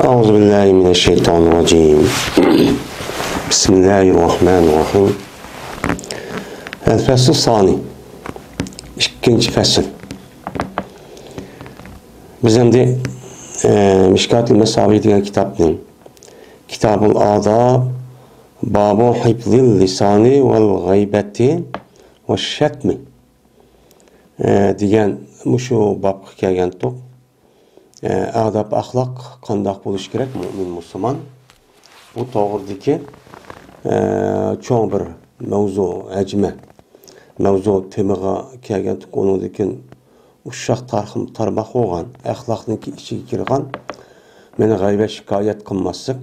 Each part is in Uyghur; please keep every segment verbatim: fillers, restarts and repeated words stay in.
أعوذ بالله من الشيطان الرجيم. بسم الله الرحمن الرحيم. الفصل الثاني. ئىككىنچى پەسىل. بىز ئەمدى، ئە، مىشكاتۇل مەسابىھ دېگەن كىتابنى، كىتابۇل ئاداب، بابۇ ھىپزىل لىسانى ۋەل غەيبەتى ۋە شەتمى، ئە، دېگەن مۇشۇ بابقا كەلگەنتۇق. ئە، ئاداب، ئەخلاق قانداق بولۇشى كېرەك مۇئمىن مۇسۇلمان؟ بۇ توغرىدىكى، ئە، چوڭ بىر مەۋزۇ، ھەجمە مەۋزۇ تېمىغا كەلگەنتۇق. ئۇنىڭدىن كېيىن ئۇششاق تارخىم-، تارماق بولغان، ئەخلاقنىڭكى ئىچىگە كىرغان، مانا غەيۋەت شىكايەت قىلماسلىق،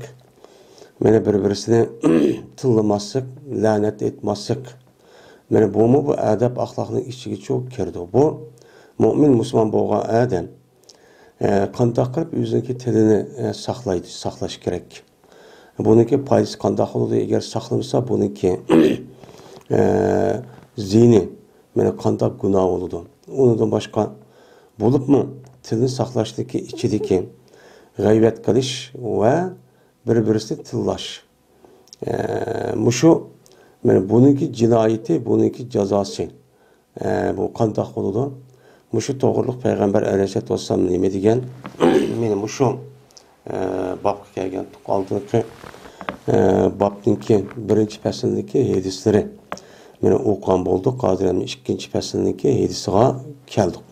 مانا بىر-بىرسىنى تىللىماسلىق، لەنەت ئېيتماسلىق، مانا بۇمۇ بۇ ئاداب ئەخلاقنىڭ ئىچىگىچۇ كىرىدۇ. بۇ مۇئمىن مۇسۇلمان بولغان ئادەم، ئە، قانداق قىلىپ ئۆزىنىڭكى تىلىنى، ئە، ساقلايدۇ، ساقلاش كېرەك. بۇنىڭكى پايدىسى قانداق بولىدۇ؟ ئەگەر ساقلىمىسا، بۇنىڭكى، ئە، زىيىنى، مانا قانداق گۇناھ بولىدۇ؟ ئۇنىڭدىن باشقا، بولۇپمۇ تىلنى ساقلاشنىڭكى ئىچىدىكى غەيۋەت قىلىش ۋە بىر-بىرسىنى تىللاش. ئە، مۇشۇ، مانا بۇنىڭكى جىنايىتى، بۇنىڭكى جازاسى. ئە، بۇ قانداق بولىدۇ؟ مۇشۇ توغرىلىق پەيغەمبەر ئەلەيھىسسالاتۇ ۋەسسالام نېمە دېگەن؟ مانا مۇشۇ، ئە، بابقا كەلگەن ئالدىنقى، ئە، بابنىڭكى بىرىنچى پەسىلدىكى ھەدىسلىرى. مانا ئوقۇغان بولدۇق. ھازىر ئەمدى ئىككىنچى پەسىلنىڭكى ھەدىسىغا كەلدۇق.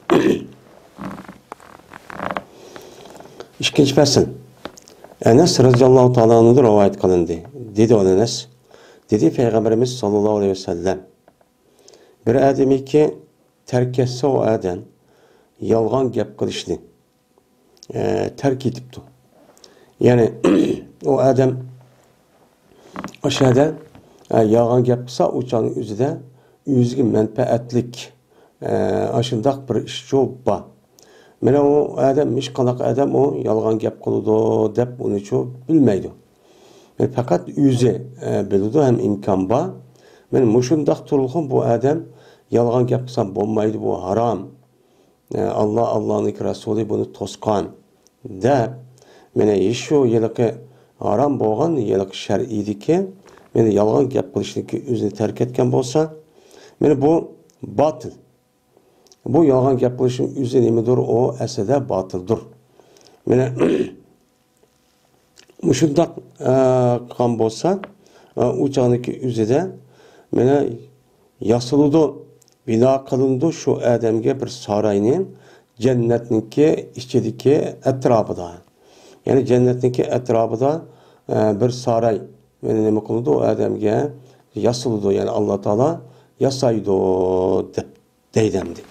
ئىككىنچى پەسىل. ئەنەس رەزىياللاھۇ تائالا ئەنھۇدىن رىۋايەت قىلىندى. دېدى ئۇ ئەنەس. دېدى پەيغەمبىرىمىز ساللاللاھۇ ئەلەيھى ۋەسەللەم، بىر ئادەمكى تەرك ئەتسە ئۇ ئادەم يالغان گەپ قىلىشنى، ئە، تەرك ئېتىپتۇ. يەنى ئۇ ئادەم ئاشۇ يەردە، ئە، يالغان گەپ قىلسا، ئۇ چاغنىڭ ئۆزىدە ئۆزىگە مەنپەئەتلىك، ئە، ئاشۇنداق بىر ئىشچۇ بار. مانا ئۇ ئادەم، ھېچقانداق ئادەم ئۇ يالغان گەپ قىلىدۇ دەپ ئۇنىچۇ بىلمەيدۇ. پەقەت ئۆزى، ئە، بىلىدۇ ھەم ئىمكان بار. مانا مۇشۇنداق تۇرۇلغان بۇ ئادەم يالغان گەپ قىلسا بولمايدۇ، بۇ ھارام. ئە، ئاللا، ئاللانىڭكى رەسۇلى بۇنى توسقان دەپ، مانا ھېچ شۇ ھېلىقى ھارام بولغان ھېلىقى شەرئىيدىكى، مانا يالغان گەپ قىلىشنىڭكى ئۆزىنى تەرك ئەتكەن بولسا، مانا بۇ باتىل. بۇ يالغان گەپ قىلىشنىڭ ئۆزى نېمىدۇر؟ ئۇ ئەسلىدە باتىلدۇر. مانا مۇشۇنداق، ئە، قىلغان بولسا، ئە، ئۇ چاغدىكى ئۆزىدە مانا ياسىلىدۇ، بىنا قىلىنىدۇ شۇ ئادەمگە بىر ساراينى جەننەتنىڭكى ئىچىدىكى ئەتراپىدا. يەنى جەننەتنىڭكى ئەتراپىدا، ئە، بىر ساراي مانا نېمە قىلىدۇ؟ ئۇ ئادەمگە ياسىلىدۇ، يەنى ئاللا تائالا ياسايدۇ دەپ. دەيدۇ ئەمدى.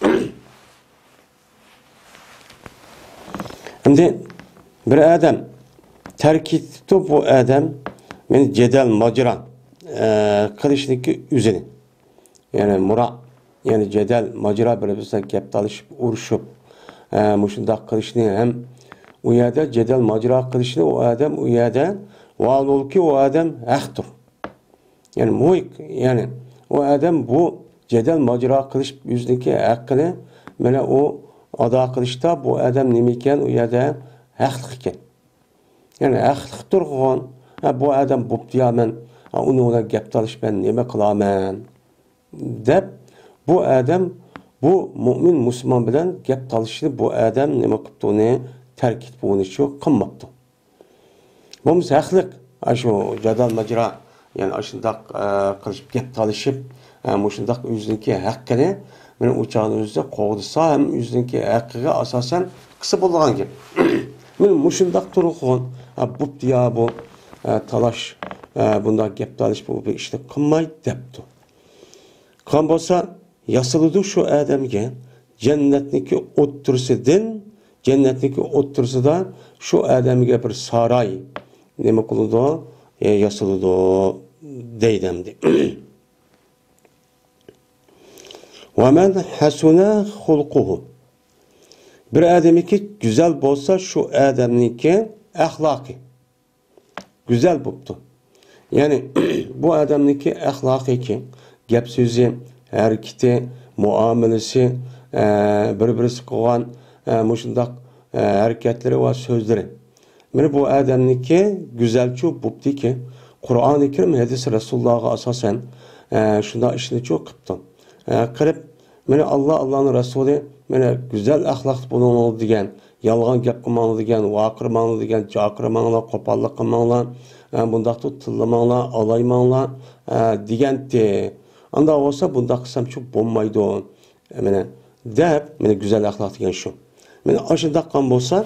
ئەمدى بىر ئادەم تەرك ئېتىپتۇ، بۇ ئادەم مانا جېدەل ماجىرا، ئە، قىلىشنىڭكى ئۆزىنى. يەنى مۇرا، يەنى جېدەل ماجىرا بىر-بىرسىگە گەپ تالىشىپ، ئۇرۇشۇپ، ئە، مۇشۇنداق قىلىشنى ھەم ئۇ يەردە جېدەل ماجىرا قىلىشنى ئۇ ئادەم ئۇ يەردە ۋاھالۇلكى ئۇ ئادەم ھەقتۇر. يەنى مۇھىق، يەنى ئۇ ئادەم بۇ جېدەل ماجىرا قىلىشىپ ئۆزىنىڭكى ھەققىنى مانا ئۇ ئادا قىلىشتا بۇ ئادەم نېمە ئىكەن، ئۇ يەردە ھەقلىق ئىكەن. يەنى ھەقلىق تۇرغۇن، ھە، بۇ ئادەم بوپتۇ يا، مەن، ھە، ئۇنىڭ بىلەن گەپ تالىشىپ مەن نېمە قىلامەن دەپ، بۇ ئادەم بۇ مۇئمىن مۇسۇلمان بىلەن گەپ تالىشىشنى بۇ ئادەم نېمە قىپتۇ، ئۇنى تەرك ئېتىپ ئۇنى شۇ قىلماپتۇ. بولمىسا ھەقلىق، ئاشۇ جادال ماجىرا، يەنى ئاشۇنداق، ئە، قىلىشىپ، گەپ تالىشىپ، ئە، مۇشۇنداق ئۆزىنىڭكى ھەققىنى مانا ئۇ چاغنىڭ ئۆزىدە قوغدىسا ھەم ئۆزىنىڭكى ھەققىگە ئاساسەن قىلسا بولىدىغان گەپ. مانا مۇشۇنداق تۇرغۇن، ئە، بوپتۇ يا بۇ، ئە، تالاش، ئە، بۇنداق گەپ تالىشىپ بۇ بىر ئىشنى قىلماي دەپتۇ. قىلغان بولسا، ياسىلىدۇ شۇ ئادەمگە جەننەتنىكى ئوتتۇرىسىدىن، جەننەتنىكى ئوتتۇرىسىدا شۇ ئادەمگە بىر ساراي نېمە قىلىدۇ؟ ئە، ياسىلىدۇ دەيدۇ ئەمدى. ومن حسن خلقه. بىر ئادەمنىڭكى گۈزەل بولسا، شۇ ئادەمنىڭكى ئەخلاقى گۈزەل بوپتۇ. يەنى، بۇ ئادەمنىڭكى ئەخلاقىكى، گەپ سۆزى، ھەرىكىتى، مۇئامىلىسى، ئە، بىر-بىرسى قىلغان، ئە، مۇشۇنداق، ئە، ھەرىكەتلىرى ۋە سۆزلىرى. مانا بۇ ئادەمنىڭكى گۈزەلچۇ بوپتىكى، قۇرئانى كەرىم، ھەدىس رەسۇلۇللاھقا ئاساسەن، ئە، شۇنداق ئىشنىچۇ قىپتۇ. ئە، قىلىپ، مانا ئاللا، ئاللانىڭ رەسۇلى، مانا گۈزەل ئەخلاقتا بولۇڭلار دېگەن، يالغان گەپ قىلماڭلار دېگەن، ۋارقىرىماڭلار دېگەن، جارقىرىماڭلار، قوپاللىق قىلماڭلار، ئە، بۇنداقتا تىللىماڭلار، ئالايماڭلار، ئە، دېگەنتى. ئانداق بولسا بۇنداق قىلسامچۇ بولمايدۇ. مانا دەپ، مانا گۈزەل ئەخلاق دېگەن شۇ. مانا ئاشۇنداق قىلغان بولسا،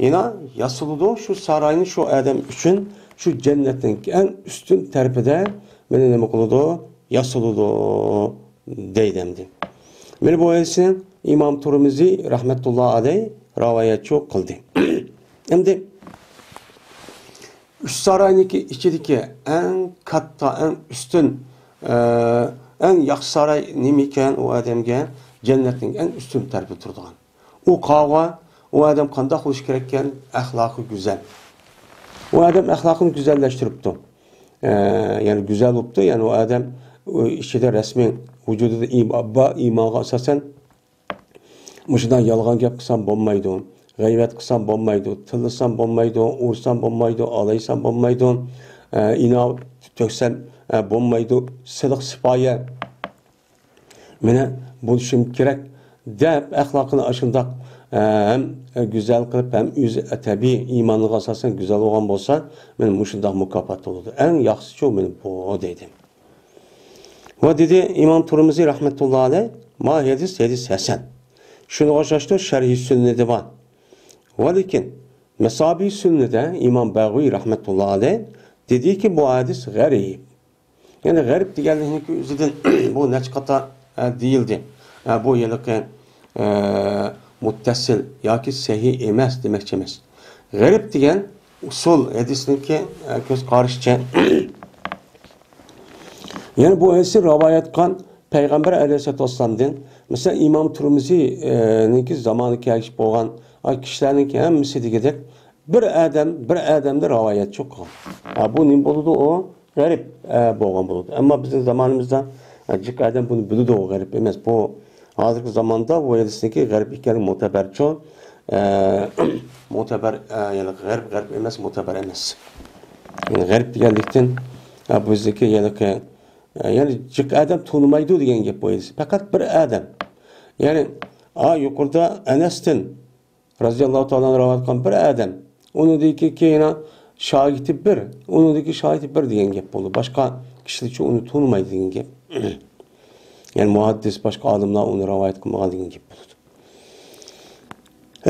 يەنە ياسىلىدۇ شۇ ساراينى شۇ ئادەم ئۈچۈن، شۇ جەننەتنىڭ ئەڭ ئۈستۈن تەرىپىدە مانا نېمە قىلىدۇ؟ ياسىلىدۇ دەيدۇ ئەمدى. مانا بۇ ھەدىسنى ئىمام تۇرمىزى رەھمەتۇللا ئەلەيھ رىۋايەتچۇ قىلدى. ئەمدى ئۈچ ساراينىڭكى ئىچىدىكى ئەڭ كاتتا، ئەڭ ئۈستۈن، ئە، ئەڭ ياخشى ساراي نېمىكەن ئۇ ئادەمگە؟ جەننەتنىڭ ئەڭ ئۈستۈن تەرىپىدە تۇرىدىغان. ئۇ قاغا، ئۇ ئادەم قانداق بولۇشى كېرەككەن؟ ئەخلاقى گۈزەل. ئۇ ئادەم ئەخلاقىنى گۈزەللەشتۈرۈپتۇ. ئە، يەنى گۈزەل بوپتۇ. يەنى ئۇ ئادەم ئۇ ئىچىدە رەسمىي ۋۇجۇدىدا ئىم-، بار ئىمانغا ئاساسەن، مۇشۇنداق يالغان گەپ قىلسام بولمايدۇ، غەيۋەت قىلسام بولمايدۇ، تىللىسام بولمايدۇ، ئۇرسام بولمايدۇ، ئالايسام بولمايدۇ، ئە، ئىناۋ تۆكسەم، ئە، بولمايدۇ، سىلىق سىپايە، مانا بولۇشۇم كېرەك دەپ، ئەخلاقىنى ئاشۇنداق، ئە، ھەم گۈزەل قىلىپ، ھەم ئۆزى تەبىئىي ئىمانىغا ئاساسەن گۈزەل بولغان بولسا، مانا مۇشۇنداق مۇكاپات بولىدۇ. ئەڭ ياخشىسىچۇ مانا بۇ دەيدۇ. ۋە دېدى ئىمام تۇرمىزى رەھمەتۇللا ئەلەيھ، ما ھەدىس، ھەدىس ھەسەن. شۇنىڭغا ئوخشاشتۇر شەرھى سۈننىدە بار. ۋە لېكىن مەسابى سۈننىدە ئىمام بەغۋى رەھمەتۇللا ئەلەيھ دېدىكى، بۇ ھەدىس غەرىب. يەنى غەرىب دېگەنلىكنىڭ ئۆزىدىن بۇ نەچچە قاتا، ئە، دېيىلدى. ئە، بۇ ھېلىقى، ئە، مۇتتەسىل ياكى سەھىھ ئەمەس دېمەكچى ئەمەس. غەرىب دېگەن ئۇسۇل ھەدىسنىڭكى، ئە، كۆز قارىشىچە يەنى بۇ ھەدىسنى رىۋايەت قىلغان پەيغەمبەر ئەلەيھىسسالاتۇ ۋەسسالامدىن، مەسىلەن، ئىمام تۇرمىزى، ئە، نىڭكى زامانى كەلگۈسى بولغان، ئا، كىشىلەرنىڭكى ھەممىسى دېگۈدەك بىر ئادەم، بىر ئادەمدە رىۋايەتچۇ قىلغان. ئا، بۇ نېمە بولىدۇ؟ ئۇ غەرىب، ئە، بولغان بولىدۇ. ئەمما بىزنىڭ زامانىمىزدا، ئە، جىق ئادەم بۇنى بىلىدۇ، ئۇ غەرىب ئەمەس. بۇ ھازىرقى زاماندا بۇ ھەدىسنىڭكى غەرىب ئېكەنلىكى مۇتەبەرچۇ، ئە، مۇتەبەر، ئە، يەنى غەرىب، غەرىب ئەمەس، مۇتەبەر ئەمەس. يەنى غەرىب دېگەنلىكتىن، ئە، بۇ بىزدىكى ھېلىقى، ئە، يەنى جىق ئادەم تونۇمايدۇ دېگەن گەپ بۇ ھەدىس. پەقەت بىر ئادەم. يەنى، ئا، يۇقىرىدا ئەنەستىن رازىياللاھۇ تائالا ئەنھۇ رىۋايەت قىلغان بىر ئادەم. ئۇنىڭدىن كېيىن شاگىرتى بىر، ئۇنىڭدىن كېيىن شاگىرتى بىر دېگەن گەپ بولدى. باشقا كىشىلەرچۇ ئۇنى تونۇمايدۇ دېگەن گەپ. يەنى مۇھەددىس، باشقا ئالىملار ئۇنى رىۋايەت قىلمىغان دېگەن گەپ بولىدۇ.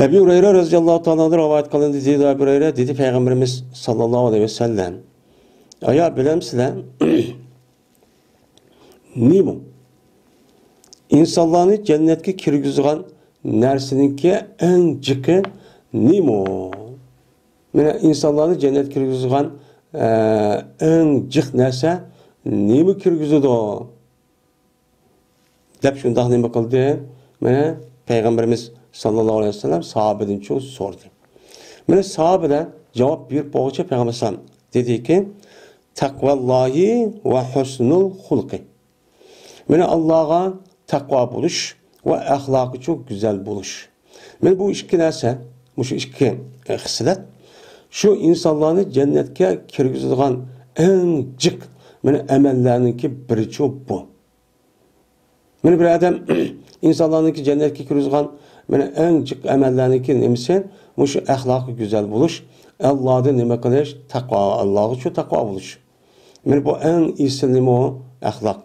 ئەبۇ ھۇرەيرە رازىياللاھۇ تائالا ئەنھۇ رىۋايەت قىلىندى، دېدى ئەبۇ ھۇرەيرە، دېدى پەيغەمبىرىمىز ساللاللاھۇ ئەلەيھى ۋەسەللەم، ئايا بىلەمسىلەر، نېمە؟ ئىنسانلارنى جەننەتكە كىرگۈزىدىغان نەرسىنىڭكى ئەڭ جىقى نېمە؟ مانا ئىنسانلارنى جەننەتكە كىرگۈزىدىغان، ئە، ئەڭ جىق نەرسە نېمە كىرگۈزىدۇ؟ دەپ شۇنداق نېمە قىلدى؟ مانا پەيغەمبىرىمىز ساللاللاھۇ ئەلەيھى ۋەسەللەم ساھابىدىن شۇ سورىدى. مانا ساھابىلەر جاۋاب بېرىپ بولغۇچە پەيغەمبەر ئەلەيھىسسالام دېدىكى، تەقۋاللاھى ۋە ھۇسنۇل خۇلقى. مانا ئاللاغا تەقۋا بولۇش ۋە ئەخلاقىچۇ گۈزەل بولۇش. مانا بۇ ئىككى نەرسە، مۇشۇ ئىككى، ئە، خىسلەت شۇ ئىنسانلارنى جەننەتكە كىرگۈزىدىغان ئەڭ جىق، مانا، ئەمەللەرنىڭكى بىرىچۇ بۇ. مانا بىر ئادەم ئىنسانلارنىڭكى جەننەتكە كىرگۈزىدىغان، مانا، ئەڭ جىق ئەمەللەرنىڭكى نېمىسى؟ مۇشۇ ئەخلاقى گۈزەل بولۇش، ئاللادىن نېمە قىلىش؟ تەقۋا، ئاللاغىچۇ تەقۋا بولۇش. مانا بۇ ئەڭ ئېسىل نېمە ئۇ؟ ئەخلاق.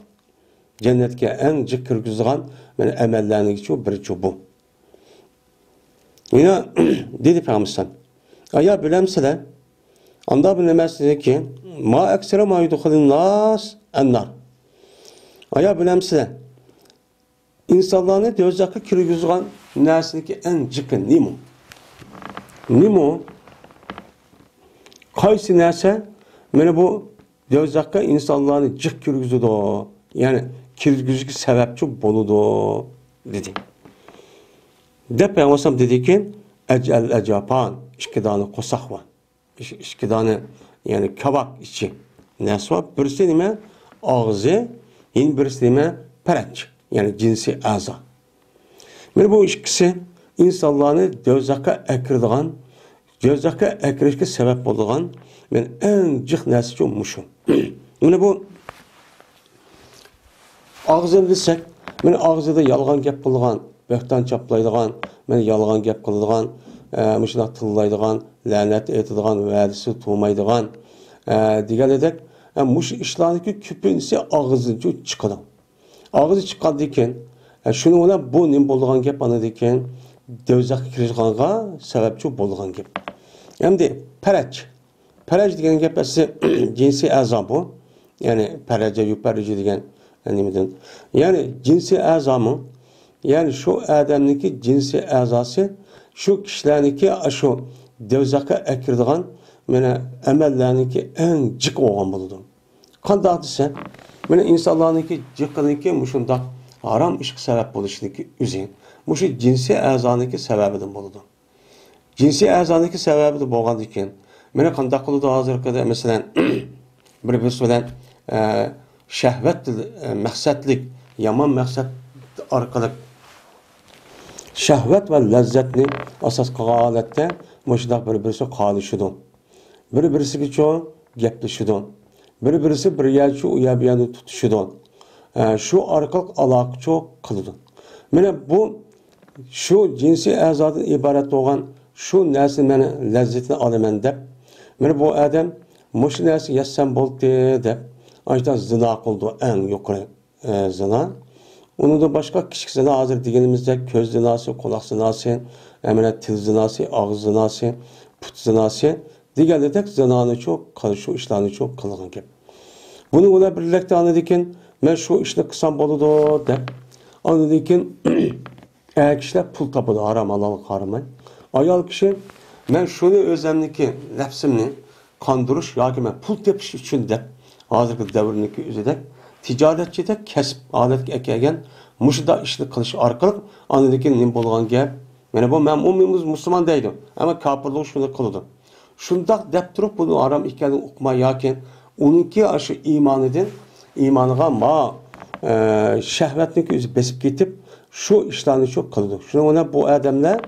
جەننەتكە ئەڭ جىق كىرگۈزىدىغان، مانا، ئەمەللەرنىڭكىچۇ بىرىچۇ بۇ. يەنە دېدى پەيغەمبەر، ئايا بىلەمسىلەر؟ ئاندا بىلەمسىلەركى، ما ئەكسەرە ما يۇدخىلۇن ناس ئەننار. ئايا بىلەمسىلەر؟ ئىنسانلارنى دوزاخقا كىرگۈزىدىغان نەرسىنىڭكى ئەڭ جىقى نېمە؟ نېمە؟ قايسى نەرسە مانا بۇ دوزاخقا ئىنسانلارنى جىق كىرگۈزىدۇ، يەنى كىرگۈزۈشكە سەۋەبچى بولىدۇ، دېدى. دەپ پەيغەمبەر دېدىكى، ئەجەل ئەجاپان، ئىككى دانە قورساق بار. ئىش-، ئىككى دانە، يەنى كاۋاك ئىچى نەرسە بار. بىرسى نېمە؟ ئاغزى، يەنە بىرسى نېمە؟ پەرەج، يەنى جىنسىي ئەزا. مانا بۇ ئىككىسى ئىنسانلارنى دوزاخقا ئەكىرىدىغان، دوزاخقا ئەكىرىشكە سەۋەب بولىدىغان، مانا، ئەڭ جىق نەرسىچۇ مۇشۇ. مانا بۇ ئاغزىنى دېسەك، مانا ئاغزىدا يالغان گەپ قىلىدىغان، بۆھتان چاپلايدىغان، مانا يالغان گەپ قىلىدىغان، ئە، مۇشۇنداق تىللايدىغان، لەنەت ئېيتىدىغان، ۋەدىسى تۇرمايدىغان، ئە، دېگەندەك، ئە، مۇشۇ ئىشلارنىڭكى كۆپىنچىسى ئاغزىدىن چىقىدۇ. ئاغزى چىققاندىن كېيىن، ئە، شۇنىڭ بىلەن بۇ نېمە بولىدىغان گەپ؟ ئاندىن كېيىن دوزاخقا كىرىدىغانغا سەۋەبچى بولىدىغان گەپ. ئەمدى پەرەج. پەرەج دېگەن گەپ ئەسلى جىنسىي ئەزا بۇ. يەنى پەرەجە يۇپەررىجۇ دېگەن نېمىدىن. يەنى جىنسىي ئەزامۇ، يەنى شۇ ئادەمنىڭكى جىنسىي ئەزاسى شۇ كىشىلەرنىڭكى شۇ دوزاخقا ئەكىرىدىغان، مانا، ئەمەللەرنىڭكى ئەڭ جىق بولغان بولىدۇ. قانداق دېسە، مانا ئىنسانلارنىڭكى جىقىنىڭكى مۇشۇنداق ھارام ئىشقا سەۋەب بولۇشىنىڭكى ئۆزى مۇشۇ جىنسىي ئەزانىڭكى سەۋەبىدىن بولىدۇ. جىنسىي ئەزانىڭكى سەۋەبىدىن بولغاندىن كېيىن، مانا قانداق قىلىدۇ ھازىرقىدە، مەسىلەن، بىر-بىرسى بىلەن، ئە، شەھۋەت، ئە، مەقسەتلىك، يامان مەقسەت ئارقىلىق شەھۋەت ۋە لەززەتنى ئاساس قىلغان ھالەتتە مۇشۇنداق بىر-بىرسىگە قارىشىدۇ. بىر-بىرسىگىچۇ گەپلىشىدۇ. بىر-بىرسى بىر يەرچۇ ئۇ يەر بۇ يەرنى تۇتۇشىدۇ. ئە، شۇ ئارقىلىق ئالاقىچۇ قىلىدۇ. مانا بۇ شۇ جىنسىي ئەزادىن ئىبارەت بولغان شۇ نەرسىنى مەن لەززىتىنى ئالىمەن دەپ، مانا بۇ ئادەم مۇشۇ نەرسە يەتسەم بولدى دەپ، ئاشۇنداق زىنا قىلىدۇ، ئەڭ يۇقىرى، ئە، زىنا. ئۇنىڭدىن باشقا كىچىك زىنا ھازىر دېگىنىمىزدەك كۆز زىناسى، قۇلاق زىناسى، ئە، مانا تىل زىناسى، ئاغزى زىناسى، پۇت زىناسى دېگەندەك زىنانىچۇ قىل-، شۇ ئىشلارنىچۇ قىلغان گەپ. بۇنىڭ بىلەن بىرلىكتە ئاندىن كېيىن مەن شۇ ئىشنى قىلسام بولىدۇ دەپ، ئاندىن كېيىن ئەر كىشىلەر پۇل تاپىدۇ، ھارام ھالالغا قارىماي. ئايال كىشى، مەن شۇنى ئۆزۈمنىڭكى نەپسىمنى قاندۇرۇش ياكى مەن پۇل تېپىش ئۈچۈن دەپ، ھازىرقى دەۋرنىڭكى ئۆزىدەك تىجارەتچىدەك كەسىپ ھالەتكە ئەكەلگەن مۇشۇنداق ئىشنى قىلىش ئارقىلىق ئاندىن كېيىن نېمە بولغان گەپ؟ مانا بۇ مەن ئومۇمىي مۇسۇلمان دەيدۇ، ئەمما كاپىرلار شۇنى قىلىدۇ. شۇنداق دەپ تۇرۇپ بۇنىڭ ھارام ئىكەنلىكىنى ئۇقماي ياكى ئۇنىڭكى ئاشۇ ئىمانىدىن، ئىمانىغا ما، ئە، شەھۋەتنىڭكى ئۆزى بېسىپ كېتىپ، شۇ ئىشلارنى شۇ قىلىدۇ. شۇنىڭ بىلەن بۇ ئادەملەر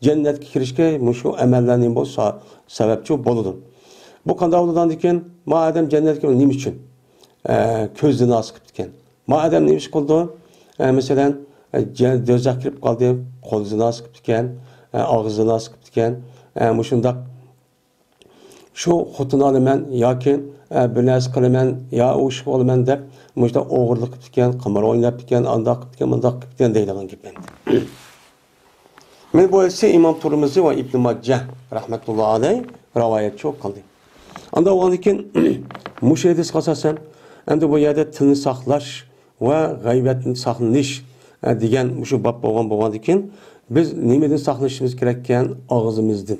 جەننەتكە كىرىشكە مۇشۇ ئەمەللەر نېمە بولسا سەۋەبچى بولىدۇ. بۇ قانداق بولىدىغاندىكىن، ما ئادەم جەننەتكە نېمە ئۈچۈن؟ ئە، كۆز زىناسى قىپتىكەن. ما ئادەم نېمە ئىش قىلىدۇ؟ ئە، مەسىلەن، ئە، جە-، دوزاخ كىرىپ قالدى، قول زىناسى قىپتىكەن، ئە، ئاغزى زىناسى قىپتىكەن. ئە، مۇشۇنداق شۇ خوتۇن ئالىمەن ياكى، ئە، بىر نەرسە قىلىمەن، يا ئۇ ئىش قىلىمەن دەپ، مۇشۇنداق ئوغرىلىق قىپتىكەن، قىمار ئويناپتىكەن، ئانداق قىپتىكەن، مۇنداق قىپتىكەن دەيدىغان گەپ ئەمدى. مانا بۇ ھەدىسى ئىمام تۇرمۇزى ۋە ئىبنى ماجە رەھمەتۇللا ئەلەيھ رىۋايەتچۇ قىلدى. ئاندىن بولغاندىن كېيىن مۇشۇ ھەدىسكە ئاساسەن، ئەمدى بۇ يەردە تىلنى ساقلاش ۋە غەيۋەتتىن ساقلىنىش، ئە، دېگەن مۇشۇ باب بولغان بولغاندىن كېيىن، بىز نېمىدىن ساقلىنىشىمىز كېرەككەن؟ ئاغزىمىزدىن.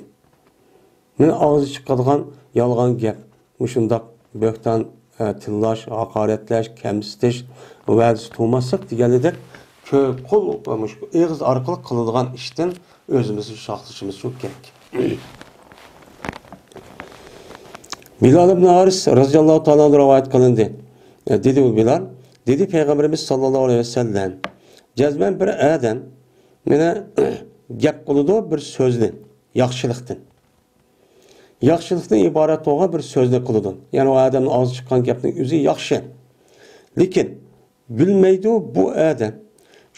مانا ئاغزى چىقىدىغان يالغان گەپ، مۇشۇنداق بۆھتان، ئە، تىللاش، ھاقارەتلەش، كەمسىتىش، ۋەدىسى تۇرماسلىق دېگەندەك كۆ-، قول، مۇشۇ ئېغىز ئارقىلىق قىلىدىغان ئىشتىن ئۆزىمىزنى ساقلىشىمىز كېرەك. بىلال ئىبن ھارىس رەزىياللاھۇ تائالا ئەنھۇ رىۋايەت قىلىندى. ئە، دېدى ئۇ بىلال، دېدى پەيغەمبىرىمىز ساللاللاھۇ ئەلەيھى ۋەسەللەم، جەزمەن بىر ئادەم مانا گەپ قىلىدۇ بىر سۆزنى ياخشىلىقتىن. ياخشىلىقتىن ئىبارەت بولغان بىر سۆزنى قىلىدۇ. يەنى ئۇ ئادەمنىڭ ئاغزىدىن چىققان گەپنىڭ ئۆزى ياخشى. لېكىن بىلمەيدۇ بۇ ئادەم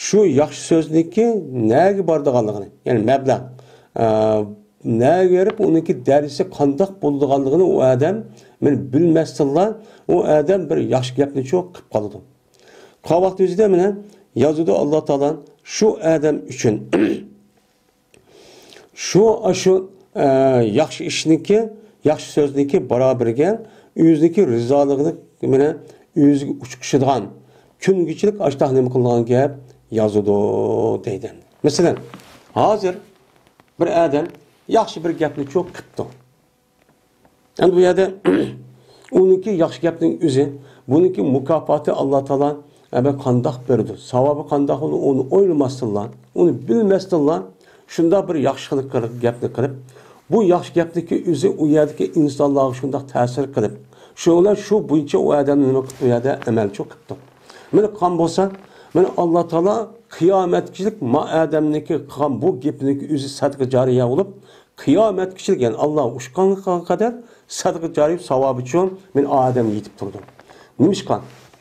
شۇ ياخشى سۆزنىڭكى نەگە بارىدىغانلىقىنى، يەنى مەبلەغ، ئە، نەگە بېرىپ ئۇنىڭكى دەرىجىسى قانداق بولىدىغانلىقىنى ئۇ ئادەم مانا بىلمەستىنلا ئۇ ئادەم بىر ياخشى گەپنىچۇ قىلىپ قالىدۇ. قالغان ۋاقىت ئۆزىدە مانا يازىدۇ ئاللا تائالا شۇ ئادەم ئۈچۈن شۇ، ئاشۇ، ئە، ياخشى ئىشنىڭكى، ياخشى سۆزنىڭكى بارابىرىگە ئۆزىنىڭكى رىزالىقىنى مانا ئۆزىگە ئۇچقۇشىدىغان كۈنگىچىلىك ئاشتاق نېمە قىلىدىغان گەپ يازىدۇ دەيدۇ. مەسىلەن، ھازىر بىر ئادەم ياخشى بىر گەپنىچۇ قىپتۇ. ئەمدى بۇ يەردە ئۇنىڭكى ياخشى گەپنىڭ ئۆزى، بۇنىڭكى مۇكاپاتى ئاللا تائالا ئەمە قانداق بېرىدۇ، ساۋابى قانداق بولىدۇ، ئۇنى ئويلىماستىنلا، ئۇنى بىلمەستىنلا شۇنداق بىر ياخشى قىلىپ، قىلىپ، گەپنى قىلىپ، بۇ ياخشى گەپنىڭكى ئۆزى ئۇ يەردىكى ئىنسانلارغا شۇنداق تەسىر قىلىپ، شۇنىڭ بىلەن شۇ بويىچە ئۇ ئادەمنى نېمە قىپتۇ، ئۇ يەردە ئەمەلچۇ قىپتۇ. مانا قىلغان بولسا، مانا ئاللا تائالا قىيامەتكىچىلىك ما ئادەمنىڭكى قىلغان بۇ گېپىنىڭكى ئۆزى سەدىقە جارىيە بولۇپ، قىيامەتكىچىلىك، يەنى ئاللا ئۇچقانغا قەدەر سەدىقە جارىيە ساۋابىچۇ مەن ئادەمگە يېتىپ تۇردۇم. نېمىشقا؟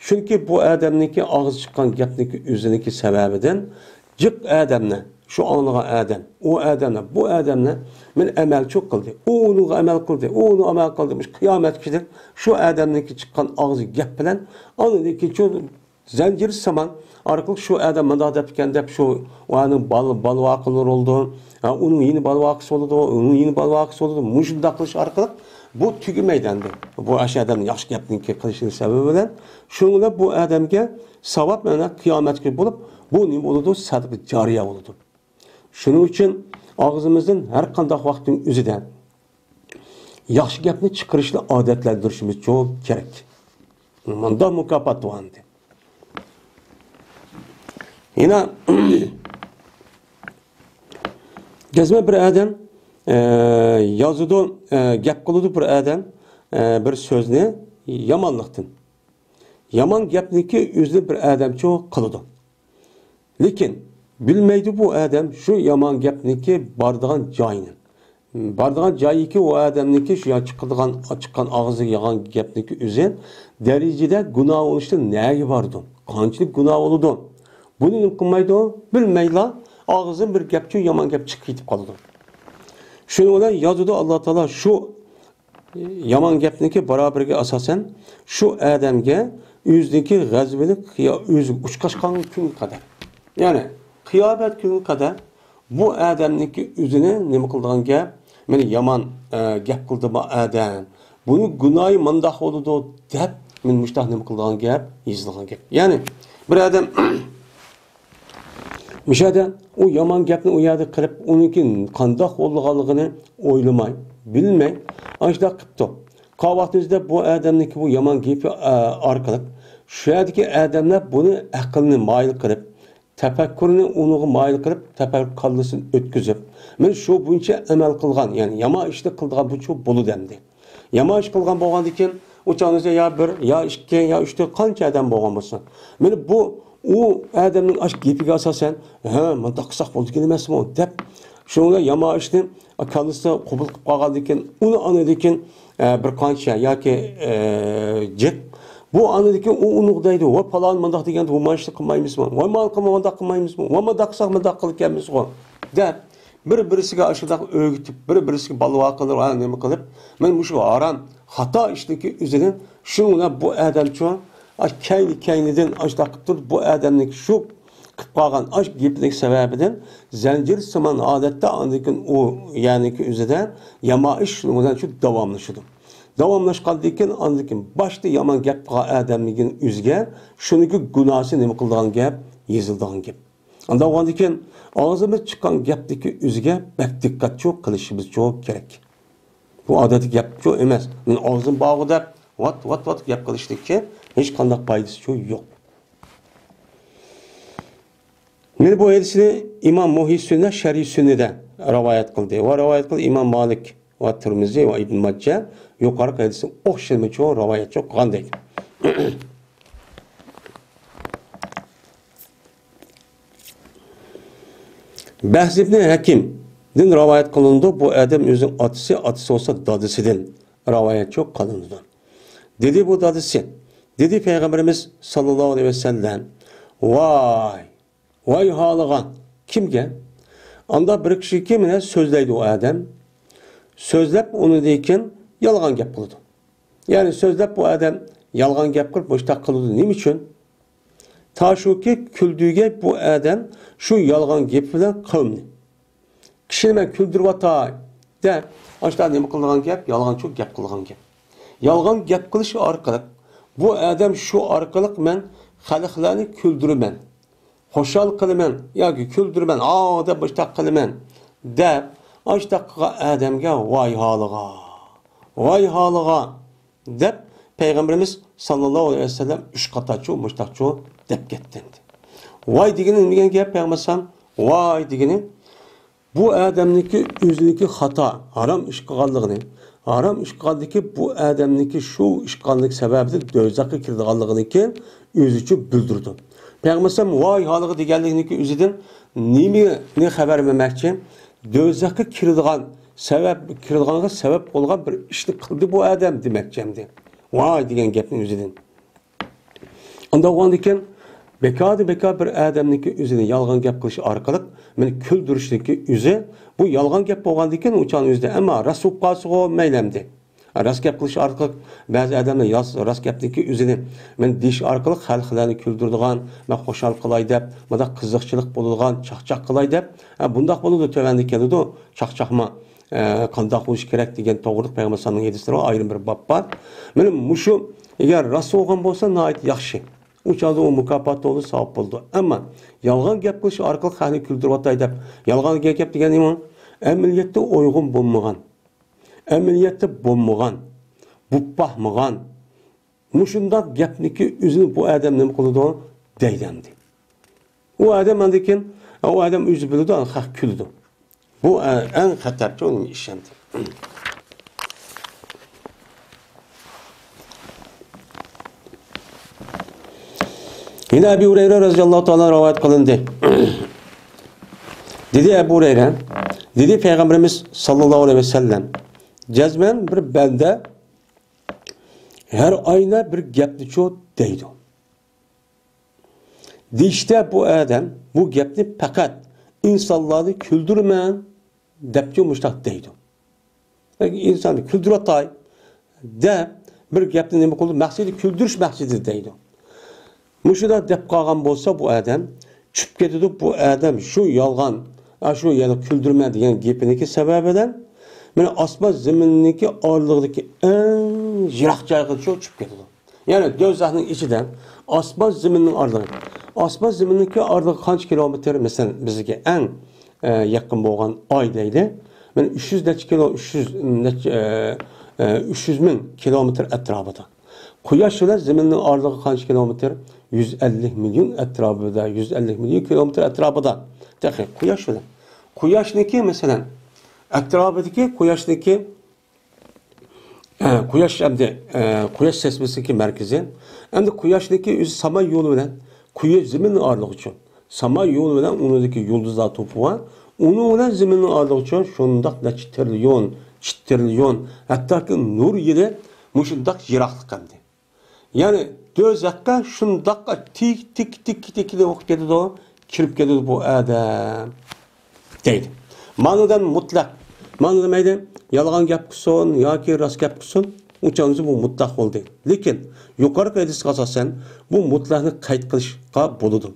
چۈنكى بۇ ئادەمنىڭكى ئاغزى چىققان گەپنىڭكى ئۆزىنىڭكى سەۋەبىدىن جىق ئادەمنى، شۇ ئاڭلىغان ئادەم، ئۇ ئادەمنى، بۇ ئادەمنى مەن ئەمەلچۇ قىلدى. ئۇ ئۇنىڭغا ئەمەل قىلدى، ئۇ ئۇنىڭغا ئەمەل قىلدى. مۇشۇ قىيامەتكىچىلىك شۇ ئادەمنىڭكى چىققان ئاغزى گەپ بىلەن ئاندىن كېيىن شۇ زەنجىر سامان ئارقىلىق شۇ ئادەم مۇنداق دەپتىكەن دەپ، شۇ ئۇنىڭ بال-، بالىۋاقىلىرى بولىدۇ. ھە، ئۇنىڭ يېنى بالىۋاقىسى بولىدۇ، ئۇنىڭ يېنى بالىۋاقىسى بولىدۇ. مۇشۇنداق قىلىش ئارقىلىق بۇ تۈگىمەيدۇ ئەمدى. بۇ ئاشۇ ئادەم ياخشى گەپنىڭكى قىلىشىنىڭ سەۋەبى بىلەن شۇنىڭ بىلەن بۇ ئادەمگە ساۋاب مانا قىيامەتكە بولۇپ، بۇ نېمە بولىدۇ؟ سەدىقە جارىيە بولىدۇ. شۇنىڭ ئۈچۈن ئاغزىمىزدىن ھەر قانداق ۋاقىتنىڭ ئۆزىدە ياخشى گەپنى چىقىرىشنى ئادەتلەندۈرۈشىمىز چوڭ كېرەك. مۇنداق مۇكاپات بار ئەمدى. يەنە گەزمە بىر ئادەم، ئە، يازىدۇ، ئە، گەپ قىلىدۇ بىر ئادەم، ئە، بىر سۆزنى يامانلىقتىن. يامان گەپنىكى ئۆزىنى بىر ئادەمچۇ قىلىدۇ. لېكىن بىلمەيدۇ بۇ ئادەم شۇ يامان گەپنىكى بارىدىغان جايىنى. بارىدىغان جايىكى ئۇ ئادەمنىكى شۇ يا چىقىدىغان، چىققان ئاغزىدىكى يامان گەپنىكى ئۆزى دەرىجىدە گۇناھ بولۇشتىن نەگە بارىدۇ؟ قانچىلىك گۇناھ بولىدۇ؟ بۇنى نېمە قىلمايدۇ؟ بىلمەيلا ئاغزىدىن بىر گەپچۇ يامان گەپ چىقىپ كېتىپ قالىدۇ. شۇنىڭ بىلەن يازىدۇ ئاللا تائالا شۇ يامان گەپنىكى بارابىرىگە ئاساسەن، شۇ ئادەمگە ئۆزىنىڭكى غەزىپىنى يا ئۆزىگە ئۇچقاشقان كۈنگە قەدەر، يەنى قىيامەت كۈنىگە قەدەر بۇ ئادەمنىڭكى ئۆزىنى نېمە قىلىدىغان گەپ؟ مېنى يامان، ئە، گەپ قىلدى بۇ ئادەم. بۇنى گۇناھى مۇنداق بولىدۇ دەپ، مېنى مۇشتاق نېمە قىلىدىغان گەپ؟ يېزىلغان گەپ. يەنى بىر ئادەم مۇشۇ يەردە ئۇ يامان گەپنى ئۇ يەردە قىلىپ، ئۇنىڭكى قانداق بولىدىغانلىقىنى ئويلىماي، بىلمەي، ئاشۇنداق قىپتۇ. قالغان ۋاقتىمىزدا بۇ ئادەمنىڭكى بۇ يامان گېپى، ئە، ئارقىلىق شۇ يەردىكى ئادەملەر بۇنى ئەقلىنى مايىل قىلىپ، تەپەككۇرىنى ئۇنىڭغا مايىل قىلىپ، تەپەككۇر كاللىسىنى ئۆتكۈزۈپ، مەن شۇ بويىچە ئەمەل قىلغان، يەنى يامان ئىشنى قىلىدىغان بۇ چۇ بولىدۇ ئەمدى. يامان ئىش قىلغان بولغاندىكىن، ئۇ چاغدا يا بىر، يا ئىككى، يا ئۈچ، تۆت، قانچە ئادەم بولغان بولسۇن. مانا بۇ، ئۇ ئادەمنىڭ ئاشۇ گېپىگە ئاساسەن، ھە، مۇنداق قىلساق بولىدىكەن ئەمەسمۇ دەپ، شۇنىڭ بىلەن يامان ئىشنى كاللىسىدا قوبۇل قىلىپ قالغاندىكىن، ئۇنى ئاندىن كېيىن، ئە، بىر قانچە ياكى، ئە، جىق، بۇ ئاندىن كېيىن ئۇ ئۇنىڭغا دەيدۇ، ۋاي، پالان مۇنداق دېگەندە، بۇ مانا شۇنى قىلمايمىزمۇ؟ ۋاي، مانا قىلما، مۇنداق قىلمايمىزمۇ؟ ۋاي، مۇنداق قىلساق مۇنداق قىلىدىكەنمىزغۇ؟ دەپ، بىر-بىرسىگە ئاشۇنداق ئۆگىتىپ، بىر-بىرسىگە بالىۋاقىلار ۋە نېمە قىلىپ، مانا مۇشۇ ھارام، خاتا ئىشنىڭكى ئۆزىدىن شۇ بۇ ئادەمچۇ، ئاش كەينى-كەينىدىن ئاشۇنداق قىلىپ تۇرۇپ، بۇ ئادەمنىڭكى شۇ قىلىپ قالغان ئاش گېپىنىڭ سەۋەبىدىن زەنجىر سىمان ھالەتتە ئاندىن كېيىن ئۇ يەرنىڭكى ئۆزىدە يامان ئىش شۇنىڭ بىلەن شۇ داۋاملىشىدۇ. داۋاملاشقاندىن كېيىن، ئاندىن كېيىن باشتا يامان گەپ قىلغان ئادەمنىڭكى ئۆزىگە شۇنىڭكى گۇناھىسى نېمە قىلىدىغان گەپ، يېزىلىدىغان گەپ. ئانداق بولغاندىن كېيىن ئاغزىمىز چىققان گەپتىكى ئۆزىگە بەك دىققەتچۇ قىلىشىمىزچۇ كېرەك. بۇ ئادەتتىكى گەپچۇ ئەمەس. مېنىڭ ئاغزىم بارغۇ دەپ ۋات، ۋات، ۋات گەپ قىلىشتىكى ھېچقانداق پايدىسىچۇ يوق. مانا بۇ ھەدىسنى ئىمام مۇھيى سۈننە شەرھى سۈننىدە رىۋايەت قىلدى. ۋە رىۋايەت قىلدى ئىمام مالىك ۋە تىرمىزى ۋە ئىبن ماجە يۇقىرىقى ھەدىسنى ئوخشىمىچۇ رىۋايەتچۇ قىلغاندەك. بەھز ئىبنى ھەكىمدىن رىۋايەت قىلىنىدۇ. بۇ ئادەم ئۆزىنىڭ ئاتىسى، ئاتىسى بولسا دادىسىدىن رىۋايەتچۇ قىلىنىدۇ. دېدى بۇ دادىسى، دېدى پەيغەمبىرىمىز ساللاللاھۇ ئەلەيھى ۋەسەللەم، ۋاي، ۋاي ھالىغا، كىمگە؟ ئاندا بىر كىشىكى مانا سۆزلەيدۇ ئۇ ئادەم. سۆزلەپ ئۇنىڭدىن كېيىن يالغان گەپ قىلىدۇ. يەنى سۆزلەپ بۇ ئادەم يالغان گەپ قىلىپ مۇشتاق قىلىدۇ. نېمە ئۈچۈن؟ تا شۇكى كۈلدۈرگەي بۇ ئادەم شۇ يالغان گېپى بىلەن قەۋمنى. كىشىنى مەن كۈلدۈرۈۋاتاي دەپ، ئاشۇنداق نېمە قىلىدىغان گەپ؟ يالغانچۇ گەپ قىلىدىغان گەپ. يالغان گەپ قىلىش ئارقىلىق، بۇ ئادەم شۇ ئارقىلىق مەن خەلقلەرنى كۈلدۈرىمەن، خۇشال قىلىمەن ياكى كۈلدۈرىمەن، ئاۋۇ دەپ مۇشتاق قىلىمەن دەپ، ئاشۇنداق قىلغان ئادەمگە ۋاي ھالىغا، ۋاي ھالىغا دەپ، پەيغەمبىرىمىز ساللاللاھۇ ئەلەيھى ۋەسەللەم ئۈچ قاتارچۇ مۇشتاقچۇ دەپ كەتتى. ۋاي دېگىنى نېمە دېگەن گەپ پەيغەمبەر ئەلەيھىسسالام؟ ۋاي دېگىنى، بۇ ئادەمنىڭكى ئۆزىنىڭكى خاتا، ھارام ئىش قىلغانلىقىنى، ھارام ئىش قىلغاندىكى بۇ ئادەمنىڭكى شۇ ئىش قىلغانلىقى سەۋەبىدىن دوزاخقا كىرىدىغانلىقىنىڭكى ئۆزىچۇ بىلدۈرىدۇ. پەيغەمبەر ئەلەيھىسسالام ۋاي ھالىغا دېگەنلىكىنىڭكى ئۆزىدىن نېمىنى خەۋەر بەرمەكچى؟ دوزاخقا كىرىدىغان سەۋەب، كىرىدىغانغا سەۋەب بولغان بىر ئىشنى قىلدى بۇ ئادەم دېمەكچى ئەمدى. ۋاي دېگەن گەپنىڭ ئۆزىدىن. ئۇنداق بولغاندىكىن، بىكاردىن بىكار بىر ئادەمنىڭكى ئۆزىنى يالغان گەپ قىلىش ئارقىلىق مېنى كۈلدۈرۈشنىڭكى ئۆزى، بۇ يالغان گەپ بولغاندىكىن ئۇ چاغنىڭ ئۆزىدە، ئەمما راست بولۇپ قالسىغۇ مەيلى ئەمدى. راست گەپ قىلىش ئارقىلىق بەزى ئادەملەر ياز-، راست گەپنىڭكى ئۆزىنى مەن دېيىش ئارقىلىق خەلقلەرنى كۈلدۈرىدىغان، مەن خۇشال قىلاي دەپ، مۇنداق قىزىقچىلىق بولىدىغان، چاقچاق قىلاي دەپ، ھە، بۇنداق بولىدۇ، تۆۋەندە كېلىدۇ، چاقچاقما، ئە، قانداق بولۇش كېرەك دېگەن توغرىلىق پەيغەمبەر ئەلەيھىسسالامنىڭ ھەدىسلىرى بار، ئايرىم بىر باب بار. مانا مۇشۇ ئەگەر راست بولغان بولسا ناھايىتى ياخشى. ئۇ چاغدا ئۇ مۇكاپات بولىدۇ، ساۋاب بولىدۇ. ئەمما يالغان گەپ قىلىش ئارقىلىق خەقنى كۈلدۈرۈۋاتاي دەپ، يالغان گەپ دېگەن نېمە؟ ئەمەلىيەتتە ئۇيغۇن بولمىغان، ئەمەلىيەتتە بولمىغان، بولۇپ باقمىغان، مۇشۇنداق گەپنىكى ئۆزىنى بۇ ئادەم نېمە قىلىدۇ؟ دەيدۇ ئەمدى. ئۇ ئادەم ئاندىن كېيىن، ئۇ ئادەم ئۆزى بىلىدۇ، خەق كۈلىدۇ. بۇ، ئە، ئەڭ خەتەرچى ئۇنىڭ ئىشى ئەمدى. يەنە ئەبۇ ھۇرەيرە رەزىياللاھۇ تائالا رىۋايەت قىلىندى. دېدى ئەبۇ ھۇرەيرە، دېدى پەيغەمبىرىمىز ساللاللاھۇ ئەلەيھى ۋەسەللەم، جەزمەن بىر بەندە ھەر ئاينا بىر گەپنىچۇ دەيدۇ. دېيىشتە بۇ ئادەم بۇ گەپنى پەقەت ئىنسانلارنى كۈلدۈرىمەن دەپچۇ مۇشۇنداق دەيدۇ. ئىنساننى كۈلدۈرۈۋاتاي دەپ بىر گەپنى نېمە قىلىدۇ؟ مەقسىتى كۈلدۈرۈش مەقسىتىدە دەيدۇ. مۇشۇنداق دەپ قالغان بولسا بۇ ئادەم چۈشۈپ كېتىدۇ. بۇ ئادەم شۇ يالغان، ئا، شۇ يەنە كۈلدۈرمە دېگەن گېپىنىڭكى سەۋەبىدىن مانا ئاسمان زېمىننىڭكى ئارىلىقىدىكى ئەڭ يىراق جايغىچۇ چۈشۈپ كېتىدۇ. يەنى دوزاخنىڭ ئىچىدە ئاسمان زېمىننىڭ ئارىلىقى. ئاسمان زېمىننىڭكى ئارىلىقى قانچە كىلومېتىر؟ مەسىلەن، بىزگە ئەڭ، ئە، يېقىن بولغان ئاي دەيلى. مانا ئۈچ يۈز نەچچە كىلو، ئۈچ يۈز نەچچە، ئە، ئە، ئۈچ يۈز مىڭ كىلومېتىر ئەتراپىدا. قۇياش بىلەن زېمىننىڭ ئارىلىقى قانچە كىلومېتىر؟ يۈز ئەللىك مىليون ئەتراپىدا، يۈز ئەللىك مىليون كىلومېتىر ئەتراپىدا. تېخى قۇياش بىلەن. قۇياشنىڭكى، مەسىلەن، ئەتراپىدىكى قۇياشنىڭكى ئە، قۇياش ئەمدى، ئە، قۇياش سىستېمىسىدىكى مەركىزى. ئەمدى قۇياشنىڭكى ئۆزى سامان يولى بىلەن قۇياش زېمىننىڭ ئارىلىقىچۇ. سامان يولى بىلەن ئۇنىڭدىكى يۇلدۇزلار توپى بار. ئۇنىڭ بىلەن زېمىننىڭ ئارىلىقىچۇ شۇنداق نەچچە تىرىليون، چىت تىرىليون، ھەتتاكى نۇر يىلى مۇشۇنداق يىراقلىق ئەمدى. يەنى دوزاخقا شۇنداق تىك، تىك، تىك، تىك، تىك بولۇپ كېتىدۇ، كىرىپ كېتىدۇ بۇ ئادەم دەيدۇ. مانىدىن مۇتلەق. مانا دېمەيدۇ، يالغان گەپ قىلسۇن ياكى راست گەپ قىلسۇن، ئۇ چاغدا بۇ مۇتلەق بولدى. لېكىن يۇقىرىقى ھەدىسكە ئاساسەن بۇ مۇتلەقنى قەيت قىلىشقا بولىدۇ.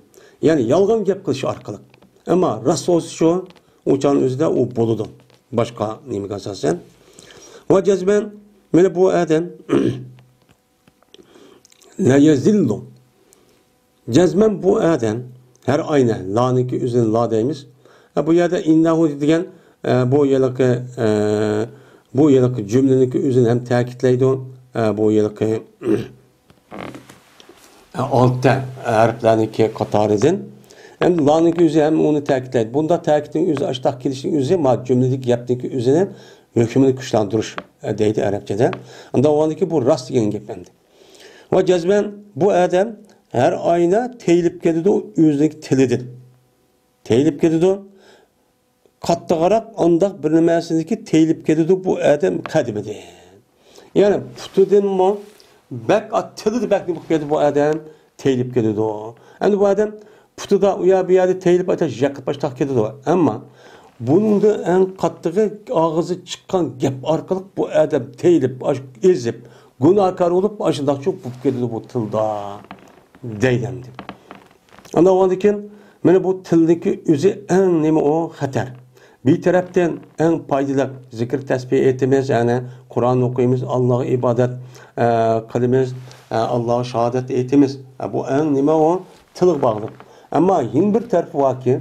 يەنى يالغان گەپ قىلىش ئارقىلىق. ئەمما راست بولسا شۇ، ئۇ چاغنىڭ ئۆزىدە ئۇ بولىدۇ. باشقا نېمىگە ئاساسەن. ۋە جەزمەن، مانا بۇ ئادەم لا يزل. جەزمەن بۇ ئادەم ھەر ئاينى، لانىڭكى ئۆزىنى لا دەيمىز. ھە، بۇ يەردە ئىننەھۇ دېگەن، ئە، بۇ ھېلىقى، ئە، بۇ ھېلىقى جۈملىنىڭكى ئۆزىنى ھەم تەكىتلەيدۇ. ئە، بۇ ھېلىقى، ئە، ئالتە ھەرپلەرنىڭكى قاتارىدىن. ئەمدى لانىڭكى ئۆزى ھەم ئۇنى تەكىتلەيدۇ. بۇنداق تەكىتنىڭ ئۆزى، ئاشتاق كېلىشنىڭ ئۆزى، ما جۈملىدىكى گەپنىڭكى ئۆزىنى ھۆكمىنى كۈچلەندۈرۈش، ئە، دەيدۇ ئەرەبچىدە. ئۇنداق بولغاندىكىن بۇ راست دېگەن گەپ ئەمدى. ۋە جەزمەن بۇ ئادەم ھەر ئاينا تېيىلىپ كېتىدۇ ئۆزىنىڭ تىلىدىن. تېيىلىپ كېتىدۇ. قاتتىقراق ئانداق بىر نېمەسىنىڭكى تېيىلىپ كېتىدۇ بۇ ئادەم قەدىمىدىن. يەنى پۇتىدىنمۇ بەك، ئا، تىلىدا بەك نېمە قىلىپ كېتىدۇ بۇ ئادەم؟ تېيىلىپ كېتىدۇ. ئەمدى بۇ ئادەم پۇتىدا ئۇ يەر بۇ يەردە تېيىلىپ ئاتا يىقىلىپ ئاشتاق كېتىدۇ. ئەمما بۇنىڭدا ئەڭ قاتتىقى ئاغزى چىققان گەپ ئارقىلىق بۇ ئادەم تېيىلىپ، ئاش-، ئېزىپ، گۇناھكار بولۇپ، ئاشۇنداقچۇ بولۇپ كېتىدۇ بۇ تىلدا دەيدۇ ئەمدى. ئاندىن كېيىن مانا بۇ تىلنىڭكى ئۆزى ئەڭ نېمە ئۇ؟ خەتەر. بىر تەرەپتىن ئەڭ پايدىلىق زىكىر تەسبىھ ئېيتىمىز، يەنى قۇرئان ئوقۇيمىز، ئاللاغا ئىبادەت، ئە، قىلىمىز، ئە، ئاللاغا شاھادەت ئېيتىمىز. ئە، بۇ ئەڭ نېمە ئۇ؟ تىلغا باغلىق. ئەمما يەنە بىر تەرىپى باركى،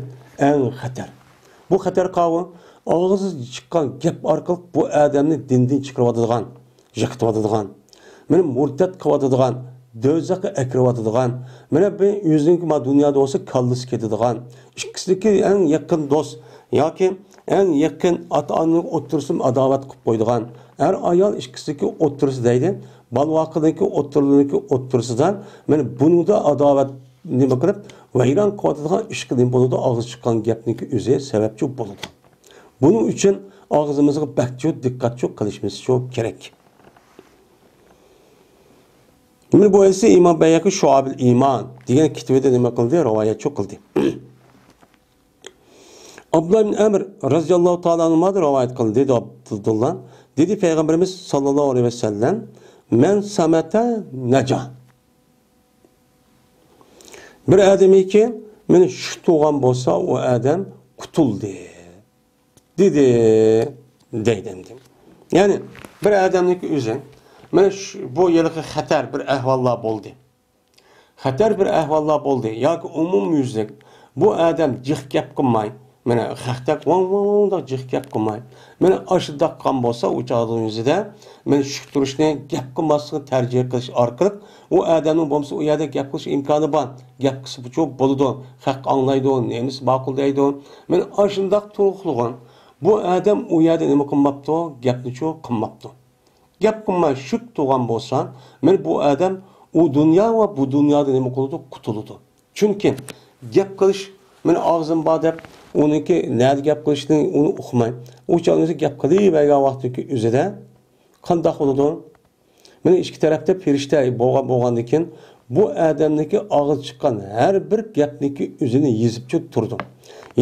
ئەڭ خەتەر. بۇ خەتەر قاۋۇ، ئاغزىدىن چىققان گەپ ئارقىلىق بۇ ئادەمنى دىندىن چىقىرىۋاتىدىغان، يىقىتىۋاتىدىغان، مېنى مۇرتەت قىلىۋاتىدىغان، دوزاخقا ئەكىرىۋاتىدىغان، مانا بۇ ئۆزىنىڭكى ما دۇنيادا بولسا كاللىسى كېتىدىغان، ئىككىسىدىكى ئەڭ يېقىن دوست ياكى ئەڭ يېقىن ئاتا-ئانىنىڭ ئوتتۇرىسىنى ئاداۋەت قىلىپ قويىدىغان، ئەر-ئايال ئىككىسىدىكى ئوتتۇرىسى دەيدۇ، بالا-ۋاقىدىكى ئوتتۇرىلىرىنىڭكى ئوتتۇرىسىدا مانا بۇنىڭدا ئاداۋەت نېمە قىلىپ، ۋەيران قىلىۋاتىدىغان ئىشقا نېمە بولىدۇ؟ ئاغزى چىققان گەپنىڭكى ئۆزى سەۋەبچى بولىدۇ. بۇنىڭ ئۈچۈن ئاغزىمىزغا بەكچۇ دىققەتچۇ قىلىشىمىزچۇ كېرەك. مانا بۇ ھەدىسنى ئىمام بەيھەقى شۇئەبۇل ئىمان دېگەن كىتابىدا نېمە قىلدى؟ رىۋايەتچۇ قىلدى. ئابدۇللا ئىبن ئەمر رەزىياللاھۇ تائالا ئەنھۇمادىن رىۋايەت قىلدى، دېدى ئابدۇللا. دېدى پەيغەمبىرىمىز ساللاللاھۇ ئەلەيھى ۋەسەللەم، مەن سەمەتە نەجا. بىر ئادەمكى مانا شۈك تۇغان بولسا، ئۇ ئادەم قۇتۇلدى، دېدى، دەيدۇ ئەمدى. يەنى بىر ئادەمنىڭكى ئۆزى، مانا شۇ، بۇ ھېلىقى خەتەر بىر ئەھۋاللار بولدى. خەتەر بىر ئەھۋاللار بولدى ياكى ئومۇميۈزلۈك بۇ ئادەم جىق گەپ قىلماي، مانا خەقتەك ۋاڭ ۋاڭ ۋاڭداق جىق گەپ قىلماي، مانا ئاشۇنداق قىلغان بولسا، ئۇ چاغنىڭ ئۆزىدە مانا شۈك تۇرۇشنى، گەپ قىلماسلىقنى تەرجىھ قىلىش ئارقىلىق ئۇ ئادەمنىڭ بولمىسا ئۇ يەردە گەپ قىلىش ئىمكانى بار. گەپ قىلسا بۇچۇ بولىدۇ، خەق ئاڭلايدۇ، نېمىسى ماقۇل دەيدۇ. مانا ئاشۇنداق تۇرۇقلىغان بۇ ئادەم ئۇ يەردە نېمە قىلماپتۇ؟ گەپنىچۇ قىلماپتۇ. گەپ قىلماي شۈك تۇرغان بولسا، مانا بۇ ئادەم ئۇ دۇنيا ۋە بۇ دۇنيادا نېمە قىلىدۇ؟ قۇتۇلىدۇ. چۈنكى گەپ قىلىش، مانا ئاغزىم بار دەپ، ئۇنىڭكى نەدە گەپ قىلىشنى ئۇنى ئۇقماي، ئۇ چاغدا ئۆزى گەپ قىلىۋەرگەن ۋاقتىدىكى ئۆزىدە قانداق بولىدۇ؟ مانا ئىككى تەرەپتە پېرىشتە بولغان، بولغاندىن كېيىن، بۇ ئادەمنىڭكى ئاغزى چىققان ھەر بىر گەپنىڭكى ئۆزىنى يېزىپ چۈ-، تۇرىدۇ.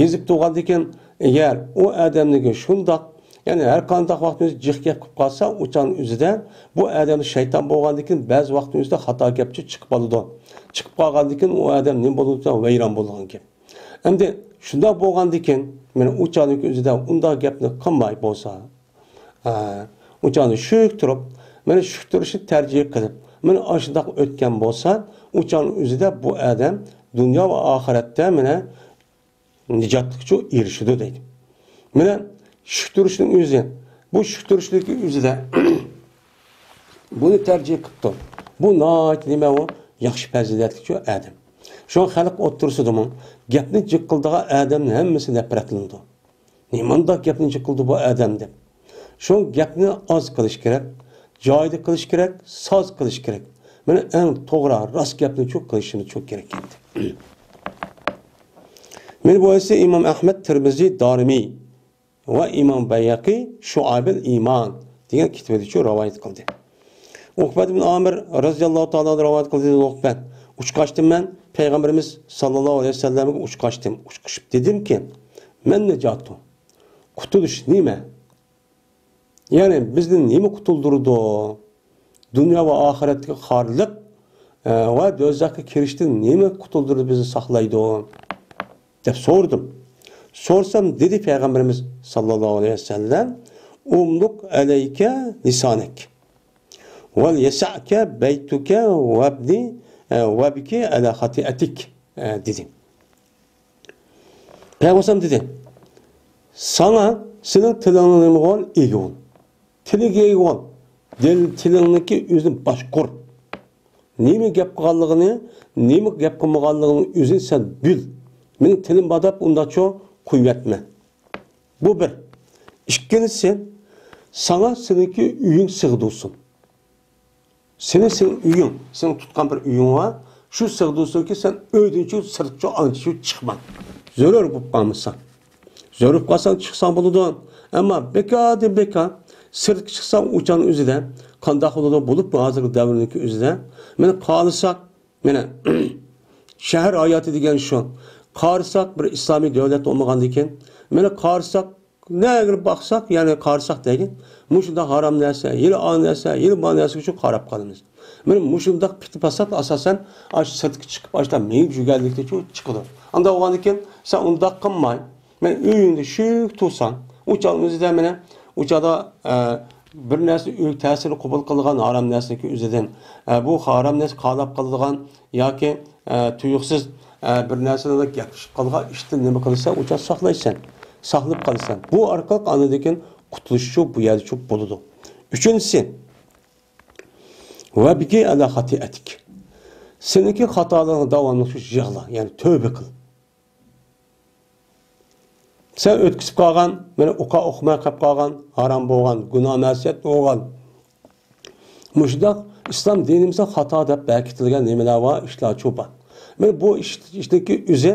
يېزىپ تۇرغاندىن كېيىن، ئەگەر ئۇ ئادەمنىڭكى شۇنداق، يەنى ھەر قانداق ۋاقىتنىڭ ئۆزىدە جىق گەپ قىلىپ قالسا، ئۇ چاغنىڭ ئۆزىدە بۇ ئادەمدە شەيتان بولغاندىن كېيىن بەزى ۋاقىتنىڭ ئۆزىدە خاتا گەپچۇ چىقىپ قالىدۇ. چىقىپ قالغاندىن كېيىن ئۇ ئادەم نېمە بولىدۇ؟ ۋەيران بولىدىغان گەپ. ئەمدى شۇنداق بولغاندىن كېيىن، مانا ئۇ چاغنىڭ ئۆزىدە ئۇنداق گەپنى قىلماي بولسا، ئا، ئۇ چاغنى شۈك تۇرۇپ، مانا شۈك تۇرۇشنى تەرجىھ قىلىپ، مانا ئاشۇنداق ئۆتكەن بولسا، ئۇ چاغنىڭ ئۆزىدە بۇ ئادەم دۇنيا ۋە ئاخىرەتتە مانا نىجاتلىقچۇ ئېرىشىدۇ دەيدۇ. مانا شۈك تۇرۇشنىڭ ئۆزى، بۇ شۈك تۇرۇشنىڭ ئۆزىدە بۇنى تەرجىھ قىپتۇ. بۇ ناھايىتى نېمە ئۇ؟ ياخشى پەزىلەتلىكچۇ ئادەم. شۇڭا خەلق ئوتتۇرىسىدىمۇ گەپنى جىق قىلىدىغان ئادەمنىڭ ھەممىسى نەپرەتلىنىدۇ. نېمانداق گەپنى جىق قىلدى بۇ ئادەم دەپ. شۇڭا گەپنى ئاز قىلىش كېرەك، جايىدا قىلىش كېرەك، ساز قىلىش كېرەك. مانا ئەڭ توغرا، راست گەپنىچۇ قىلىشىمىزچۇ كېرەك ئىدى. مانا بۇ ھەدىسنى ئىمام ئەھمەد، تىرمىزى، دارىمى ۋە ئىمام بەيھەقى شۇئەبىل ئىمان دېگەن كىتابىدىچۇ رىۋايەت قىلدى. ئۇقبەت ئىبن ئامىر رەزىياللاھۇ تائالا ئانھۇ رىۋايەت قىلدى، دېدى ئۇقبەت، ئۇچقاچتىم مەن پەيغەمبىرىمىز ساللاللاھۇ ئەلەيھى ۋەسەللەمگە ئۇچقاچتىم. ئۇچقۇچۇپ دېدىمكى، مەن نىجاتۇ، قۇتۇلۇش نېمە؟ يەنى بىزنى نېمە قۇتۇلدۇرىدۇ؟ دۇنيا ۋە ئاخىرەتتىكى خارلىق، ئە، ۋە دوزاخقا كىرىشتىن نېمە قۇتۇلدۇرىدۇ، بىزنى ساقلايدۇ؟ دەپ سورىدىم. سورىسام، دېدى پەيغەمبىرىمىز ساللاللاھۇ ئەلەيھى ۋەسەللەم، ئۇملۇق ئەلەيكە لىسانەك، ۋەل يەسەئكە بەيتۇكە، ۋەبنى، ئە، ۋەبكى ئەلا خاتىئەتىك، ئە، دېدى. پەيغەمبەر دېدى، ساڭا سېنىڭ تىلىڭنى نېمە قىل؟ ئىگە بول. تىلىگە ئىگە بول. دىل، تىلىڭنىڭكى ئۆزىنى باشقۇر. نېمە گەپ قىلغانلىقىنى، نېمە گەپ قىلمىغانلىقىنى ئۆزۈڭ سەن بىل. مېنىڭ تىلىم بار دەپ ئۇنداقچۇ قويۇۋەتمە. بۇ بىر. ئىككىنچىسى، ساڭا سېنىڭكى ئۆيۈڭ سىغدۇرسۇن. سېنى، سېنىڭ ئۆيۈڭ، سېنىڭ تۇتقان بىر ئۆيۈڭ بار. شۇ سىغدۇرسۇنكى، سەن ئۆيدىنچۇ سىرتقىچۇ ئانچىچۇ چىقما. زۆرۈر بولۇپ قالمىسا. زۆرۈر بولۇپ قالساڭ چىقساڭ بولىدۇ. ئەمما بىكاردىن بىكار سىرتقا چىقساڭ ئۇ چاغنىڭ ئۆزىدە قانداق بولىدۇ؟ بولۇپمۇ ھازىرقى دەۋرنىڭكى ئۆزىدە. مانا قارىساق، مانا شەھەر ھاياتى دېگەن شۇ. قارىساق بىر ئىسلامىي دۆلەت بولمىغاندىكىن، مانا قارىساق نەگە باقساق، يەنى قارىساق دەيلى، مۇشۇنداق ھارام نەرسە، يىلى ئا نەرسە، يىلى ما نەرسىگە شۇ قاراپ قالىمىز. مانا مۇشۇنداق پىتى-پاسات ئاساسەن ئاشۇ سىرتقا چىقىپ، ئاشۇنداق مېڭىپ يۈرگەنلىكتىن شۇ چىقىدۇ. ئانداق بولغاندىكىن سەن ئۇنداق قىلماي، مانا ئۆيۈڭدە شۈك تۇرساڭ، ئۇ چاغنىڭ ئۆزىدە مانا ئۇ چاغدا، ئە، بىر نەرسە ئۆي تەسىرىنى قوبۇل قىلىدىغان ھارام نەرسىنىڭكى ئۆزىدىن، ئە، بۇ ھارام نەرسە قالاپ قالىدىغان ياكى، ئە، تۇيۇقسىز، ئە، بىر نەرسىنى گەپلىشىپ قالغان ئىشتىن نېمە قىلىسەن، ئۇ چاغ ساقلايسەن، ساقلىنىپ قالىسەن. بۇ ئارقىلىق ئاندىن كېيىن قۇتۇلۇشچۇ بۇ يەردىچۇ بولىدۇ. ئۈچىنچىسى، ۋەبكى ئەلا خاتىئەتىك. سېنىڭكى خاتالىقىڭنى داۋاملىق شۇ يىغلا، يەنى تۆۋبە قىل. سەن ئۆتكۈزۈپ قالغان، مانا ئوقا ئوقۇماي قېلىپ قالغان، ھارام بولغان، گۇناھ مەسىيەت بولغان، مۇشۇنداق ئىسلام دىنىمىزدا خاتا دەپ بەكىتىلگەن نېمىلەر بار، ئىشلارچۇ بار. مانا بۇ ئىش، ئىشنىڭكى ئۆزى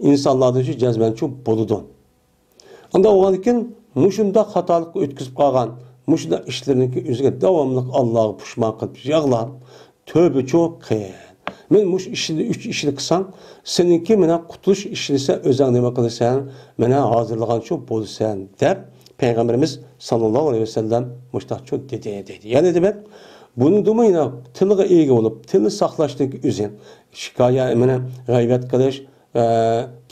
ئىنسانلاردا شۇ جەزمەنچۇ بولىدۇ. ئانداق بولغاندىكىن مۇشۇنداق خاتالىققا ئۆتكۈزۈپ قالغان مۇشۇنداق ئىشلىرىنىڭكى ئۆزىگە داۋاملىق ئاللاغا پۇشمان قىلىپ يىغلاپ، تۆبىچۇ قىل. مەن مۇشۇ ئىشنى، ئۈچ ئىشنى قىلساڭ، سېنىڭكى مانا قۇتۇلۇش ئىشىنى سەن ئۆزۈڭ نېمە قىلىسەن، مانا ھازىرلىغانچۇ بولىسەن، دەپ پەيغەمبىرىمىز ساللاللاھۇ ئەلەيھى ۋەسەللەم مۇشۇنداقچۇ دېدى، دەيدۇ. يەنى دېمەك، بۇنىڭدىمۇ يەنە تىلغا ئىگە بولۇپ، تىلنى ساقلاشتىن ئۆزى شىكايە، مانا غەيۋەت قىلىش، ئە،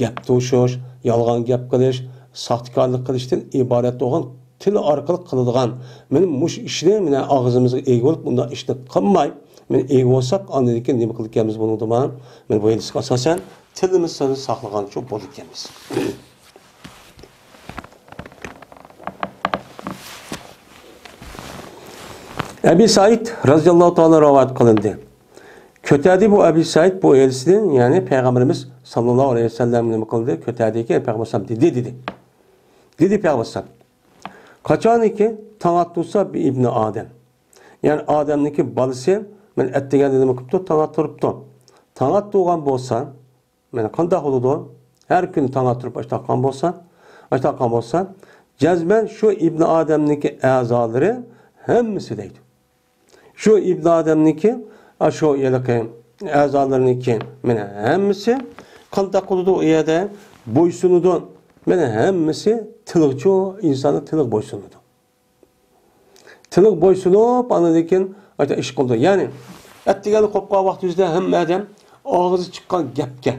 گەپ توشۇش، يالغان گەپ قىلىش، ساختىكارلىق قىلىشتىن ئىبارەت بولغان تىل ئارقىلىق قىلىدىغان، مانا مۇشۇ ئىشنى، مانا ئاغزىمىزغا ئىگە بولۇپ، بۇنداق ئىشنى قىلماي، مانا ئىگە بولساق، ئاندىن كېيىن نېمە قىلىدىكەنمىز بۇنىڭدا؟ مانا بۇ ھەدىسكە ئاساسەن، تىلىمىزنى ساقلىغانچۇ بولىدىكەنمىز. ئەبى سەئىد رەزىياللاھۇ تائالا رىۋايەت قىلىندى. كۆتەردى بۇ ئەبى سەئىد بۇ ھەدىسنى، يەنى پەيغەمبىرىمىز ساللاللاھۇ ئەلەيھى ۋەسەللەم نېمە قىلدى؟ كۆتەردىكى پەيغەمبەر دېدى، دېدى. دېدى پەيغەمبەر. قاچانكى تاڭ ئاتتۇرسا بى ئىبنى ئادەم. يەنى ئادەمنىڭكى بالىسى مانا ئەتىگەندە نېمە قىپتۇ؟ تاڭ ئاتتۇرۇپتۇ. تاڭ ئاتتۇرغان بولسا، مانا قانداق بولىدۇ؟ ھەر كۈنى تاڭ ئاتتۇرۇپ ئاشتاققان بولسا، ئاشتاققان بولسا، جەزمەن شۇ ئىبنى ئادەمنىڭكى ئەزالىرى ھەممىسى دەيدۇ. شۇ ئىبنى ئادەمنىڭكى، ئاشۇ ھېلىقى ئەزالىرىنىڭكى مانا ھەممىسى قانداق قىلىدۇ ئۇ يەردە؟ بويسۇنىدۇ. مانا ھەممىسى تىلغىچۇ، ئىنساننىڭ تىلىغا بويسۇنىدۇ. تىلىغا بويسۇنۇپ، ئاندىن كېيىن ئاشۇنداق ئىش قىلىدۇ. يەنى ئەتىگەنلا قوپقان ۋاقتى يۈزىدە ھەممە ئادەم ئاغزى چىققان گەپكە،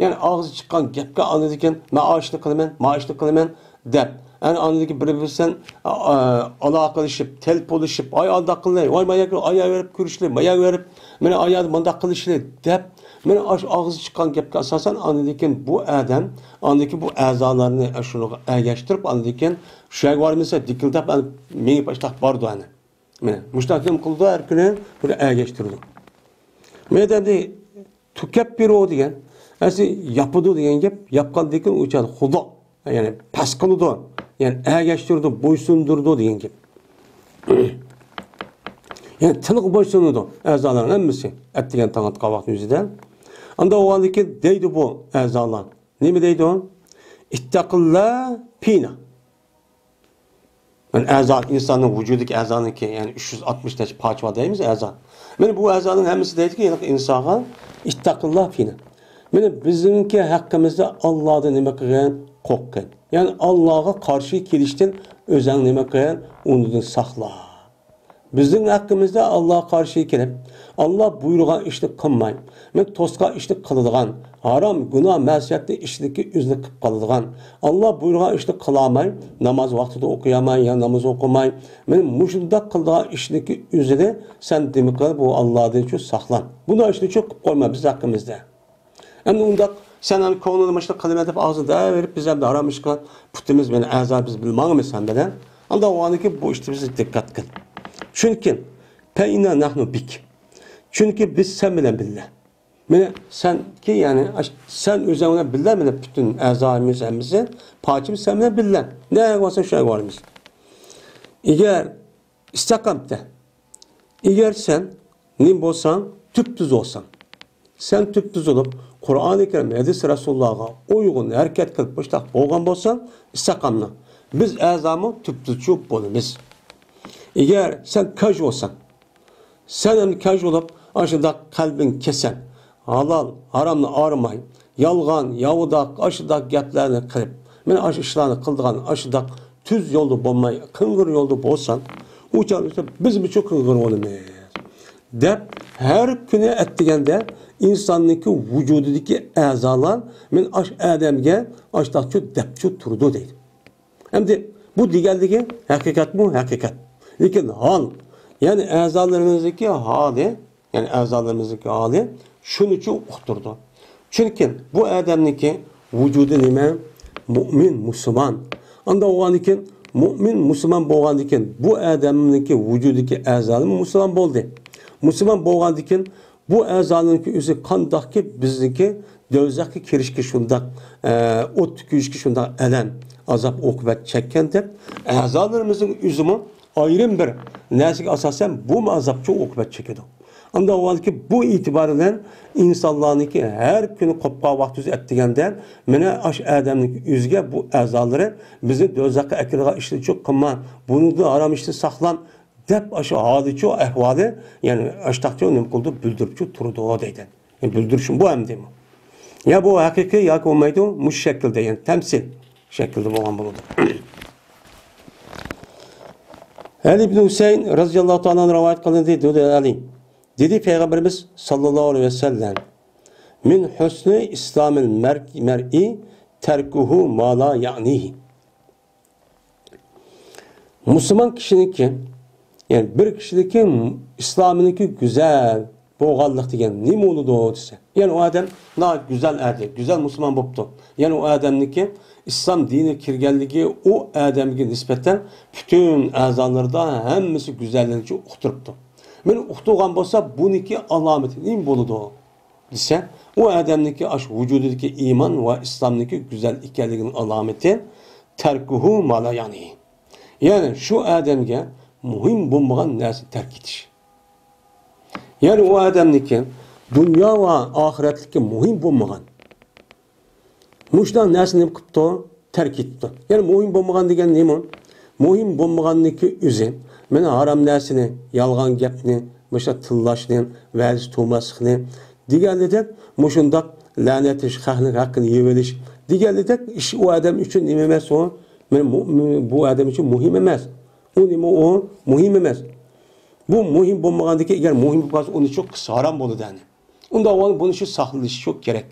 يەنى ئاغزى چىققان گەپكە ئاندىن كېيىن مەن ئاشۇنى قىلىمەن، مائاشنى قىلىمەن دەپ، يەنى ئاندىن كېيىن بىر-بىرسىدىن، ئا، ئا، ئالاقىلىشىپ، تېلېفونلىشىپ، ئاي ئانداق قىلىي، ۋاي مايا ئايا بېرىپ كۆرۈشلى، مايا بېرىپ، مانا ئايا مۇنداق قىلىشلى دەپ، مانا ئاشۇ ئاغزى چىققان گەپكە ئاساسەن ئاندىن كېيىن بۇ ئادەم ئاندىن كېيىن بۇ ئەزالارنى شۇنىڭغا ئەگەشتۈرۈپ، ئاندىن كېيىن شۇ يەرگە بارمىسا دىكىلدەپ مېڭىپ ئاشتاق بارىدۇ ئەنە. مانا مۇشۇنداق نېمە قىلىدۇ، ھەر كۈنى بۇنى ئەگەشتۈرىدۇ. مەيدەمدە تۇكەپپىرۇ دېگەن، ئەسلى ياپىدۇ دېگەن گەپ، ياپقاندىن كېيىن ئۇ چاغدا خۇدا، يەنى پەس قىلىدۇ، يەنى ئەگەشتۈرىدۇ، بويسۇندۇرىدۇ دېگەن گەپ. يەنى تىلغا بويسۇنىدۇ ئەزالارنىڭ ھەممىسى ئەتىگەن تاڭ ئاتقان ۋاقتى يۈزىدە. ئاندا بولغاندىن كېيىن دەيدۇ بۇ ئەزالار. نېمە دەيدۇ؟ ئىتتەقىللا پىنا. مانا ئەزا، ئىنساننىڭ ۋۇجۇدىدىكى ئەزانىڭكى، يەنى ئۈچ يۈز ئاتمىش نەچچە پارچە بار دەيمىز ئەزا. مانا بۇ ئەزانىڭ ھەممىسى دەيدىكى، ھېلىقى ئىنسانغا ئىتتەقىللا فىنا. مانا بىزنىڭكى ھەققىمىزدە ئاللادىن نېمە قىلغىن؟ قورققىن. يەنى ئاللاغا قارشى كېلىشتىن ئۆزەڭ نېمە قىل؟ ئۇنىڭدىن ساقلا. بىزنىڭ ھەققىمىزدە ئاللاغا قارشى كېلىپ، ئاللا بۇيرۇغان ئىشنى قىلماي، مەن توسقان ئىشنى قىلىدىغان، ھارام، گۇناھ، مەسىيەتنى ئىشىدىكى ئۆزىنى قىلىپ قالىدىغان، ئاللا بۇيرۇغان ئىشنى قىلالماي، ناماز ۋاقتىدا ئوقۇيالماي يا ناماز ئوقۇماي، مەن مۇشۇنداق قىلىدىغان ئىشنىكى ئۆزىنى سەن دېمە قىل، بۇ ئاللادىن شۇ ساقلان. بۇنداق ئىشنى شۇ قىلىپ قويما بىز ھەققىمىزدە. ئەمدى ئۇنداق سەن ئەمدى كۆڭلۈڭدە مۇشۇنى قىلىمەن دەپ ئاغزىنى دەۋېرىپ، بىز ئەمدى ھارام ئىشقا پۇتىمىز بىلەن ئەزا بىز بىلماڭمىز سەن بىلەن. ئاندا ئۇنىڭكى بۇ ئىشتا بىز دىققەت قىل. چۈنكى فەئىننا نەھنۇ بىك. چۈنكى بىز سەن بىلەن بىللە. مانا سەنكى، يەنى ئاش-، سەن ئۆزۈڭ بىلەن بىللە، مانا پۈتۈن ئەزايىمىز ھەممىسى، پارچىمىز سەن بىلەن بىللە. نەگە بارسا شۇ يەرگە بارىمىز. ئەگەر ئىستەقامتە. ئەگەر سەن نېمە بولساڭ، تۈپتۈز بولساڭ. سەن تۈپتۈز بولۇپ، قۇرئانى كەرىم، ھەدىس رەسۇلۇللاغا ئۇيغۇن ھەرىكەت قىلىپ مۇشۇنداق بولغان بولساڭ، ئىستەقامنىڭ. بىز ئەزامۇ تۈپتۈزچۇ بولىمىز. ئەگەر سەن كاج بولساڭ، سەن ئەمدى كاج بولۇپ، ئاشۇنداق قەلبىڭ كېسەل، ھالال، ھارامنى ئايرىماي، يالغان، ياۋىداق، ئاشۇنداق گەپلەرنى قىلىپ، مانا ئاشۇ ئىشلارنى قىلىدىغان ئاشۇنداق تۈز يولدا بولماي، قىڭغىر يولدا بولساڭ، ئۇ چاغدا بىزمۇچۇ قىڭغىر بولىمىز، دەپ ھەر كۈنى ئەتىگەندە ئىنساننىڭكى ۋۇجۇدىدىكى ئەزالار مانا ئاشۇ ئادەمگە ئاشۇنداقچۇ دەپچۇ تۇرىدۇ دەيدۇ. ئەمدى بۇ دېگەنلىكى ھەقىقەتمۇ؟ ھەقىقەت. لېكىن ھال، يەنى ئەزالىرىمىزدىكى ھالى، يەنى ئەزالىرىمىزدىكى ھالى شۇنىچۇ ئۇقتۇرىدۇ. چۈنكى بۇ ئادەمنىڭكى ۋۇجۇدى نېمە؟ مۇئمىن، مۇسۇلمان. ئاندا بولغاندىكىن، مۇئمىن، مۇسۇلمان بولغاندىكىن، بۇ ئادەمنىڭكى ۋۇجۇدىدىكى ئەزالىرى مۇسۇلمان بولدى. مۇسۇلمان بولغاندىكىن، بۇ ئەزانىڭكى ئۆزى قانداقكى بىزنىڭكى دوزاخقا كىرىشكە شۇنداق، ئە، ئوتتا كۆيۈشكە شۇنداق ئەلەم، ئازاب، ئوقۇبەت چەككەن دەپ، ئەزالىرىمىزنىڭ ئۆزىمۇ ئايرىم بىر نەرسىگە ئاساسەن بۇمۇ ئازابچۇ ئوقۇبەت چېكىدۇ. ئاندىن ئاۋۋالكى بۇ ئېتىبار بىلەن ئىنسانلارنىڭكى ھەر كۈنى قوپقان ۋاقتىمىز ئەتىگەندە، مانا ئاشۇ ئادەمنىڭكى ئۆزىگە بۇ ئەزالىرى بىزنى دوزاخقا ئەكىرىدىغان ئىشلارنى چۇ قىلما، بۇنىڭدىن ھارام ئىشتىن ساقلان، دەپ ئاشۇ ھالىچۇ ئەھۋالى، يەنى ئاشتاقچۇ نېمە قىلىدۇ، بىلدۈرۈپچۇ تۇرىدۇ دەيدۇ. يەنى بىلدۈرۈشمۇ بۇ ئەمدى. يا بۇ ھەقىقىي ياكى بولمايدۇ، مۇشۇ شەكىلدە، يەنى تەمسىل شەكىلدە بولغان بولىدۇ. ئەلى ئىبن ھۈسەيىن رەزىياللاھۇ تائالا ئەنھۇ رىۋايەت قىلىندى، دېدى ئەلى. دېدى پەيغەمبىرىمىز ساللاللاھۇ ئەلەيھى ۋەسەللەم، مىن ھۇسنى ئىسلامىل مەر-، مەرئى تەركۇھۇ ما لا يەئنىھى. مۇسۇلمان كىشىنىڭكى، يەنى بىر كىشىنىڭكى ئىسلامىنىڭكى گۈزەل بولغانلىق دېگەن نېمە بولىدۇ دېسە، يەنى ئۇ ئادەم ناھايىتى گۈزەل ئەردى، گۈزەل مۇسۇلمان بوپتۇ. يەنى ئۇ ئادەمنىڭكى ئىسلام دىنىگە كىرگەنلىكى ئۇ ئادەمگە نىسبەتەن پۈتۈن ئەزالىرىدا ھەممىسى گۈزەللىكچە ئۇقتۇرۇپتۇ. مانا ئۇقتۇرغان بولسا، بۇنىڭكى ئالامىتى نېمە بولىدۇ دېسە، ئۇ ئادەمنىڭكى ئاشۇ ۋۇجۇدىدىكى ئىمان ۋە ئىسلامنىڭكى گۈزەل ئىكەنلىكىنىڭ ئالامىتى تەركۇھۇ ما لا يەئنىھى. يەنى شۇ ئادەمگە مۇھىم بولمىغان نەرسىنى تەرك ئېتىش. يەنى ئۇ ئادەمنىڭكى دۇنيا ۋە ئاخىرەتلىككە مۇھىم بولمىغان مۇشۇنداق نەرسىنى نېمە قىپتۇ؟ تەرك ئېتىپتۇ. يەنى مۇھىم بولمىغان دېگەن نېمە؟ مۇھىم بولمىغاننىڭكى ئۆزى، مانا ھارام نەرسىنى، يالغان گەپنى، مۇشۇنداق تىللاشنى، ۋەز تۇماسلىقنى دېگەنلىدەك، مۇشۇنداق لەنەتلىشىش، خەقنىڭ ھەققىنى يەۋېلىش دېگەنلىدەك ئىش ئۇ ئادەم ئۈچۈن نېمە ئەمەس ئۇ؟ مانا مۇ-، مۇ-، بۇ ئادەم ئۈچۈن مۇھىم ئەمەس. ئۇ نېمە ئۇ؟ مۇھىم ئەمەس. بۇ مۇھىم بولمىغاندىكىن، ئەگەر مۇھىم بولۇپ قالسا، ئۇنى شۇ قىلسا ھارام بولىدۇ، يەنى. ئۇنداق بولغاندا بۇنى شۇ ساقلىنىشى شۇ كېرەك.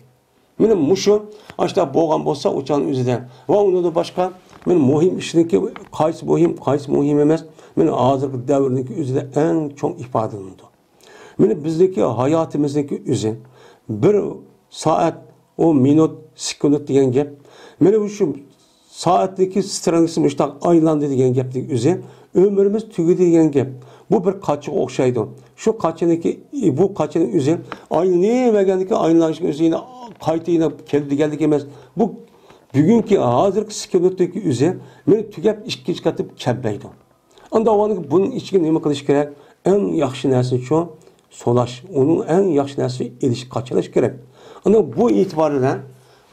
مانا مۇشۇ ئاشۇنداق بولغان بولسا، ئۇ چاغنىڭ ئۆزىدە ۋە ئۇنىڭدىن باشقا، مانا مۇھىم ئىشنىڭكى قايسى مۇھىم، قايسى مۇھىم ئەمەس، مانا ھازىرقى دەۋرنىڭكى ئۆزىدە ئەڭ چوڭ ئىپادىلىنىدۇ. مانا بىزنىڭكى ھاياتىمىزنىڭكى ئۆزى بىر سائەت، ئون مىنۇت، سېكۇنت دېگەن گەپ. مانا شۇ سائەتنىڭكى سترېلكىسى مۇشۇنداق ئايلاندى دېگەن گەپنىڭ ئۆزى ئۆمرىمىز تۈگىدى دېگەن گەپ. بۇ بىر قاچىغا ئوخشايدۇ. شۇ قاچىنىڭكى، بۇ قاچىنىڭ ئۆزى ئايلىنىۋەرگەندىكىن ئايلىنىشنىڭ ئۆزى يەنە قايتا يەنە كېلىدۇ دېگەنلىك ئەمەس. بۇ بۈگۈنكى، ھازىرقى سېكۇنتتىكى ئۆزى مانا تۈگەپ ئىككىنچى قېتىم كەلمەيدۇ. ئانداق بولغاندىكىن بۇنىڭ ئىچىگە نېمە قىلىش كېرەك؟ ئەڭ ياخشى نەرسىنى شۇ سولاش، ئۇنىڭ ئەڭ ياخشى نەرسىنى ئېلىش، قاچىلاش كېرەك. ئاندىن بۇ ئېتىبار بىلەن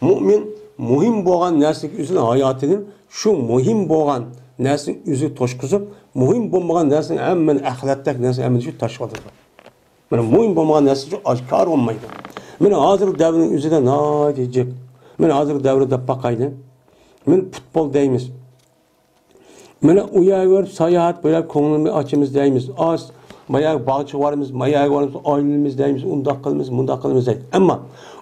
مۇئمىن مۇھىم بولغان نەرسىگە ئۆزىنىڭ ھاياتىنى شۇ مۇھىم بولغان نەرسىنىڭ ئۆزىگە توشقۇزۇپ، مۇھىم بولمىغان نەرسىنى ھەممىنى، ئەخلەتتەك نەرسىنى ھەممىنى شۇ تاشلىۋاتىدۇ. مانا مۇھىم بولمىغان نەرسە ئاشكارا بولمايدۇ. مانا ھازىر دەۋرنىڭ ئۆزىدە ناھايىتى جىق. مانا ھازىر دەۋر دەپ باقايلى. مانا پۇتبول دەيمىز. مانا ئۇ يەرگە بېرىپ ساياھەت، بۇ يەرگە كۆڭلىمىزنى ئاچىمىز دەيمىز. ئاز، ما يەرگە باغچىغا بارىمىز، ما يەرگە بارىمىز، ئايلىنىمىز دەيمىز، ئۇنداق قىلىمىز، مۇنداق قىلىمىز دەيدۇ. ئەمما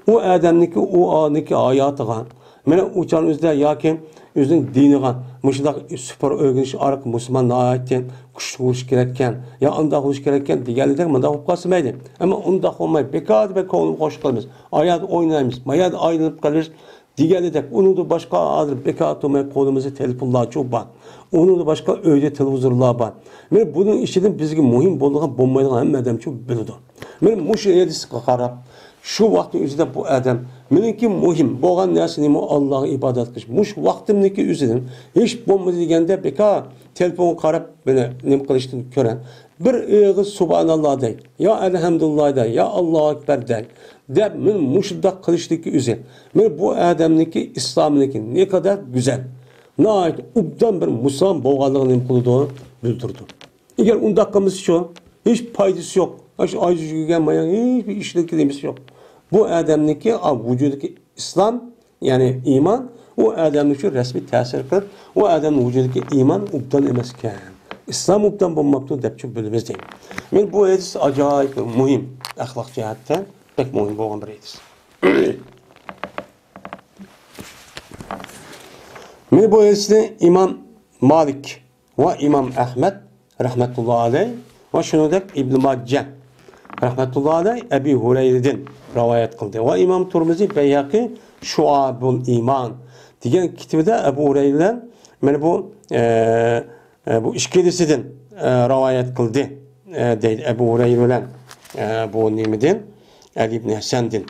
ئۇ ئادەمنىڭكى، ئۇ ئانىڭكى ھاياتىغا، مانا ئۇ چاغنىڭ ئۆزىدە ياكى ئۆزىنىڭ دىنىغا مۇشۇنداق سپورت ئۆگىنىش ئارقىلىق مۇسۇلمان ناھايىتى كۈچلۈك بولۇش كېرەككەن، يا ئانداق بولۇش كېرەككەن دېگەنلىدەك مۇنداق بولۇپ قالسا مەيلى. ئەمما ئۇنداق بولماي، بىكار بىر كۆڭلىمىزنى خوش قىلىمىز. ئايەردە ئوينايمىز، ما يەردە ئايلىنىپ قېلىش، دېگەنىدەك، ئۇنىڭدىن باشقا ھازىر بىكار تۇرماي قولىمىزدا تېلېفونلارچۇ بار. ئۇنىڭدىن باشقا ئۆيدە تېلېۋىزورلار بار. مانا بۇنىڭ ئىچىدىن بىزگە مۇھىم بولىدىغان، بولمايدىغان ھەممە ئادەمچۇ بىلىدۇ. مانا مۇشۇ ھەدىسكە قاراپ، شۇ ۋاقىتنىڭ ئۆزىدە بۇ ئادەم، مېنىڭكى مۇھىم بولغان نەرسە نېمە؟ ئاللاغا ئىبادەت قىلىش. مۇشۇ ۋاقتىمنىڭكى ئۆزىدىن ھېچ بولمىدى دېگەندە بىكار تېلېفونغا قاراپ، مانا نېمە قىلىشتىن كۆرە، بىر ئېغىز سۇبھاناللا دەي، يا ئەلھەمدۇلىللا دەي، يا ئاللاھۇ ئەكبەر دەي، دەپ، مانا مۇشۇنداق قىلىشتىكى ئۆزى، مانا بۇ ئادەمنىڭكى ئىسلامىنىڭكى نەقەدەر گۈزەل، ناھايىتى ئوبدان بىر مۇسۇلمان بولغانلىقىنى نېمە قىلىدۇ؟ بىلدۈرىدۇ. ئەگەر ئۇنداق قىلمىسىچۇ، ھېچ پايدىسى يوق. ئاشۇ ئايزى يۈگۈرگەن مايان ھېچ بىر ئىشنىڭكى نېمىسى يوق. بۇ ئادەمنىڭكى، ئا، ۋۇجۇدىدىكى ئىسلام، يەنى ئىمان، ئۇ ئادەمنىڭ شۇ رەسمىي تەسىر قىلىپ، ئۇ ئادەمنىڭ ۋۇجۇدىدىكى ئىمان ئوبدان ئەمەسكەن. ئىسلام ئوبدان بولماپتۇ دەپچۇ بىلىمىز دەيدۇ. مانا بۇ ھەدىس ئاجايىپ مۇھىم، ئەخلاق جەھەتتە بەك مۇھىم بولغان بىر ھەدىس. مانا بۇ ھەدىسنى ئىمام مالىك ۋە ئىمام ئەخمەت رەھمەتۇللا ئەلەيھ ۋە شۇنىڭدەك ئىبن ماجە رەھمەتۇللا ئەلەيھ ئەبى ھۇرەيرىدىن رىۋايەت قىلدى. ۋە ئىمام تۇرمۇزى بەيھەقى شۇئەبۇل ئىمان دېگەن كىتابىدا ئەبۇ ھۇرەيرە بىلەن مانا بۇ، ئە، ئە، بۇ ئىككىلىسىدىن، ئە، رىۋايەت قىلدى، ئە، دەيدۇ. ئەبۇ ھۇرەيرە بىلەن، ئە، بۇ نېمىدىن؟ ئەلى ئىبن ھەسەندىن.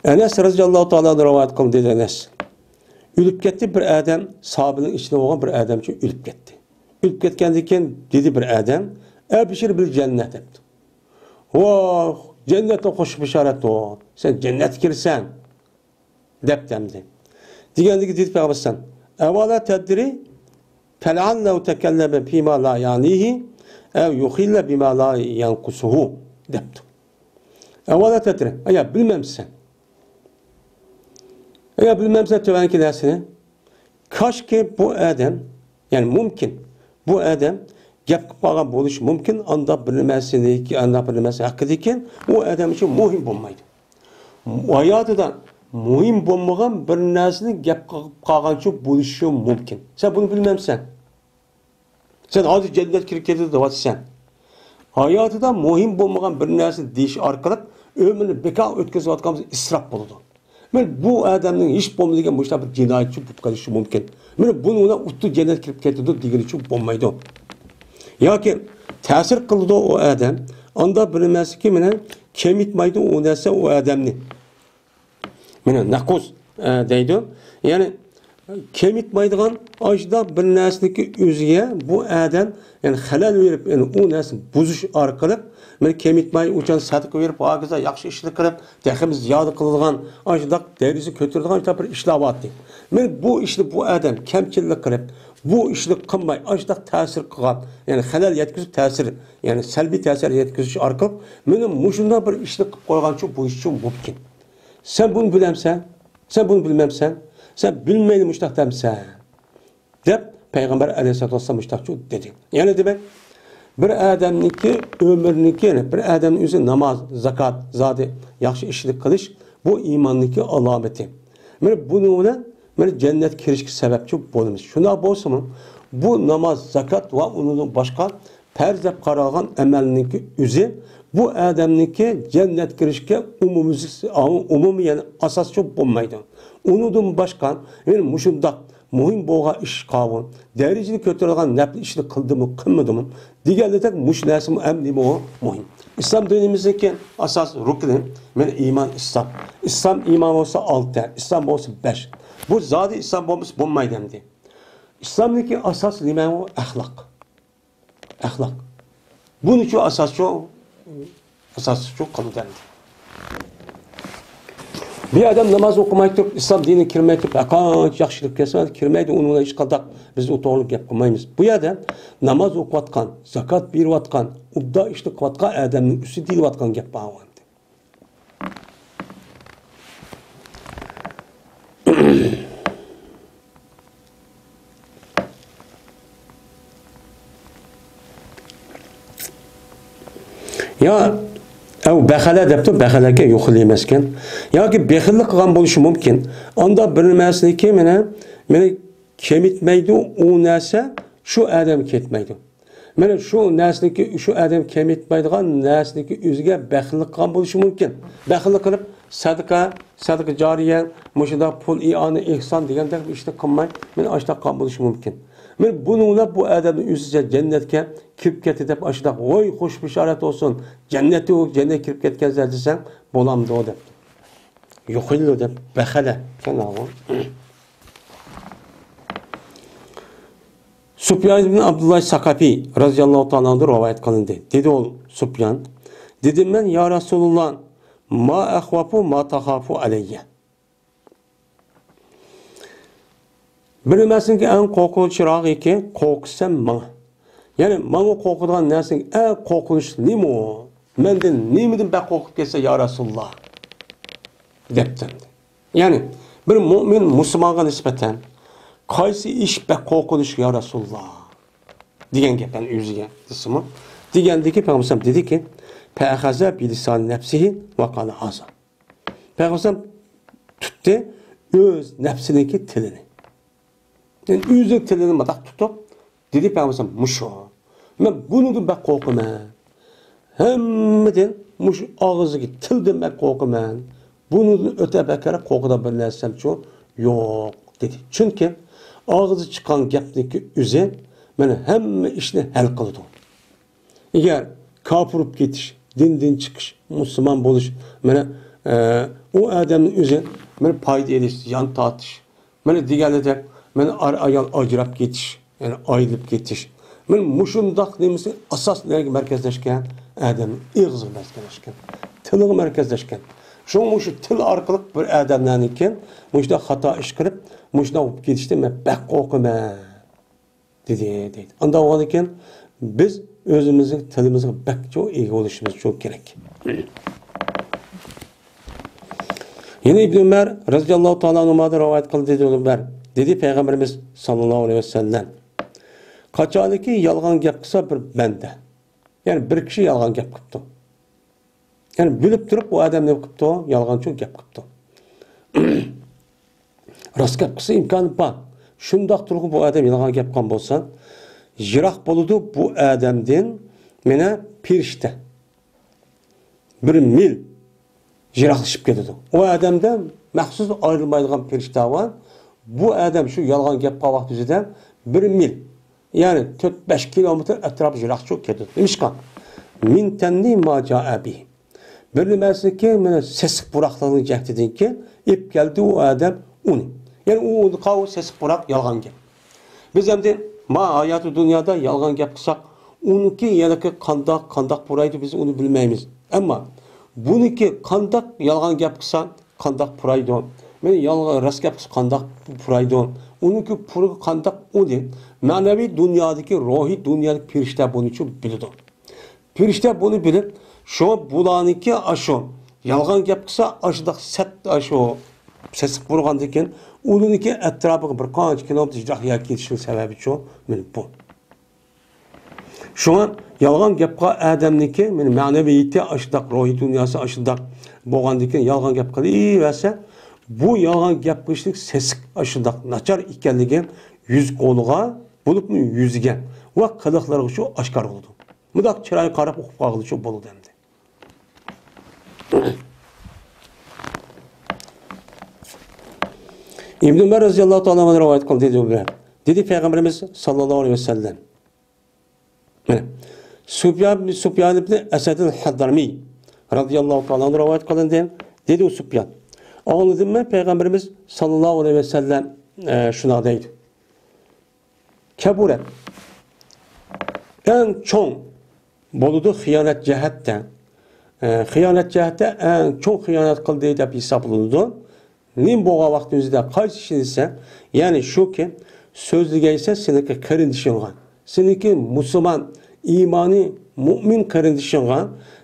ئەنەس رەزىياللاھۇ تائالا ئەنھۇ رىۋايەت قىلدى، دېدى ئەنەس. ئۆلۈپ كەتتى بىر ئادەم، ساھابىنىڭ ئىچىدە بولغان بىر ئادەمچۇ ئۆلۈپ كەتتى. ئۆتۈپ كەتكەندىن كېيىن دېدى بىر ئادەم، «ئەبشىر بىل جەننە» دەپتۇ. «ۋاھ، جەننەتتە خوش بېشارەتتۇر، سەن جەننەتكە كىرىسەن» دەپتۇ ئەمدى. دېگەندىكى دېدى پەيغەمبەر ئەلەيھىسسالام، «ئەۋەلا تەدرى فەلەئەللەھۇ تەكەللەمە فىما لا يەئنىھى ئەۋ يۇخىللە بىما لا يەنقۇسۇھۇ» دەپتۇ. «ئەۋەلا تەدرى»، ئايا بىلمەمسەن؟ ئايا بىلمەمسەن تۆۋەنكى نەرسىنى؟ كاشكى بۇ ئادەم، يەنى مۇمكىن، بۇ ئادەم گەپ قىلىپ قالغان بولۇشى مۇمكىن، ئانداق بىر نېمەسىنىڭكى، ئانداق بىر نېمەسى ھەققىدىكى، ئۇ ئادەم ئۈچۈن مۇھىم بولمايدۇ. ھاياتىدا مۇھىم بولمىغان بىر نەرسىنى گەپ قىلىپ قالغانچۇ بولۇشى مۇمكىن. سەن بۇنى بىلمەمسەن؟ سەن ھازىر جەننەتكە كىرىپ كېتىدۇ دەۋاتىسەن. ھاياتىدا مۇھىم بولمىغان بىر نەرسىنى دېيىش ئارقىلىق ئۆمرىنى بىكار ئۆتكۈزۈۋاتقانمىز، ئىسراپ بولىدۇ. مانا بۇ ئادەمنىڭ ھېچ بولمىغان مۇشۇنداق بىر جىنايەتچى بولۇپ قېلىشى مۇمكىن. مانا بۇنىڭ بىلەن ئۇتتۇ جەننەتكە كىرىپ كېتىدۇ دېگىنىچۇ بولمايدۇ. ياكى تەسىر قىلىدۇ ئۇ ئادەم. ئاندا بىر نېمەسىكى مانا كېمىتمەيدۇ ئۇ نەرسە ئۇ ئادەمنى. مانا نەقۇس، ئە، دەيدۇ. يەنى كېمىتمەيدىغان ئاشۇنداق بىر نەرسىنىڭكى ئۆزىگە بۇ ئادەم، يەنى خەلەل بېرىپ، يەنى ئۇ نەرسىنى بۇزۇش ئارقىلىق، مانا كېمىتمەي ئۇچان سەدىقە بېرىپ، ھاكازا ياخشى ئىشنى قىلىپ، تېخىمۇ زىيادە قىلىدىغان، ئاشۇنداق دەرىجىسى كۆتۈرىدىغان شۇنداق بىر ئىشلار بارتى. مانا بۇ ئىشنى بۇ ئادەم كەمچىللىك قىلىپ، بۇ ئىشنى قىلماي، ئاشۇنداق تەسىر قىلغان، يەنى خەلەل يەتكۈزۈپ تەسىر، يەنى سەلبىي تەسىر يەتكۈزۈش ئارقىلىق، مانا مۇشۇنداق بىر ئىشنى قىلىپ قويغانچۇ بولۇشى مۇمكىن. سەن بۇنى بىلەمسەن؟ سەن بۇنى بىلمەمسەن؟ سەن بىلمەيلا مۇشۇنداق دەمسەن؟ دەپ پەيغەمبەر ئەلەيھىسسالاتۇ ۋەسسالام مۇشۇنداقچۇ دېدى. يەنە دېمەك، بىر ئادەمنىڭكى ئۆمرىنىڭكى، يەنى بىر ئادەمنىڭ ئۆزى ناماز، زاكات، زادى ياخشى ئىشنى قىلىش، بۇ ئىماننىڭكى ئالامىتى. مانا بۇنىڭ بىلەن مانا جەننەتكە كىرىشكە سەۋەبچى بولىمىز. شۇنداق بولسىمۇ، بۇ ناماز، زاكات ۋە ئۇنىڭدىن باشقا پەرز دەپ قارالغان ئەمەلنىڭكى ئۆزى بۇ ئادەمنىڭكى جەننەتكە كىرىشكە ئومۇمىي، ئومۇمىي، يەنى ئاساسچۇ بولمايدۇ. ئۇنىڭدىن باشقا، يەنى مۇشۇنداق مۇھىم بولغان ئىش قاۋۇ، دەرىجىنى كۆتۈرىدىغان نەپلى ئىشنى قىلدىمۇ، قىلمىدىمۇ دېگەندەك مۇشۇ نەرسىمۇ ئەمدى مۇھىم. ئىسلام دىنىمىزنىڭكى ئاساس رۇكنى، مانا ئىمان، ئىسلام. ئىسلام، ئىمان بولسا ئالتە، ئىسلام بولسا بەش. بۇ زادى ئىسلام بولمىسا بولمايدۇ ئەمدى. ئىسلامدىكى ئاساس نېمە ئۇ؟ ئەخلاق. ئەخلاق. بۇنىچۇ ئاساسچۇ، ئاساسچۇ قىلدى ئەمدى. بىر ئادەم ناماز ئوقۇماي تۇرۇپ، ئىسلام دىنىگە كىرمەي تۇرۇپ، ھەرقانچە ياخشىلىق كەلسە كىرمەيدۇ، ئۇنىڭ بىلەن ھېچقانداق بىز ئۇ توغرىلىق گەپ قىلمايمىز. بۇ يەردە ناماز ئوقۇۋاتقان، زاكات بېرىۋاتقان، ئۇبدا ئىشنى قىلىۋاتقان ئادەمنىڭ ئۈستىدە دېيىلىۋاتقان گەپ بار ئەمدى. يا، ئەۋ بەخەلە دەپتۇ، بەخەلەكە يۇخىلى ئەمەسكەن. ياكى بېخىللىق قىلغان بولۇشى مۇمكىن. ئاندا بىر نېمەسىنىكى مېنى، مېنى كېمىتمەيدۇ، ئۇ نەرسە شۇ ئادەم كېتمەيدۇ. مانا شۇ نەرسىنىڭكى، شۇ ئادەم كېمىتمەيدىغان نەرسىنىڭكى ئۆزىگە بەخىللىق قىلغان بولۇشى مۇمكىن. بەخىللىق قىلىپ، سەدىقە، سەدىقە جارىيە، مۇشۇنداق پۇل، ئىئانە، ئېھسان دېگەندەك بىر ئىشنى قىلماي، مانا ئاشۇنداق قىلغان بولۇشى مۇمكىن. مانا بۇنىڭ بىلەن بۇ ئادەمنىڭ ئۆزى جەننەتكە كىرىپ كەتتى دەپ، ئاشۇنداق، ۋوي، خوش بېشارەت بولسۇن، جەننەتتە ئۇ جەننەتكە كىرىپ كەتكەن زادى دېسەڭ، بولامدۇ دەپ. يۇخىللۇ دەپ، بەخەلە ئىكەن ئۇ. سۇپيان ئىبن ئابدۇللا ساقەپى رەزىياللاھۇ تائالا ئەنھۇدىن رىۋايەت قىلىندى. دېدى ئۇ سۇپيان، دېدىم مەن، يا رەسۇلۇللا، ما ئەخۋەفۇ ما تەخافۇ ئەلەييە. بىر نېمىسىنىڭكى ئەڭ قورقۇنچراقىكى، قورقۇسەن ماڭا. يەنى ماڭا قورقىدىغان نەرسىنىڭ ئەڭ قورقۇنچلىقى نېمە ئۇ؟ مەندىن نېمىدىن بەك قورقۇپ كەتسە، يا رەسۇلۇللا؟ دەپتۇ. يەنى بىر مۆمىن مۇسۇلمانغا نىسبەتەن قايسى ئىش بەك قورقۇنچلۇق يا رەسۇلۇللا؟ دېگەن گەپ، يەنى ئۆزىگە دېسىمۇ. دېگەندىكى پەيغەمبەر دېدىكى، فەئەخەزە بىلىسانى نەپسىھى ۋە قالە ھازا. پەيغەمبەر تۇتتى ئۆز نەپسىنىڭكى تىلىنى. يەنى ئۆزىنىڭ تىلىنى مۇنداق تۇتۇپ، دېدى پەيغەمبەر، مۇشۇ. مەن بۇنىڭدىن بەك قورقىمەن. ھەممىدىن مۇشۇ ئاغزىدىكى تىلدىن بەك قورقىمەن. بۇنىڭدىن ئۆتە بەكرەك قورقىدىغان بىر نەرسەمچۇ يوق، دېدى. چۈنكى ئاغزى چىققان گەپنىڭكى ئۆزى مانا ھەممە ئىشنى ھەل قىلىدۇ. ئەگەر كاپىر بولۇپ كېتىش، دىندىن چىقىش، مۇسۇلمان بولۇش، مانا، ئە، ئۇ ئادەمنىڭ ئۆزى مانا پايدا ئېلىش، زىيان تارتىش، مانا دېگەنلىرىدەك، مانا ئار-ئايال ئاجراپ كېتىش، يەنى ئايرىلىپ كېتىش، مانا مۇشۇنداق نېمىسى ئاساس نەگە مەركەزلەشكەن؟ ئادەمنىڭ ئېغىزىغا مەركەزلەشكەن، تىلىغا مەركەزلەشكەن. شۇڭا مۇشۇ تىل ئارقىلىق بىر ئادەملەرنىڭكى مۇشۇنداق خاتا ئىش قىلىپ، مۇشۇنداق بولۇپ كېتىشتىن مەن بەك قورقىمەن، دېدى، دەيدۇ. ئانداق بولغاندىكىن بىز ئۆزىمىزنىڭ تىلىمىزغا بەكچۇ ئىگە بولۇشىمىز شۇ كېرەك. يەنە ئىبن ئۆمەر رەزىياللاھۇ تائالا ئەنھۇمادىن رىۋايەت قىلدى، دېدى ئۆمەر، دېدى پەيغەمبىرىمىز ساللاللاھۇ ئەلەيھى ۋەسەللەم، قاچانكى يالغان گەپ قىلسا بىر بەندە، يەنى بىر كىشى يالغان گەپ قىپتۇ. يەنى بىلىپ تۇرۇپ ئۇ ئادەم نېمە قىپتۇ؟ يالغانچۇ گەپ قىپتۇ. راست گەپ قىلسا ئىمكانى بار. شۇنداق تۇرغۇ بۇ ئادەم يالغان گەپ قىلغان بولسا، يىراق بولىدۇ بۇ ئادەمدىن مانا پېرىشتە. بىر مىل يىراقلىشىپ كېتىدۇ. ئۇ ئادەمدە مەخسۇس ئايرىلمايدىغان پېرىشتە بار. بۇ ئادەم شۇ يالغان گەپ قىلغان ۋاقتى ئۆزىدە بىر مىل، يەنى تۆت بەش كىلومېتىر ئەتراپى يىراقچۇ كېتىدۇ. نېمىشقا؟ مىن تەننى ما جائە بىھ. بىر نېمەسىكى، مانا سېسىق پۇراقلىقنىڭ جەھىتىدىنكى ئېلىپ كەلدى ئۇ ئادەم ئۇنى. يەنى ئۇ ئۇنى قاۋۇ سېسىق پۇراق يالغان گەپ. بىز ئەمدى ما ھاياتى دۇنيادا يالغان گەپ قىلساق، ئۇنىڭكى يەنىكى قانداق، قانداق پۇرايدۇ، بىز ئۇنى بىلمەيمىز. ئەمما بۇنىڭكى قانداق يالغان گەپ قىلسا، قانداق پۇرايدۇ؟ مەن يالغان، راست گەپ قىلسا قانداق پۇرايدۇ؟ ئۇنىڭكى پۇرىقى قانداق ئۇنى؟ مەنىۋى دۇنيادىكى، روھىي دۇنيادىكى پېرىشتە بۇنىچۇ بىلىدۇ. پېرىشتە بۇنى بىلىپ، شۇڭا بۇلارنىڭكى ئاشۇ يالغان گەپ قىلسا، ئاشۇنداق سەت، ئاشۇ سېسىق بولغاندىن كېيىن، ئۇنىڭكى ئەتراپىغا بىر قانچە كىلومېتىر يىراق يەرگە كېتىشنىڭ سەۋەبى شۇ، مانا بۇ. شۇڭا يالغان گەپ قىلغان ئادەمنىڭكى، مانا مەنىۋىيىتى ئاشۇنداق، روھىي دۇنياسى ئاشۇنداق بولغاندىن كېيىن، يالغان گەپ قىلىۋەرسە، بۇ يالغان گەپ قىلىشنىڭ سېسىق، ئاشۇنداق ناچار ئىكەنلىكى يۈز قولىغا، بولۇپمۇ يۈزىگە ۋە قىلىقلىرىغا شۇ ئاشكارا بولىدۇ. مۇنداق چىرايغا قاراپ ئۇقۇپ قالغىلى شۇ بولىدۇ ئەمدى. ئىبن ئۆمەر رەزىياللاھۇ تائالا ئەنھۇ رىۋايەت قىلدى، دېدى، دېدى پەيغەمبىرىمىز ساللاللاھۇ ئەلەيھى ۋەسەللەم. مانا، سۇپيان، سۇپيان ئىبن ئەسەدىل ھەددارمىي رەزىياللاھۇ تائالا ئەنھۇ رىۋايەت قىلىندى. دېدى ئۇ سۇپيان، ئاڭلىدىممۇ پەيغەمبىرىمىز ساللاللاھۇ ئەلەيھى ۋەسەللەم، ئە، شۇنداق دەيدۇ. كەبۇرەت. ئەڭ چوڭ بولىدۇ خىيانەت جەھەتتە. ئە، خىيانەت جەھەتتە ئەڭ چوڭ خىيانەت قىلدى دەپ ھېسابلىنىدۇ. نېمە بولغان ۋاقتى ئۆزىدە قايسى ئىشنى دېسە، يەنى شۇكى، سۆزلىگەيسەن سېنىڭكى قېرىندىشىڭغا، سېنىڭكى مۇسۇلمان، ئىمانى، مۇئمىن قېرىندىشىڭغا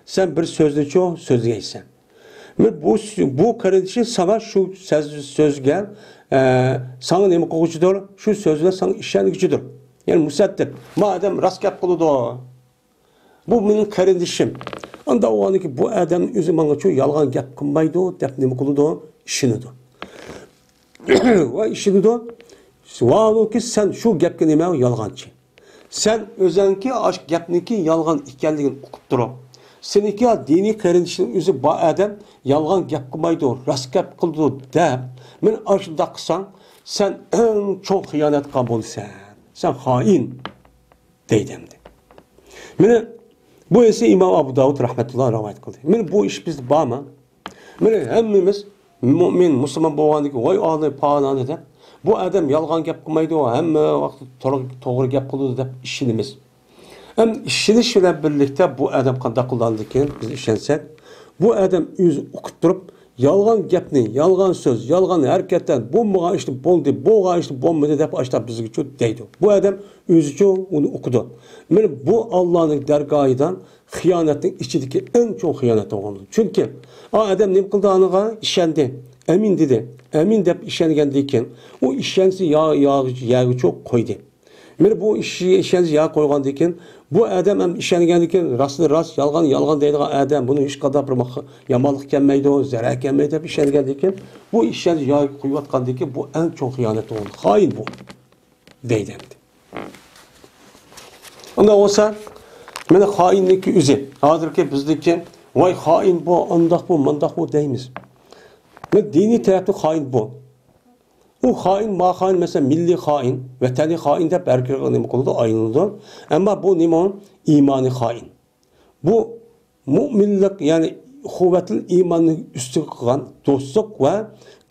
سەن بىر سۆزنىچۇ سۆزلىگەيسەن. مانا بۇ، بۇ قېرىندىشىڭ ساڭا شۇ سۆز، سۆزگە، ئە، ساڭا نېمە قىلغۇچىدۇر؟ شۇ سۆز بىلەن ساڭا ئىشەنگۈچىدۇر. يەنى مۇسەددىق. ما ئادەم راست گەپ قىلىدۇ. بۇ مېنىڭ قېرىندىشىم. ئانداق بولغاندىكىن بۇ ئادەم ئۆزى ماڭا شۇ يالغان گەپ قىلمايدۇ دەپ نېمە قىلىدۇ؟ ئىشىنىدۇ. ۋە ئىشىنىدۇ. ۋاھالۇكى سەن شۇ گەپكە نېمە يالغانچى؟ سەن ئۆزەڭكى ئاشۇ گەپنىڭكى يالغان ئىكەنلىكىنى ئۇقۇپ تۇرۇپ، سېنىڭكى دىنىي قېرىندىشىڭ ئۆزى بار ئادەم يالغان گەپ قىلمايدۇ، راست گەپ قىلىدۇ دەپ، مانا ئاشۇنداق قىلساڭ، سەن ئەڭ چوڭ خىيانەتكار بولىسەن. سەن خائىن، دەيدۇ ئەمدى. مانا بۇ ئىشنى ئىمام ئابۇ داۋۇد رەھمەتۇللا رىۋايەت قىلدى. مانا بۇ ئىش بىزدە بارمۇ؟ مانا ھەممىمىز مۇئمىن، مۇسۇلمان بولغاندىن كېيىن، ۋاي ئالىي پالانى دەپ، بۇ ئادەم يالغان گەپ قىلمايدۇ، ھەممە ۋاقىت توغرا، توغرا گەپ قىلىدۇ دەپ ئىشىنىمىز. ئەمدى ئىشىنىش بىلەن بىرلىكتە بۇ ئادەم قانداق قىلغاندىكىن، بىز ئىشەنسەك، بۇ ئادەم ئۆزى ئۇقۇپ تۇرۇپ، يالغان گەپنى، يالغان سۆز، يالغان ھەرىكەتتە بولمىغان ئىشنى بولدى، بولغان ئىشنى بولمىدى دەپ ئاشتا بىزگىچۇ دەيدۇ. بۇ ئادەم ئۆزىچۇ ئۇنى ئۇقىدۇ. مانا بۇ ئاللانىڭ دەرگاھىدا خىيانەتنىڭ ئىچىدىكى ئەڭ چوڭ خىيانەت بولغان. چۈنكى ئا ئادەم نېمە قىلدى ئانىغا؟ ئىشەندى. ئەمىن دېدى. ئەمىن دەپ ئىشەنگەندىن كېيىن، ئۇ ئىشەنچىسى يا-، يا-، يەرگىچۇ قويدى. مانا بۇ ئىش-، ئىشەنچىسى يەرگە قويغاندىن كېيىن، بۇ ئادەم ھەم ئىشەنگەندىن كېيىن، راستنى راست، يالغان يالغان دەيدىغان ئادەم، بۇنىڭ ھېچقانداق بىر ماق-، يامانلىق كەلمەيدۇ، زەرەر كەلمەيدۇ دەپ ئىشەنگەندىن كېيىن، بۇ ئىشەنچىسى يەرگە قويۇۋاتقاندىن كېيىن، بۇ ئەڭ چوڭ خىيانەت بولدى. خائىن بۇ. دەيدۇ ئەمدى. ئۇنداق بولسا، مانا خائىننىڭكى ئۆزى. ھازىرقى بىزدىكى، ۋاي خائىن بۇ، ئانداق بۇ، مانداق بۇ دەيمىز. مانا دىنىي تەرەپتىن خائىن بۇ. ئۇ خائىن، ما خائىن، مەسىلەن، مىللىي خائىن، ۋەتەنىي خائىن دەپ ھەر كىرگەن نېمە قىلىدۇ، ئايلىنىدۇ. ئەمما بۇ نېمە ئۇ؟ ئىمانىي خائىن. بۇ مۇئمىنلىق، يەنى قۇۋۋەتىل ئىماننى ئۈستىگە قىلغان دوستلۇق ۋە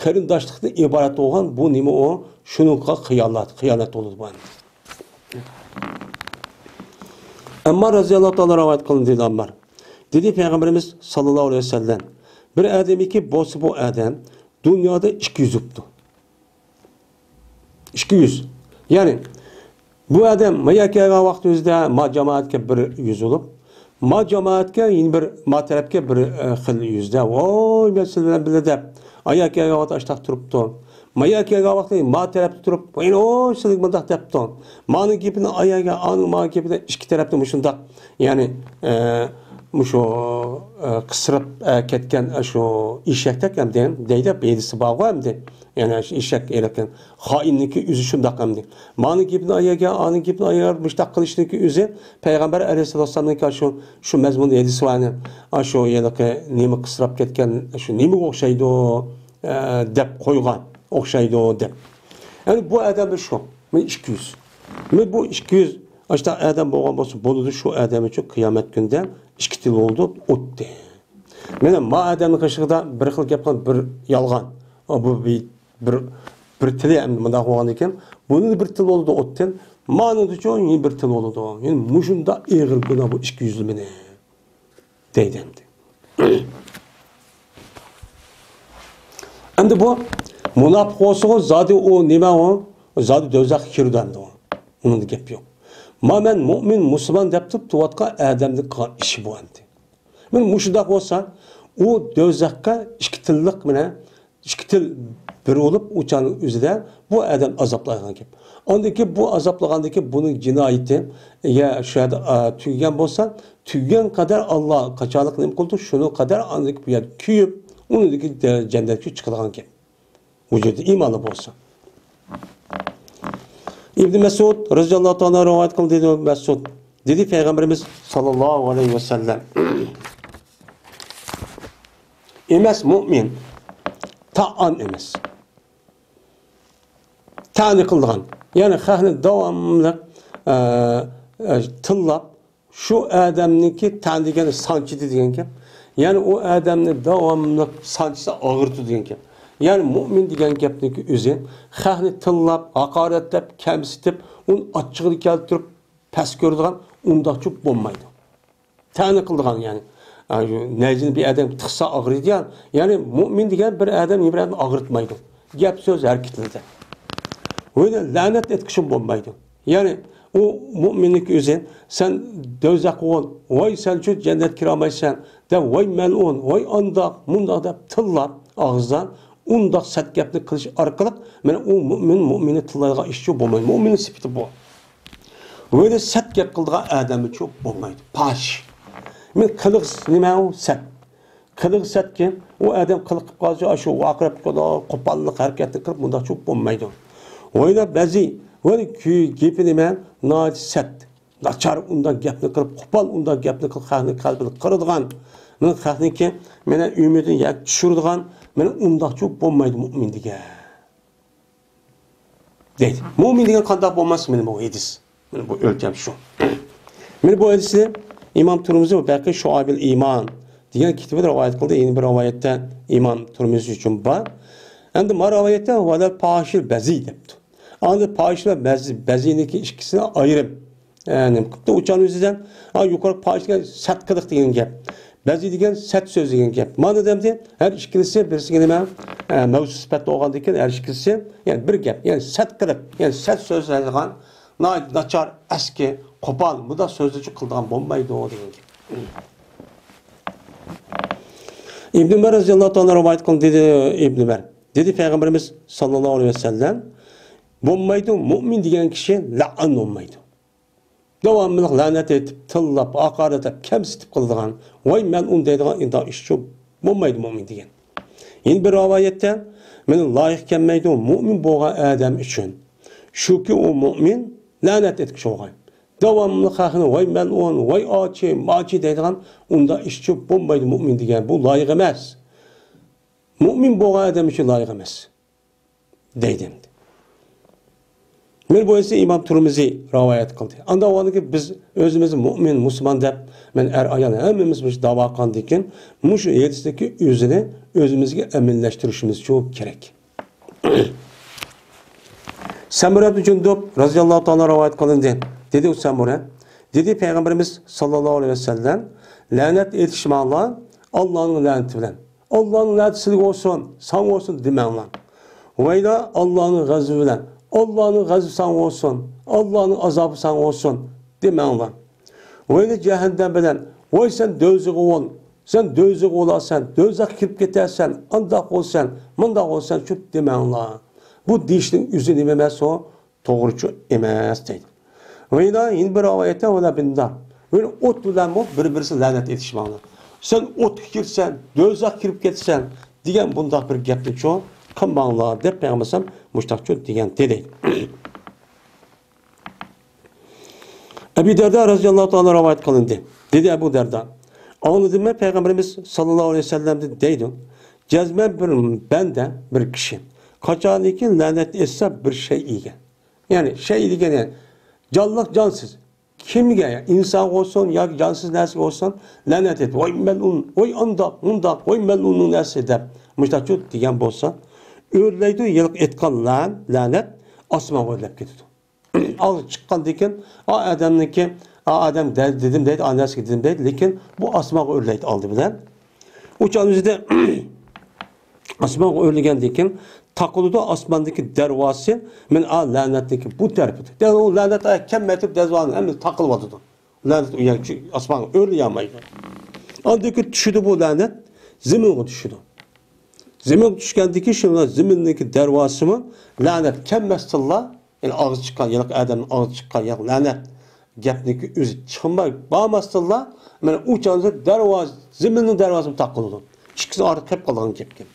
قېرىنداشلىقتىن ئىبارەت بولغان بۇ نېمە ئۇ؟ شۇنىڭغا خىيانەت، خىيانەت بولىدۇ بۇ ئەمدى. ئەممار رەزىياللاھۇ تائالا رىۋايەت قىلىندى، دېدى ئەممار. دېدى پەيغەمبىرىمىز ساللاللاھۇ ئەلەيھى ۋەسەللەم، بىر ئادەمكى بولسا بۇ ئادەم دۇنيادا ئىككى يۈز بوپتۇ. ئىككى يۈز. يەنى بۇ ئادەم ما يەرگە كەلگەن ۋاقتىمىزدا ما جامائەتكە بىر يۈز بولۇپ، ما جامائەتكە يەنە بىر، ما تەرەپكە بىر، ئە، خىل يۈزدە، ۋاي، مەن سىلەر بىلەن بىللە دەپ، ئايا كەلگەن ۋاقىت ئاشتاق تۇرۇپتۇ. ما يەرگە كەلگەن ۋاقتى ما تەرەپتە تۇرۇپ، ۋاي، ئوي، سىلەر مۇنداق دەپتۇ. مانىڭ گېپىنى ئاياگە، ئانىڭ ماڭا گېپىنى ئىككى تەرەپتە مۇشۇنداق، يەنى، ئە، مۇشۇ، ئە، قىسرىپ، ئە، كەتكەن، ئە، شۇ ئېشەكتەك ئەمدى دەيدۇ، ھەدىسى بارغۇ ئەمدى. يەنى شۇ ئېشەك ھېلىقى خائىننىڭكى ئۆزى شۇنداق ئەمدى. مانىڭ گېپىنى ئاياگە، ئانىڭ گېپىنى ئاياگە مۇشۇنداق قىلىشنىڭكى ئۆزى پەيغەمبەر ئەلەيھىسسالامنىڭكى شۇ، شۇ مەزمۇندا ھەدىسى بارنى، ئاشۇ ھېلىقى نېمە قىسراپ كەتكەن، شۇ نېمىگە ئوخشايدۇ، ئە، دەپ قويغان، ئوخشايدۇ دەپ. يەنى بۇ ئادەمدە شۇ، مانا ئىككى يۈز. مانا بۇ ئىككى يۈز ئاشۇنداق ئادەم بولغان بولسا بولىدۇ، شۇ ئادەم ئۈچۈن قىيامەت كۈنىدە ئىككى تىل بولىدۇ، ئوتتى. مانا ما ئادەمنىڭ قېشىدا بىر خىل گەپ قىلغان، بىر يالغان. ئۇ بۇ بىر، بىر، بىر تىلى ئەمدى مۇنداق بولغاندىكىن، بۇنىڭ بىر تىل بولىدۇ ئوتتىن، مانىڭدىچۇ يەنە بىر تىل بولىدۇ. يەنى مۇشۇنداق ئېغىر گۇناھ بۇ ئىككى يۈزلىمىنى دەيدۇ ئەمدى. ئەمدى بۇ مۇناپىق بولسىغۇ زادى ئۇ نېمە ئۇ؟ زادى دوزاخقا كىرىدۇ ئەمدى ئۇ. ئۇنىڭدا گەپ يوق. ما مەن مۇئمىن، مۇسۇلمان دەپ تۇرۇپ تۇرۇۋاتقان ئادەمنىڭ قىلغان ئىشى بۇ ئەمدى. مانا مۇشۇنداق بولسا، ئۇ دوزاخقا ئىككى تىللىق مانا ئىككى تىل بىر بولۇپ، ئۇ چاغنىڭ ئۆزىدە بۇ ئادەم ئازابلايدىغان گەپ. ئاندىن كېيىن بۇ ئازابلىغاندىن كېيىن بۇنىڭ جىنايىتى يا شۇ يەردە، ئا، تۈگىگەن بولسا، تۈگىگەن قەدەر ئاللا قاچانلىق نېمە قىلىدۇ، شۇنىڭ قەدەر ئاندىن كېيىن بۇ يەردە كۆيۈپ، ئۇنىڭدىن كېيىن جەننەتكە چىقىدىغان گەپ. ۋۇجۇدى ئىمانلىق بولسا. ئىبن مەسئۇد رەزىياللاھۇ تائالا رىۋايەت قىلدى، دېدى مەسئۇد. دېدى پەيغەمبىرىمىز ساللاللاھۇ ئەلەيھى ۋەسەللەم. ئەمەس مۇئمىن. تائان ئەمەس. تەنى قىلىدىغان. يەنى خەقنى داۋاملىق، ئە، ئە، تىللاپ، شۇ ئادەمنىڭكى تەن دېگەن سانچىدى دېگەن گەپ. يەنى ئۇ ئادەمنى داۋاملىق سانچىسا ئاغرىتىدۇ دېگەن گەپ. يەنى مۇئمىن دېگەن گەپنىڭكى ئۆزى خەقنى تىللاپ، ھاقارەتلەپ، كەمسىتىپ، ئۇنى ئاچچىقىنى كەلتۈرۈپ، پەس كۆرىدىغان ئۇنداقچۇ بولمايدۇ. تەنە قىلىدىغان، يەنى، ئا، شۇ نەيزىنى بىر ئادەم تىقسا ئاغرىيدىغان، يەنى مۇئمىن دېگەن بىر ئادەم بىر ئادەمنى ئاغرىتمايدۇ. گەپ سۆز ھەرىكىتىدە. ۋە لەنەت ئېيتقۇچىمۇ بولمايدۇ. يەنى ئۇ مۇئمىننىڭ ئۆزى، سەن دوزاخقا بول، ۋاي سەنچۇ جەننەتكە كىرەلمەيسەن دەپ، ۋاي مەلئۇن، ۋاي ئانداق، مۇنداق دەپ تىللاپ ئاغزىدا ئۇنداق سەت گەپنى قىلىش ئارقىلىق، مانا ئۇ مۇئمىن، مۇئمىننى تىللايدىغان ئىشچۇ بولمايدۇ. مۇئمىننىڭ سۈپىتى بۇ. ۋە سەت گەپ قىلىدىغان ئادەمچۇ بولمايدۇ. پاھىش. مانا قىلىق نېمە ئۇ؟ سەت. قىلىق سەتكى، ئۇ ئادەم قىلىق قىلىپ قالسا، شۇ ۋارقىراپ كېتىدۇ، قوپاللىق ھەرىكەتنى قىلىپ، مۇنداقچۇ بولمايدۇ. ۋە بەزى، ۋە گېپى نېمە؟ ناھايىتى سەت. ناچار ئۇنداق گەپنى قىلىپ، قوپال ئۇنداق گەپنى قىلىپ، خەقنىڭ قەلبىنى قىرىدىغان، مانا خەقنىڭكى، مانا ئۈمىدىنى يەرگە چۈشۈرىدىغان، مانا ئۇنداقچۇ بولمايدۇ مۇئمىن دېگەن. دەيدۇ. مۇئمىن دېگەن قانداق بولماس؟ مانا بۇ ھەدىس. مانا بۇ ئۆلچەم شۇ. مانا بۇ ھەدىسنى ئىمام تۇرمۇزى ۋە بەيھەقى شۇئەبۇل ئىمان دېگەن كىتابىدا رىۋايەت قىلدى. يەنە بىر رىۋايەتتە ئىمام تۇرمۇزى ئۈچۈن بار. ئەمدى ما رىۋايەتتە ۋەلەل پاھىشىل بەزى دەپتۇ. ئاندىن پاھىش ۋە بەزى، بەزىنىڭكى ئىككىسىنى ئايرىم، ئە، نېمە قىپتۇ؟ ئۇچان ئۆزىدە، ھە، يۇقىرىقى پاھىش دېگەن سەت قىلىق دېگەن گەپ. بەزى دېگەن سەت سۆز دېگەن گەپ. مانا دەمدى، ھەر ئىككىلىسى بىرسىگە نېمە؟ ئە، مەۋسۇپ سۈپەت بولغاندىن كېيىن ھەر ئىككىلىسى، يەنى بىر گەپ، يەنى سەت قىلىق، يەنى سەت سۆزلەيدىغان، ناھايىتى ناچار، ئەسكى، قوپال، مۇنداق سۆزلەرچۇ قىلىدىغان بولمايدۇ دېگەن گەپ. ئىبن ئۆمەر رەزىياللاھۇ تائالا رىۋايەت قىلدى، دېدى ئىبن ئۆمەر. دېدى پەيغەمبىرىمىز ساللاللاھۇ ئەلەيھى ۋەسەللەم، بولمايدۇ، مۇئمىن دېگەن كىشى لەئەن بولمايدۇ. داۋاملىق لەنەت ئېيتىپ، تىللاپ، ھاقارەتلەپ، كەمسىتىپ قىلىدىغان، ۋاي مەلئۇن دەيدىغان ئۇنداق ئىشچۇ بولمايدۇ مۇئمىن دېگەن. يەنە بىر رىۋايەتتە، مانا لايىق كەلمەيدۇ مۇئمىن بولغان ئادەم ئۈچۈن. شۇكى ئۇ مۇئمىن لەنەت ئېيتقۇچى بولغان. داۋاملىق خەقنى ۋاي مەلئۇن، ۋاي ئاچى، ماچى دەيدىغان ئۇنداق ئىشچۇ بولمايدۇ مۇئمىن دېگەن. بۇ لايىق ئەمەس. مۇئمىن بولغان ئادەم ئۈچۈن لايىق ئەمەس. دەيدۇ ئەمدى. مانا بۇ ھەدىسنى ئىمام تۇرمۇزى رىۋايەت قىلدى. ئانداق بولغاندىكىن بىز ئۆزىمىزنى مۇئمىن، مۇسۇلمان دەپ، مانا ئەر-ئايال ھەممىمىز مۇشۇ داۋا قىلغاندىكىن، مۇشۇ ھەدىستىكى ئۆزىنى ئۆزىمىزگە ئەمەلىيلەشتۈرۈشىمىزچۇ كېرەك. سەمۇرە ئىبن جۇندۇب رەزىياللاھۇ تائالا رىۋايەت قىلىندى. دېدى ئۇ سەمۇرە، دېدى پەيغەمبىرىمىز ساللاللاھۇ ئەلەيھى ۋەسەللەم، لەنەت ئېيتىشماڭلار، ئاللانىڭ لەنىتى بىلەن. ئاللانىڭ لەنىتى سىلىگە بولسۇن، ساڭا بولسۇن دېمەڭلار. ۋەيلا ئاللانىڭ غەزىپى بىلەن، ئاللانىڭ غەزىپى ساڭا بولسۇن، ئاللانىڭ ئازابى ساڭا بولسۇن دېمەڭلار. ۋەيلا جەھەننەم بىلەن، ۋاي سەن دوزىخىغا بول، سەن دوزىخىغا بولارسەن، دوزاخقا كىرىپ كېتەرسەن، ئانداق بولسەن، مۇنداق بولسەن شۇ دېمەڭلار. بۇ دېيىشنىڭ ئۆزى نېمە ئەمەس ئۇ؟ توغرىچۇ ئەمەس دەيدۇ. ۋەيلا يەنە بىر رىۋايەتتە ۋەلا بىننار. ۋەلا ئوت بىلەنمۇ بىر-بىرسىگە لەنەت ئېيتىشماڭلار. سەن ئوتقا كىرىسەن، دوزاخقا كىرىپ كېتىسەن دېگەن بۇنداق بىر گەپنىچۇ قىلماڭلار دەپ پەيغەمبەر مۇشتاقچۇ دېگەنتى دەيدۇ. ئەبۇ دەردە رەزىياللاھۇ تائالا رىۋايەت قىلىندى. دېدى ئەبۇ دەردە، ئاڭلىدىممۇ پەيغەمبىرىمىز ساللاللاھۇ ئەلەيھى ۋەسەللەمدىن دەيدۇ، جەزمەن بىر بەندە، بىر كىشى قاچانكى لەنەت ئېيتسا بىر شەيئىگە، يەنى شەيئى دېگەن يەنى جانلىق جانسىز، كىمگە، ئىنسانغا بولسۇن ياكى جانسىز نەرسىگە بولسۇن، لەنەت ئېيتىپ، ۋاي مەلئۇن، ۋاي ئانداق، مۇنداق، ۋاي مەلئۇننىڭ نەرسىسى دەپ مۇشتاچۇ دېگەن بولسا، ئۆرلەيدۇ ھېلىقى ئېيتقان لەن-، لەنەت ئاسمانغا ئۆرلەپ كېتىدۇ. ئاغزى چىققاندىن كېيىن، ئا ئادەمنىڭكى، ئا ئادەم دە-، دېدىم دەيدۇ، ئا نەرسىگە دېدىم دەيدۇ، لېكىن بۇ ئاسمانغا ئۆرلەيدۇ ئالدى بىلەن. ئۇ چاغنىڭ ئۆزىدە ئاسمانغا ئۆرلىگەندىن كېيىن تاقىلىدۇ ئاسماندىكى دەرۋازىسى، مانا ئا لەنەتنىڭكى بۇ تەرىپىدە. دەل ئۇ لەنەت ئايا كەلمەيتتۇرۇپ دەرۋازىنى ھەممىسى تاقىلىۋاتىدۇ. لەنەت ئۇ يەر ئاسمانغا ئۆرلىيەلمەيدۇ. ئاندىن كېيىن چۈشىدۇ بۇ لەنەت، زېمىنغا چۈشىدۇ. زېمىنغا چۈشكەندىن كېيىن شۇ زېمىننىڭكى دەرۋازىسىمۇ لەنەت كەلمەستىنلا، يەنى ئاغزى چىققان، ھېلىقى ئادەمنىڭ ئاغزى چىققان ھېلىقى لەنەت گەپنىڭكى ئۆزى چىقماي بارماستىنلا، مانا ئۇ چاغدا دەرۋازا، زېمىننىڭ دەرۋازىسى تاقىلىدۇ. ئىككىسى ئارىدا قېلىپ قالغان گەپكەن.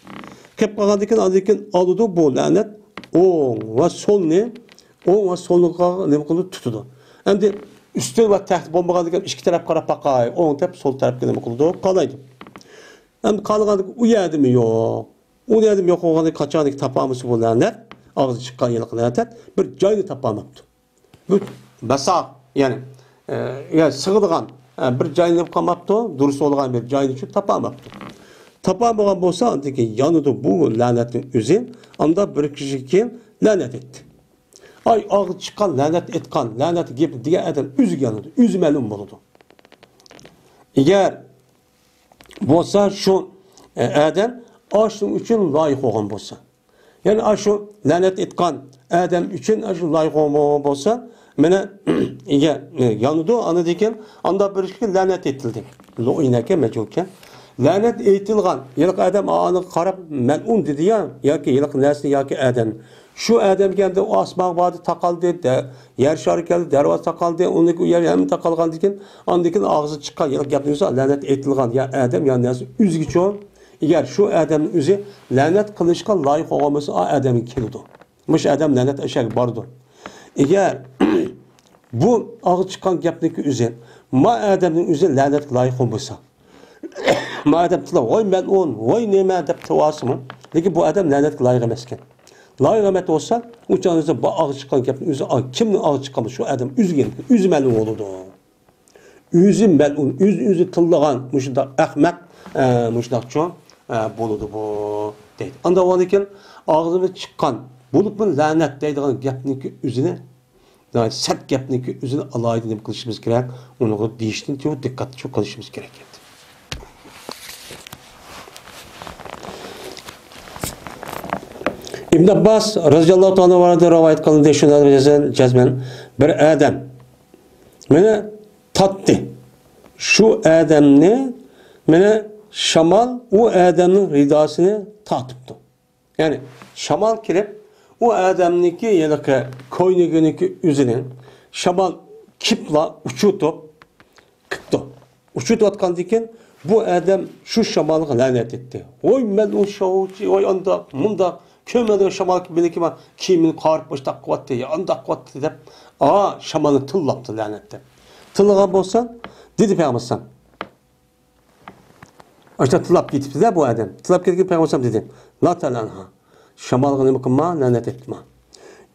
قېلىپ قالغاندىن كېيىن، ئاندىن كېيىن ئالىدۇ بۇ لەنەت ئوڭ ۋە سولنى، ئوڭ ۋە سولنى نېمە قىلىدۇ؟ تۇتىدۇ. ئەمدى ئۈستۈن ۋە تەختى بولمىغاندىن كېيىن ئىككى تەرەپكە قاراپ باقاي، ئوڭ تەرەپ، سول تەرەپكە نېمە قىلىدۇ؟ قارايدۇ. ئەمدى قالغاندىكى ئۇ يەردىمۇ يوق. ئۇ يەردىمۇ يوق بولغاندىكىن قاچانكى تاپالمىسا بۇ لەنەت، ئاغزى چىققان ھېلىقى لەنەت بىر جاينى تاپالماپتۇ. بىر باساق، يەنى، ئە، يا سىغىدىغان، ئە، بىر جاينى قالماپتۇ، دۇرۇس بولغان بىر جاينى شۇ تاپالماپتۇ. تاپالمىغان بولسا، ئاندىن كېيىن يانىدۇ بۇ لەنەتنىڭ ئۆزى، ئاندا بىر كىشىگە كېيىن لەنەت ئېيتتى. ئاي، ئاغزى چىققان، لەنەت ئېيتقان، لەنەت گېپى دېگەن ئادەم ئۆزىگە يانىدۇ، ئۆزى مەلئۇن بولىدۇ. ئەگەر بولسا شۇ، ئە، ئادەم ئاشۇنىڭ ئۈچۈن لايىق بولغان بولسا، يەنى ئاشۇ لەنەت ئېيتقان ئادەم ئۈچۈن ئاشۇ لايىق بولغان بولسا، مانا، ئىگە، ئە، يانىدۇ، ئاندىن كېيىن ئاندا بىر ئىككى لەنەت ئېيتىلدى. لۇئىنەكە مەجھۇلكەن. لەنەت ئېيتىلغان، ھېلىقى ئادەم ئانىغا قاراپ مەلئۇن دېدى يا، ياكى ھېلىقى نەرسىنى ياكى ئادەمنى. شۇ ئادەم كەلدى، ئۇ ئاسمانغا باردى، تاقالدى، دە-، يەر شارى كەلدى، دەرۋازا تاقالدى، ئۇنىڭ ئۇ يەر ھەممە تاقالغاندىن كېيىن، ئاندىن كېيىن ئاغزى چىققان ھېلىقى گەپنى ئۆزى لەنەت ئېيتىلغان يا ئادەم يا نەرسە ئۆزگىچە. ئەگەر شۇ ئادەمنىڭ ئۆزى لەنەت قىلىشقا لايىق بولغان بولسا، ئا ئادەمگە كېلىدۇ. مۇشۇ ئادەم لەنەت ئەشەگە بارىدۇ. ئەگەر بۇ ئاغزى چىققان گەپنىڭكى ئۆزى، ما ئادەمنىڭ ئۆزى لەنەتكە لايىق بولمىسا، ما ئادەم تىللاپ، ۋاي مەلئۇن، ۋاي نېمە دەپ تىللىۋالسىمۇ، لېكىن بۇ ئادەم لەنەتكە لايىق ئەمەسكەن. لايىق ئەمەس بولسا، ئۇ چاغدا بۇ ئاغزى چىققان گەپنىڭ ئۆزى، ئا، كىمنىڭ ئاغزى چىققان بولسا، شۇ ئادەم ئۆزى، ئۆزى مەلئۇن بولىدۇ. ئۆزى مەلئۇن، ئۆزى، ئۆزى تىللىغان مۇشۇنداق ئەخمەق، ئە، مۇشۇنداقچۇ، ئە، بولىدۇ بۇ، دەيدۇ. ئاندىن كېيىن ئاغزىدىن چىققان، بولۇپمۇ لەنەت دەيدىغان گەپنىڭكى ئۆزىنى، سەت گەپنىڭكى ئۆزىنى ئالاھىدە نېمە قىلىشىمىز كېرەك؟ ئۇنىڭغا دېيىشنى دىققەت قىلىشىمىز كېرەك. ئىبن ئابباس رەزىياللاھۇ تائالا ئەنھۇدىن رىۋايەت قىلىندى، شۇنى جەزمەن بىر ئادەم مانا تارتتى. شۇ ئادەمنى مانا شامال ئۇ ئادەمنىڭ رىداسىنى تارتىپتۇ. يەنى شامال كېلىپ، ئۇ ئادەمنىڭكى ھېلىقى كوينىكىنىڭكى ئۆزىنى شامال كېپىپلا ئۇچۇرتۇپ كېتىپتۇ. ئۇچۇرتۇۋاتقاندىن كېيىن بۇ ئادەم شۇ شامالغا لەنەت ئېيتتى. ۋاي مەلئۇن شاۋچى، ۋاي ئانداق، مۇنداق، كۆرمىدىڭ شامال مېنىڭكى كىيىمىنى قارىپ مۇشۇنداق قىلىۋەتتى، يا ئانداق قىلىۋەتتى دەپ، ئا، شامالنى تىللاپتۇ لەنەت دەپ. تىللىغان بولسا، دېدى پەيغەمبەر ئەلەيھىسسالام. ئاشۇنداق تىللاپ كېتىپتۇ-دە بۇ ئادەم. تىللاپ كەتكەن پەيغەمبەر ئەلەيھىسسالام دېدى، لا تەلئەنھا. شامالغا نېمە قىلما، لەنەت ئېيتما.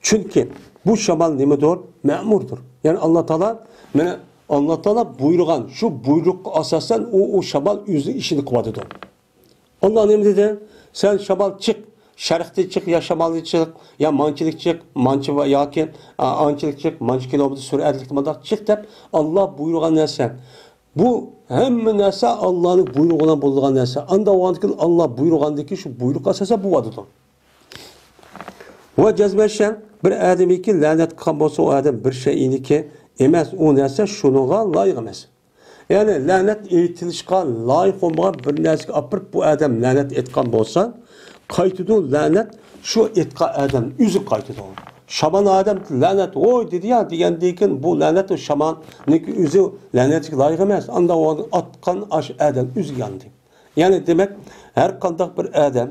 چۈنكى بۇ شامال نېمىدۇر؟ مەمۇردۇر. يەنى ئاللا تائالا، مانا ئاللا تائالا بۇيرۇغان، شۇ بۇيرۇققا ئاساسەن ئۇ، ئۇ شامال ئۆزىنىڭ ئىشىنى قىلىۋاتىدۇ. ئاللا نېمە دېدى؟ سەن شامال چىق، شەرقتىن چىق يا شىمالدىن چىق، يا مانچىلىك چىق، مانچە ۋە ياكى، ئا، ئانچىلىك چىق، مانچە كىلومېتىر سۈرئەتلىكتە مۇنداق چىق دەپ، ئاللا بۇيرۇغان نەرسە. بۇ ھەممە نەرسە ئاللانىڭ بۇيرۇغى بىلەن بولىدىغان نەرسە. ئاندا بولغاندىكىن ئاللا بۇيرۇغاندىكىن شۇ بۇيرۇققا ئاساسەن بولۇۋاتىدۇ. ۋە جەزمەن شەن بىر ئادەمگە لەنەت قىلغان بولسا، ئۇ ئادەم بىر شەيئىنىكى ئەمەس، ئۇ نەرسە شۇنىڭغا لايىق ئەمەس. يەنى لەنەت ئېيتىلىشقا لايىق بولمىغان بىر نەرسىگە ئاپىرىپ بۇ ئادەم لەنەت ئېيتقان بولسا، قايتىدۇ لەنەت شۇ ئېيتقان ئادەم ئۆزىگە قايتىدۇ. شامان ئادەم لەنەت ۋوي دېدى يا دېگەندىن كېيىن بۇ لەنەت شاماننىڭكى ئۆزى لەنەتكە لايىق ئەمەس. ئاندا ئاتقان ئاش ئادەم ئۆزىگە ياندى. يەنى دېمەك، ھەر قانداق بىر ئادەم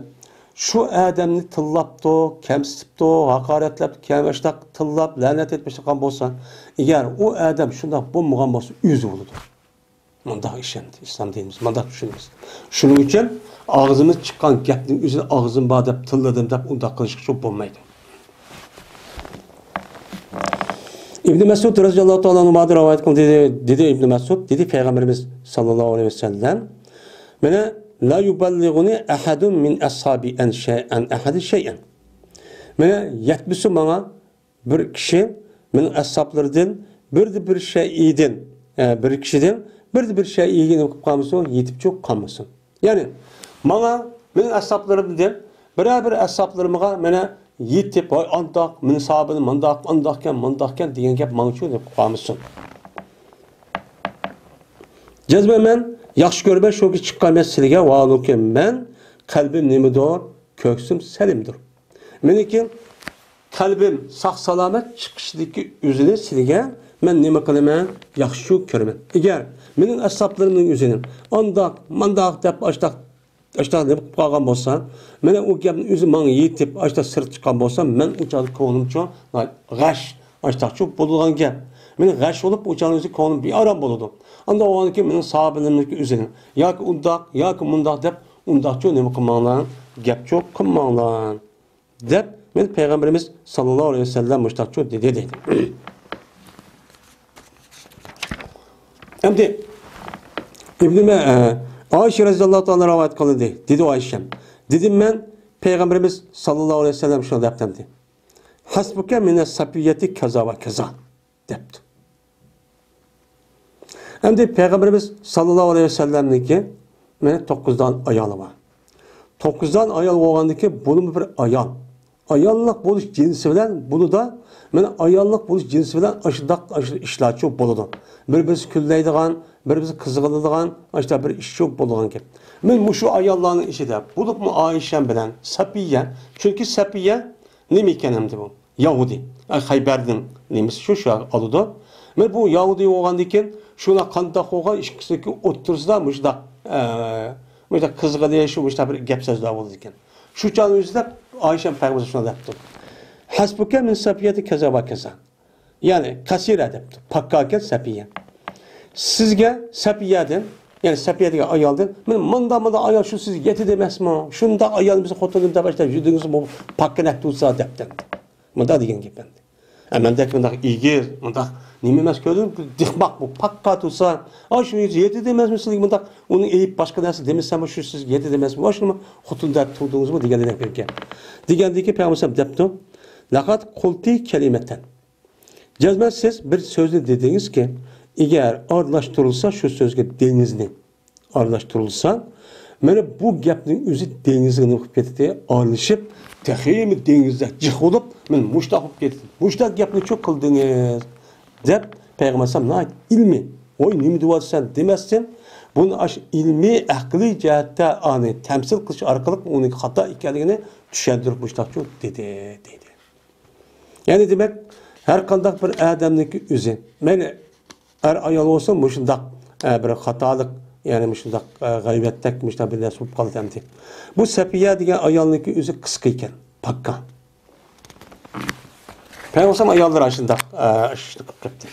شۇ ئادەمنى تىللاپتۇ، كەمسىتىپتۇ، ھاقارەتلەپتۇ، كەم ئاشتاق تىللاپ، لەنەت ئېيتىپ باشلىغان بولسا، ئەگەر ئۇ ئادەم شۇنداق بولمىغان بولسا، ئۆزى بولىدۇ. مۇنداق ئىشەندى، ئىسلام دىنىمىز مۇنداق چۈشىنىمىز. شۇنىڭ ئۈچۈن ئاغزىمىز چىققان گەپنىڭ ئۆزىنى ئاغزىم بار دەپ تىللىدىم دەپ ئۇنداق قىلىشقا شۇ بولمايدۇ. ئىبن مەسئۇد رەزىياللاھۇ تائالا ئەنھۇدىن رىۋايەت قىلدى، دېدى، دېدى ئىبن مەسئۇد، دېدى پەيغەمبىرىمىز ساللاللاھۇ ئەلەيھى ۋەسەللەم، مانا، لا يبلغني أحد من أصحابي عن شيء، عن أحد شيئا. مانا، يەتمىسۇن ماڭا بىر كىشى، مېنىڭ ئەسھابلىرىدىن بىردە بىر شەيئىدىن، ئە، بىر كىشىدىن بىردە بىر شەيئىگە نېمە قىلىپ قالمىسۇن، يېتىپ چوق قالمىسۇن. يەنى، ماڭا، مېنىڭ ئەسھابلىرىمدىن بىرەر بىر ئەسھابلىرىمغا مانا يېتىپ، ۋاي ئانداق، مېنىڭ ساھابىم مۇنداق، ئانداقكەن، مۇنداقكەن دېگەن گەپ ماڭىچۇ دەپ قالمىسۇن. جەزمەن مەن ياخشى كۆرىمەن، شۇكى چىققان مەن سىلىگە، ۋاھالۇكى مەن قەلبىم نېمىدۇر، كۆكسۈم سەلىمدۇر. مېنىڭكى قەلبىم ساق-سالامەت چىقىشىدىكى ئۆزىنى سىلىگە مەن نېمە قىلىمەن؟ ياخشى كۆرىمەن. ئەگەر مېنىڭ ئەسھابلىرىمنىڭ ئۆزىنى ئانداق، مانداق دەپ ئاشتاق، ئاشتاق نېمە قىلىپ قالغان بولسا، مانا ئۇ گەپنىڭ ئۆزى ماڭا يېتىپ، ئاشتاق سىرت چىققان بولسا، مەن ئۇ چاغدا كۆڭلۈمچۇ غەش، ئاشتاقچۇ بولىدىغان گەپ. مېنىڭ غەش بولۇپ، ئۇ چاغنىڭ ئۆزى كۆڭلۈم بىئارام بولىدۇ. ئاندا ئۇنىڭكى مېنىڭ ساھابىلىرىمنىڭكى ئۆزىنى ياكى ئۇنداق، ياكى مۇنداق دەپ، ئۇنداقچۇ نېمە قىلماڭلار، گەپچۇ قىلماڭلار. دەپ، مېنى پەيغەمبىرىمىز ساللاللاھۇ ئەلەيھى ۋەسەللەم مۇشۇنداقچۇ دېدى، دەيدۇ. ئەمدى ئىبنى مە-، ئە، ئائىشە رەزىياللاھۇ تائالا رىۋايەت قىلىندى. دېدى ئائىشەم، دېدىم مەن، پەيغەمبىرىمىز ساللاللاھۇ ئەلەيھى ۋەسەللەم شۇنداق دەپتىمدى. ھەسبۇكە مىنەس سەپىييەتى كەزا ۋە كەزا. دەپتۇ. ئەمدى پەيغەمبىرىمىز ساللاللاھۇ ئەلەيھى ۋەسەللەمنىڭكى مانا توققۇز دان ئايالى بار. توققۇز دان ئايال بولغاندىكى بۇنىمۇ بىر ئايال. ئاياللىق بولۇش جىنسى بىلەن بۇنىدا مانا ئاياللىق بولۇش جىنسى بىلەن ئاشۇنداق، ئاشۇ ئىشلارچۇ بولىدۇ. بىر-بىرسى كۈنلەيدىغان، بىر-بىرسى قىزغىنىدىغان، ئاشۇنداق بىر ئىشچۇ بولىدىغان گەپ. مەن مۇشۇ ئاياللارنىڭ ئىچىدە، بولۇپمۇ ئائىشەم بىلەن سەپىيە، چۈنكى سەپىيە نېمە ئىكەن ئەمدى بۇ؟ يەھۇدىي. ئە، خەيبەرنىڭ نېمىسى شۇ، شۇ ئالىدۇ. مانا بۇ يەھۇدىي بولغاندىن كېيىن، شۇلار قانداق بولغان، ئىككىسىنىڭكى ئوتتۇرىسىدا مۇشۇنداق، ئە، مۇشۇنداق قىزغىنىش، مۇشۇنداق بىر گەپ سۆزلەر بولىدىكەن. شۇ چاغنى ئۆزىدە ئائىشەم پەيغەمبەر شۇنداق دەپتۇ. ھەسبۇكە مىن سەپىيەتى كەزا ۋە كەزا. يەنى قەسىرە دەپتۇ. پاككا ئىكەن سەپىيە. سىزگە سەپىيەدىن، يەنى سەپىيە دېگەن ئايالدىن، مانا مۇنداق، مۇنداق ئايال شۇ سىزگە يېتىدۇ ئەمەسمۇ؟ شۇنداق ئايال بىز خوتۇنىمىز دەپ ئاشۇنداق يۈدۈڭىزمۇ پاككىنەك تۇرسا دەپتۇ. مۇنداق دېگەن گەپ ئەمدى. ئە، مەندەك مۇنداق ئېگىز، مۇنداق نېمە ئەمەس كۆردۈم، دىقماق بۇ، پاككا تۇرسا، ئا، شۇ يېتىدۇ ئەمەسمۇ سىزگە مۇنداق، ئۇنى ئېيىپ باشقا نەرسە دېمىسەممۇ شۇ سىزگە يېتىدۇ ئەمەسمۇ، ئاشۇنىمۇ خوتۇن دەپ تۇردىڭىزمۇ دېگەندەك گەپ. دېگەندىكى پەيغەمبەر دەپتۇ، لەقەد قۇلتى كەلىمەتەن. جەزمەن سىز بىر سۆزنى دېدىڭىزكى، ئەگەر ئارىلاشتۇرۇلسا شۇ سۆزگە دېڭىزنى، ئارىلاشتۇرۇلسا، مانا بۇ گەپنىڭ ئۆزى دېڭىزغا نېمە قىلىپ كېتىدۇ، ئارىلىشىپ، تېخىمۇ دېڭىزدەك جىق بولۇپ، مانا مۇشۇنداق بولۇپ كېتىدۇ. مۇشۇنداق گەپنىچۇ قىلدىڭىز، دەپ پەيغەمبەر ئەلەيھىسسالام ناھايىتى ئىلمىي، ۋاي، نېمە دېۋاتىسەن دېمەستىن، بۇنى ئاشۇ ئىلمىي، ئەقلىي جەھەتتە ئانى تەمسىل قىلىش ئارقىلىق ئۇنىڭ خاتا ئىكەنلىكىنى چۈشەندۈرۈپ مۇشۇنداقچۇ دېدى، دەيدۇ. يەنى دېمەك، ھەر قانداق بىر ئادەمنىڭكى ئۆزى، مەيلى ئەر ئايال بولسۇن، مۇشۇنداق، ئە، بىر خاتالىق، يەنى مۇشۇنداق، ئە، غەيۋەتتەك مۇشۇنداق بىر نەرسە بولۇپ قالدى ئەمدى. بۇ سەپىيە دېگەن ئايالنىڭكى ئۆزى قىسقا ئىكەن، پاككا. پەيغەمبەر ئاياللىرى ئاشۇنداق، ئە، ئىشنى قىلىپ كەپتۇ.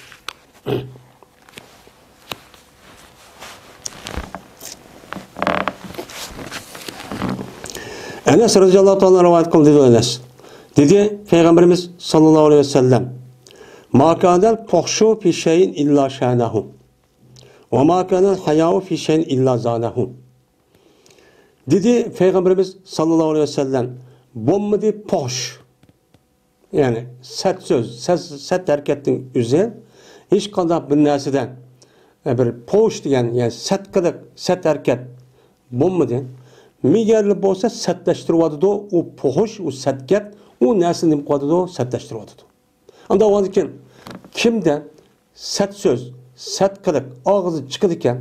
ئەنەس رەزىياللاھۇ تائالا رىۋايەت قىلدى، دېدى ئەنەس. دېدى پەيغەمبىرىمىز ساللاللاھۇ ئەلەيھى ۋەسەللەم، ما كانەل پۇخشۇ فى شەيئىن ئىللا شانەھۇ، ۋە ما كانەل ھاياۋۇ فى شەيئىن ئىللا زانەھۇ. دېدى پەيغەمبىرىمىز ساللاللاھۇ ئەلەيھى ۋەسەللەم، بولمىدى پوش. يەنى سەت سۆز، سەت، سەت ھەرىكەتنىڭ ئۆزى ھېچقانداق بىر نەرسىدە، ئە، بىر پوش دېگەن، يەنى سەت قىلىق، سەت ھەرىكەت بولمىدى. مېگەرلا بولسا سەتلەشتۈرۈۋاتىدۇ، ئۇ پوش، ئۇ سەت گەپ، ئۇ نەرسىنى نېمە قىلىۋاتىدۇ؟ سەتلەشتۈرۈۋاتىدۇ. ئانداق بولغاندىكىن، كىمدە سەت سۆز، سەت قىلىق ئاغزى چىقىدىكەن،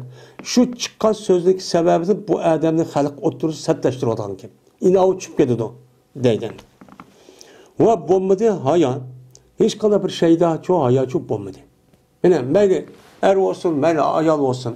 شۇ چىققان سۆزنىڭ سەۋەبىدىن بۇ ئادەمنى خەلق ئوتتۇرىسىدا سەتلەشتۈرۈۋاتقان گەپ. ئىناۋى چۈشۈپ كېتىدۇ، دەيدۇ. ۋە بولمىدى ھايا. ھېچقانداق بىر شەيداچۇ، ھاياچۇ بولمىدى. مانا مەيلى ئەر بولسۇن، مەيلى ئايال بولسۇن.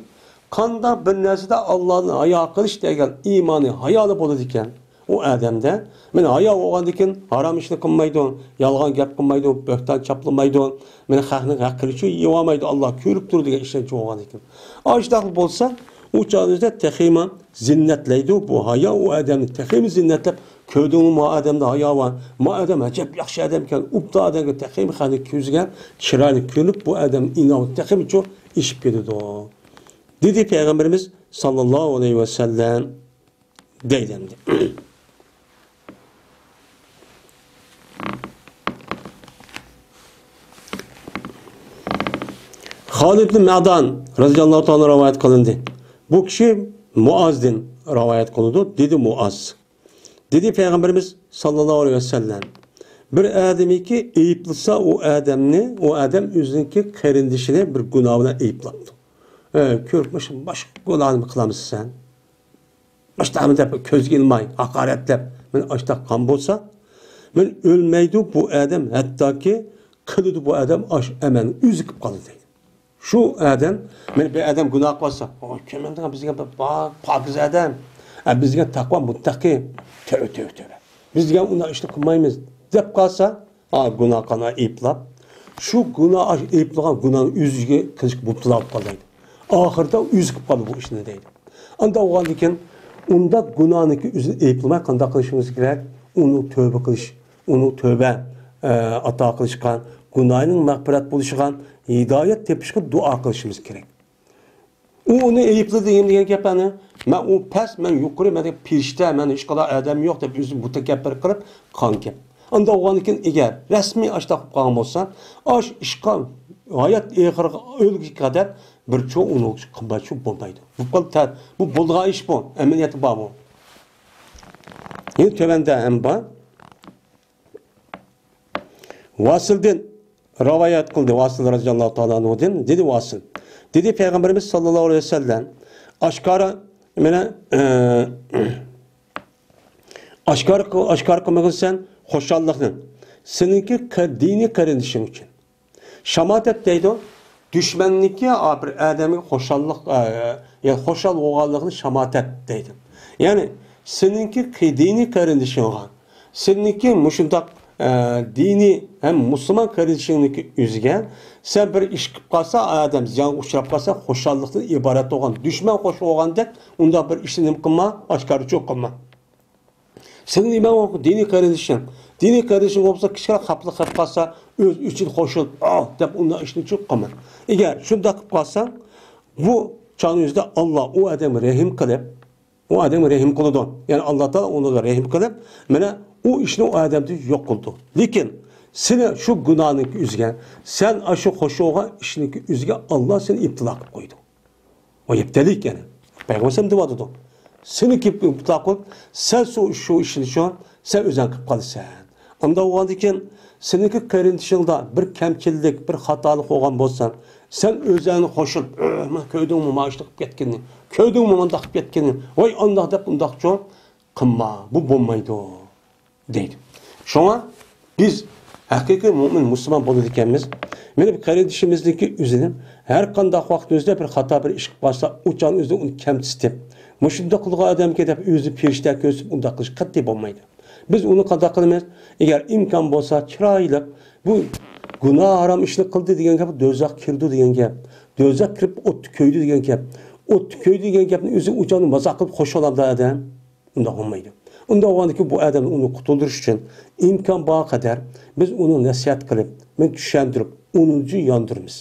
قانداق بىر نەرسىدە ئاللادىن ھايا قىلىش دېگەن ئىمانى، ھايالى بولىدىكەن. ئۇ ئادەمدە، مانا، ھايا بولغاندىكىن ھارام ئىشنى قىلمايدۇ، يالغان گەپ قىلمايدۇ، بۆھتان چاپلىمايدۇ، مانا، خەقنىڭ ھەققىنى يېۋالمايدۇ، ئاللا كۆرۈپ تۇرىدۇ دېگەن ئىشەنچ بولغاندىكىن. ئاشۇنداق بولسا، ئۇ چاغدا تېخىمۇ زىننەتلەيدۇ، بۇ ھايا ئۇ ئادەمنى تېخىمۇ زىننەتلەپ، كۆردۈڭمۇ، ما ئادەمدە ھايا بار، ما ئادەم ئەجەب ياخشى ئادەمكەن، ئوبدان ئادەمكەن، تېخىمۇ خەقنىڭ كۆزىگە چىرايلىق كۆرۈنۈپ، بۇ ئادەم ئىناۋىتى تېخىمۇ چوڭ ئېشىپ كېتىدۇ، دېدى پەيغەمبىرىمىز ساللاللاھۇ ئەلەيھى ۋەسەللەم. دەيدۇ ئەمدى. خالىد ئىبن مەدان رەزىياللاھۇ تائالا رىۋايەت قىلىندى. بۇ كىشى مۇئازدىن رىۋايەت قىلىدۇ، دېدى مۇئاز. دېدى پەيغەمبىرىمىز ساللاللاھۇ ئەلەيھى ۋەسەللەم، بىر ئادەمكى ئەيىبلىسە ئۇ ئادەمنى، ئۇ ئادەم ئۆزىنىڭكى قېرىندىشىنى بىر گۇناھ بىلەن ئەيىبلاپتۇ. ئە، كۆرۈپ، مۇشۇ باشقا گۇناھنى قىلامسەن؟ ئاشتاقمۇ دەپ كۆزگە ئىلماي، ھاقارەتلەپ، مەن ئاشتاق قىلغان بولسا، مەن ئۆلمەيدۇ بۇ ئادەم، ھەتتاكى قىلىدۇ بۇ ئادەم ئاش ئەمەلنى ئۆزى قىلىپ قالىدۇ دەيدۇ. شۇ ئادەم، مەن بىر ئادەم گۇناھ قىلسا، «ئوي، كۆمۈندىڭ بىزگە بىر پا-، پاكىز ئادەم، ئە، بىزگە تەقۋا مۇتتەقى، تۆۋە، تۆۋە، تۆۋە. بىز دېگەن ئۇنداق ئىشنى قىلمايمىز» دەپ قالسا، ئا، گۇناھ قىلغان ئەيىبلاپ، شۇ گۇناھ، ئەيىبلىغان گۇناھنى ئۆزىگە قىلىشقا مۇپتىلا بولۇپ قالىدۇ. ئاخىرىدا ئۆزى قىلىپ قالىدۇ بۇ ئىشنى دەيدۇ. ئانداق بولغاندىكىن، ئۇنداق گۇناھنىكى ئۆزىنى ئەيىبلىمەي قانداق قىلىشىمىز كېرەك؟ ئۇنى تۆۋە قىلىش، ئۇنى تۆۋە، ئە، ئاتا قىلىشقا، گۇناھىنىڭ مەغپىرەت بولۇشىغا، ھىدايەت تېپىشقا دۇئا قىلىشىمىز كېرەك. ئۇ ئۇنى ئەيىبلىدى دېگەن گەپلەرنى، مەن ئۇ پەس، مەن يۇقىرى، مەن پېرىشتە، مەن ھېچقانداق ئادەم يوق دەپ ئۆزىنى مۇتەكەببىر قىلىپ قىلغان گەپ. ئانداق بولغاندىكىن، ئەگەر رەسمىي ئاشتاق بولۇپ قالغان بولسا، ئاش ئىشقا ھايات ئېخىرىغا ئۆلگۈگە قەدەر بىر چوڭ ئۇنىڭ قىممەت شۇ بولمايدۇ. بۇ، بۇ بولىدىغان ئىش بۇ، ئەمەلىيەتتە بار بۇ. يەنە تۆۋەندە ھەم بار. ۋاسىلدىن رىۋايەت قىلدى، ۋاسىل رەزىياللاھۇ تائالا ئەنھۇدىن، دېدى ۋاسىل. دېدى پەيغەمبىرىمىز ساللاللاھۇ ئەلەيھى ۋەسەللەم، ئاشكارا، مانا، ئە، ئاشكارا قىل-، ئاشكارا قىلمىغىنسەن خۇشاللىقنى سېنىڭكى قە-، دىنىي قېرىندىشىڭ ئۈچۈن. شاماتەت دەيدۇ، دۈشمەننىكى، ئا، بىر ئادەمگە خۇشاللىق، ئا، يا خۇشال بولغانلىقىنى شاماتەت دەيدۇ. يەنى سېنىڭكى قى-، دىنىي قېرىندىشىڭغا، سېنىڭكى مۇشۇنداق، ئا، دىنىي ھەم مۇسۇلمان قېرىندىشىڭنىڭكى ئۆزىگە سەن بىر ئىش قىلىپ قالسا، ئادەم زىيانغا ئۇچراپ قالسا، خۇشاللىقتىن ئىبارەت بولغان دۈشمەن خوش بولغاندەك ئۇنداق بىر ئىشنى نېمە قىلما، ئاشكارىچۇ قىلما. سېنىڭ نېمەڭ بار؟ دىنىي قېرىندىشىڭ. دىنىي قېرىندىشىڭ بولمىسا، كىچىككىنە خاپىلىق قىلىپ قالسا، ئۆز ئۈچۈن قوشۇلۇپ، «ئاھ» دەپ ئۇنداق ئىشنى چۈشۈرۈپ قالما. ئەگەر شۇنداق قىلىپ قالساڭ، بۇ چاغنىڭ ئۆزىدە ئاللا ئۇ ئادەمگە رەھىم قىلىپ، ئۇ ئادەمگە رەھىم قىلىدۇ. يەنى ئاللا تائالا ئۇنىڭغا رەھىم قىلىپ، مانا ئۇ ئىشنى ئۇ ئادەمدىن يوق قىلىدۇ. لېكىن سېنى شۇ گۇناھنىڭ ئۆزىگە، سەن ئاشۇ قوشۇلغان ئىشنىڭ ئۆزىگە ئاللا سېنى ئىپتىلا قىلىپ قويىدۇ. ئۇ يەپتەلىك يەنە. پەيغەمبەر ئەلەيھىسسالام دەۋاتىدۇ. سېنى كېلىپ ئىپتىلا قىلىپ، سەن شۇ، شۇ ئىشنى شۇ، سەن ئۆزەڭ قىلىپ قالىسەن. ئانداق بولغاندىكىن، سېنىڭكى قېرىندىشىڭدا بىر كەمچىللىك، بىر خاتالىق بولغان بولسا، سەن ئۆزەڭنى قوشۇلۇپ، «ئۆھ، مانا كۆردۈڭمۇ، مانا ئىشنى قىلىپ كەتكىنىنى؟ كۆردۈڭمۇ، مۇنداق قىلىپ كەتكىنىنى؟ ۋاي، ئانداق» دەپ ئۇنداقچۇ قىلما. بۇ بولمايدۇ. دەيدۇ. شۇڭا بىز ھەقىقىي مۆمىن مۇسۇلمان بولىدىكەنمىز. مانا بىر قېرىندىشىمىزنىڭكى ئۆزىنى ھەر قانداق ۋاقىتىمىزدا بىر خاتا بىر ئىش قىلىپ قالسا، ئۇ چاغنىڭ ئۆزىدە ئۇنى كەمسىتىپ، مۇشۇنداق قىلغان ئادەمكەن دەپ ئۆزىنى پېرىشتە كۆرسىتىپ ئۇنداق قىلىش قەتئىي بولمايدۇ. بىز ئۇنى قانداق قىلىمىز؟ ئەگەر ئىمكان بولسا چىرايلىق، بۇ گۇناھ ھارام ئىشنى قىلدى دېگەن گەپ، دوزاخقا كىرىدۇ دېگەن گەپ، دوزاخقا كىرىپ ئوتتا كۆيىدۇ دېگەن گەپ، ئوتتا كۆيىدۇ دېگەن گەپنى ئۆزى ئۇ چاغدا مازاق قىلىپ خوش بولامدۇ ئادەم؟ ئۇنداق بولمايدۇ. ئۇنداق بولغاندىكىن بۇ ئادەمنى ئۇنى قۇتۇلدۇرۇش ئۈچۈن ئىمكان بار قەدەر بىز ئۇنى نەسىھەت قىلىپ، بىز چۈشەندۈرۈپ، ئۇنىڭ ئۈچۈن ياندۇرىمىز.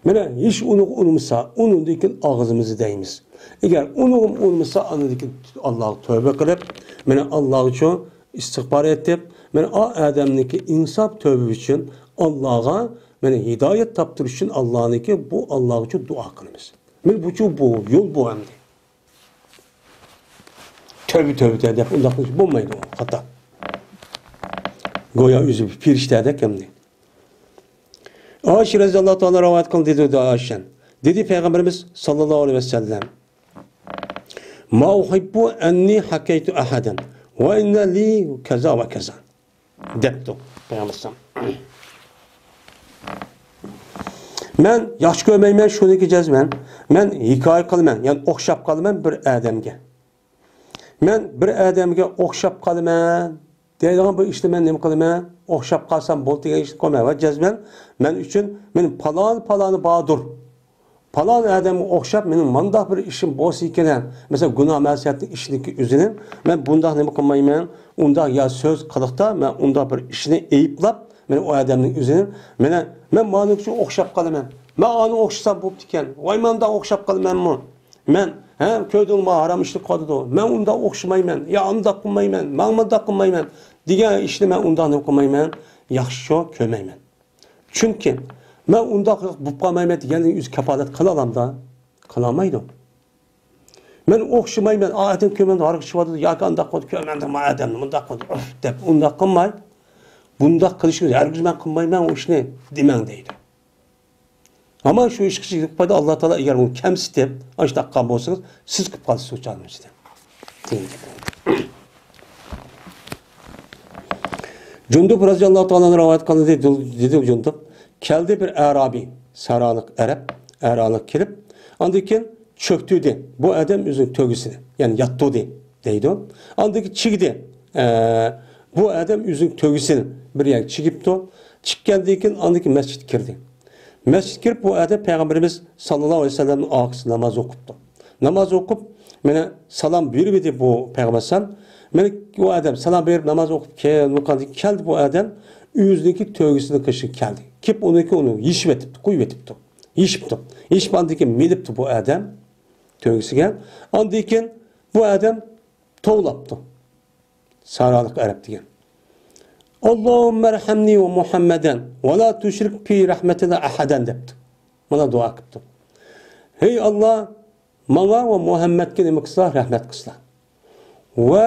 مانا ھېچ ئۇنىغا ئۇنىمىسا، ئۇنىڭدىن كېيىن ئاغزىمىزنى دەيمىز. ئەگەر ئۇنىغا ئۇنىمىسا، ئاندىن كېيىن ئاللاغا تۆبە قىلىپ، مانا ئاللاغىچۇ ئىستىغپار ئېيتىپ، مانا ئا ئادەمنىڭكى ئىنساپ تۆۋە ئۈچۈن ئاللاغا، مانا ھىدايەت تاپتۇرۇش ئۈچۈن ئاللانىڭكى بۇ ئاللاغىچۇ دۇئا قىلىمىز. مانا بۇچۇ بۇ، يول بۇ ئەمدى. تۆۋە، تۆۋە دەپ ئۇنداق قىلىش بولمايدۇ، خاتا. گويا ئۆزى پىرىشتەدەك ئەمدى. ئائىشە رەزىياللاھۇ تائالا رىۋايەت قىلدى، دېدى ئائىشە. دېدى پەيغەمبىرىمىز ساللاللاھۇ ئەلەيھى ۋەسەللەم، ما ئۇھىببۇ ئەننى ھەكەيتۇ ئەھەدەن ۋە ئىننە لى كەزا ۋە كەزا، دەپتۇ پەيغەمبەر. مەن ياخشى كۆرمەيمەن شۇنىكى جەزمەن، مەن ھېكايە قىلىمەن، يەنى ئوخشاپ قالىمەن بىر ئادەمگە. مەن بىر ئادەمگە ئوخشاپ قالىمەن دەيدىغان بىر ئىشنى مەن نېمە قىلىمەن؟ ئوخشاپ قالسام بولدى دېگەن ئىشنى قىلمايمەن. ۋە جەزمەن مەن ئۈچۈن مېنىڭ پالان پالانى باردۇر. پالان ئادەمگە ئوخشاپ مېنىڭ مانداق بىر ئىشىم بولسا ئىكەن، مەسىلەن، گۇناھ مەسىيەتنىڭ ئىشىنىڭكى ئۆزىنى مەن بۇنداق نېمە قىلمايمەن، ئۇنداق يا سۆز قىلىقتا مەن ئۇنداق بىر ئىشنى ئەيىبلاپ، مەن ئۇ ئادەمنىڭ ئۆزىنى، مانا، مەن مانىڭ ئۈچۈن ئوخشاپ قالىمەن. مەن ئاڭا ئوخشىسام بوپتىكەن. ۋاي، مانداق ئوخشاپ قالىمەنمۇ؟ مەن، ھە، كۆردۈڭمۇ، ھارام ئىشنى قىلىۋاتىدۇ. مەن ئۇنداق ئوخشىمايمەن، يا ئۇنداق قىلمايمەن، ماڭا مۇنداق قىلمايمەن دېگەن ئىشنى مەن ئۇنداق نېمە قىلمايمەن، ياخشىچۇ كۆرمەيمەن. چۈنكى مەن ئۇنداق بولۇپ قالمايمەن دېگەننى ئۆزى كاپالەت قىلالامدا؟ قىلالمايدۇ. مەن ئوخشىمايمەن، ئا ئادەم كۆرمەمدۇ، ھارغا چىقىۋاتىدۇ ياكى ئانداق قىلىدۇ، كۆرمەمدۇ، ما ئادەمنى مۇنداق قىلىدۇ، ئۇف دەپ ئۇنداق قىلماي، بۇنداق قىلىشنى ھەرگىز مەن قىلمايمەن، ئۇ ئىشنى دېمەڭ دەيدۇ. ئەمما شۇ ئىشقا چېكىنىپ قويدى، ئاللا تائالا ئەگەر ئۇنى كەمسىتىپ، ئاشۇنداق قىلغان بولسىڭىز، سىز قىلىپ قالىسىز ئۇ چاغنىڭ ئىچىدە. جۇندۇب رەزىياللاھۇ تائالا ئەنھۇ رىۋايەت قىلىندى، دېدى جۇندۇب، كەلدى بىر ئەرابىي، سارالىق ئەرەب، ئەرابىي كېلىپ، ئاندىن كېيىن چۆكتۈردى بۇ ئادەم ئۆزىنىڭ تۆگىسىنى، يەنى ياتتۇردى دەيدۇ. ئاندىن كېيىن چىگدى، ئە، بۇ ئادەم ئۆزىنىڭ تۆگىسىنى بىر يەرگە چىگىپتۇ. چىككەندىن كېيىن ئاندىن كېيىن مەسچىتكە كىردى. مەسچىتكە كىرىپ، بۇ ئادەم پەيغەمبىرىمىز ساللاللاھۇ ئەلەيھى ۋەسەللەمنىڭ ئارقىسىدا ناماز ئوقۇپتۇ. ناماز ئوقۇپ، مانا سالام بېرىۋىدى بۇ پەيغەمبەر ئەلەيھىسسالام. مانا ئۇ ئادەم سالام بېرىپ ناماز ئوقۇپ كەل-، كەلدى بۇ ئادەم، ئۆزىنىڭكى تۆگىسىنىڭ قېشىغا كەلدى. كېلىپ ئۇنىڭكى ئۇنى يېشىۋېتىپتۇ، قويۇۋېتىپتۇ. يېشىپتۇ. يېشىپ ئاندىن كېيىن مىنىپتۇ بۇ ئادەم تۆگىسىگە. ئاندىن كېيىن بۇ ئادەم توۋلاپتۇ. سارالىق ئەرەب دېگەن. ئاللاھۇممە ئەرھەمنى ۋە مۇھەممەدەن ۋە لا تۇشرىك فى رەھمەتىنا ئەھەدەن دەپتۇ. مانا دۇئا قىپتۇ. ھەي ئاللا، ماڭا ۋە مۇھەممەدكە نېمە قىلسىلا، رەھمەت قىلسىلا. ۋە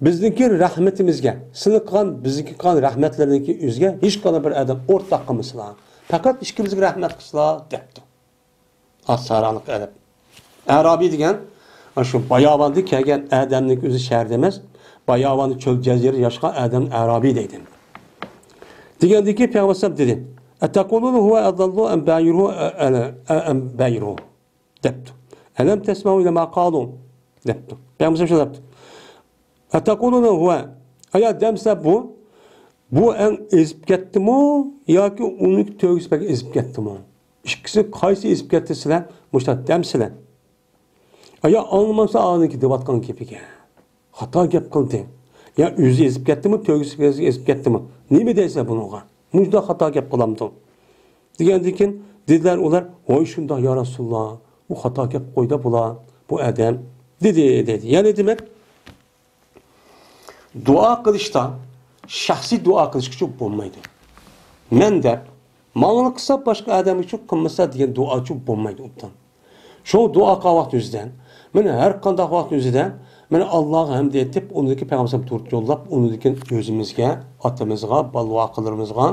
بىزنىڭكى رەھمىتىمىزگە، سېنىڭ قىلغان، بىزنىڭكى قىلغان رەھمەتلىرىڭكى ئۆزىگە ھېچقانداق بىر ئادەم ئورتاق قىلمىسىلا. پەقەت ئىككىمىزگە رەھمەت قىلسىلا دەپتۇ. ئاز سارالىق ئەرەب. ئەرابىي دېگەن، شۇ باياۋاندىن كەلگەن ئادەمنىڭ ئۆزى شەھەردە ئەمەس، باياۋاندا چۆل جەزىرە ياشىغان ئادەم ئەرابىي دەيدۇ. دېگەندىن كېيىن پەيغەمبەر ئەلەيھىسسالام دېدى، ئەتەقۇلۇنە ھۇۋە ئەزەللۇ ئەم بەيرۇ، ئە-، ئە-، ئە-، ئەم بەيرۇ، دەپتۇ. ئەلەم تەسمەئۇ ئىلە ما قالۇ، دەپتۇ. پەيغەمبەر شۇنداق دەپتۇ. ئەتەقۇلۇنە ھۇۋە، ئايا دەمسىلەر بۇ، بۇ ئەڭ ئېزىپ كەتتىمۇ ياكى ئۇنىڭ تۆگىسى بەك ئېزىپ كەتتىمۇ؟ ئىككىسى قايسى ئېزىپ كەتتى سىلەر؟ مۇشۇنداق دەمسىلەر. ئايا ئاڭلىمامسىلەر ئانىڭكى دەۋاتقان گېپىگە؟ خاتا گەپ قىلدى. يا ئۆزى ئېزىپ كەتتىمۇ، تۆگىسى ئېزىپ كەتتىمۇ؟ نېمە دەيسىلەر بۇنىڭغا؟ مۇشۇنداق خاتا گەپ قىلامدۇ؟ دېگەندىن كېيىن دېدىلەر ئۇلار، ۋاي شۇنداق يا رەسۇلاللا، ئۇ خاتا گەپ قويدى بۇلار، بۇ ئادەم، دېدى، دېدى. يەنى دېمەك، دۇئا قىلىشتا شەخسىي دۇئا قىلىشقىچۇ بولمايدۇ. مەن دەپ، ماڭىلا قىلسا باشقا ئادەمگىچۇ قىلمىسا دېگەن دۇئاچۇ بولمايدۇ ئوبدان. شۇ دۇئا قىلغان ۋاقىت ئۆزىدە، مانا ھەر قانداق ۋاقىت ئۆزىدە، مانا ئاللاغا ھەمدە ئېيتىپ، ئۇنىڭدىكى پەيغەمبەر تۇرۇپ يوللاپ، ئۇنىڭدىكى ئۆزىمىزگە، ئاتىمىزغا، بالىۋاقىلىرىمىزغا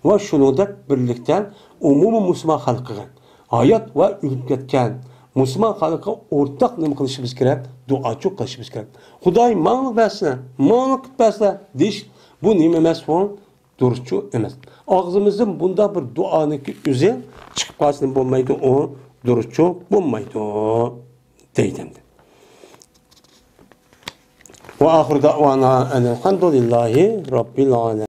ۋە شۇنىڭدەك بىرلىكتە ئومۇمىي مۇسۇلمان خەلقىگە، ھايات ۋە ئۆلۈپ كەتكەن مۇسۇلمان خەلقىگە ئورتاق نېمە قىلىشىمىز كېرەك؟ دۇئاچۇ قىلىشىمىز كېرەك. خۇداي ماڭا بەرسىلە، ماڭا قىلىپ بەرسىلە دېيىش، بۇ نېمە ئەمەس بۇ؟ دۇرۇسچۇ ئەمەس. ئاغزىمىزدىن بۇنداق بىر دۇئانىڭكى ئۆزى چىقىپ قالسىمۇ بولمايدۇ، ئۇ دۇرۇسچۇ بولمايدۇ دەيدۇ ئەمدى. ۋە ئاخىرۇ دەئۋانا ئەنىل ھەمدۇلىللاھى رەببىل ئالەمىن.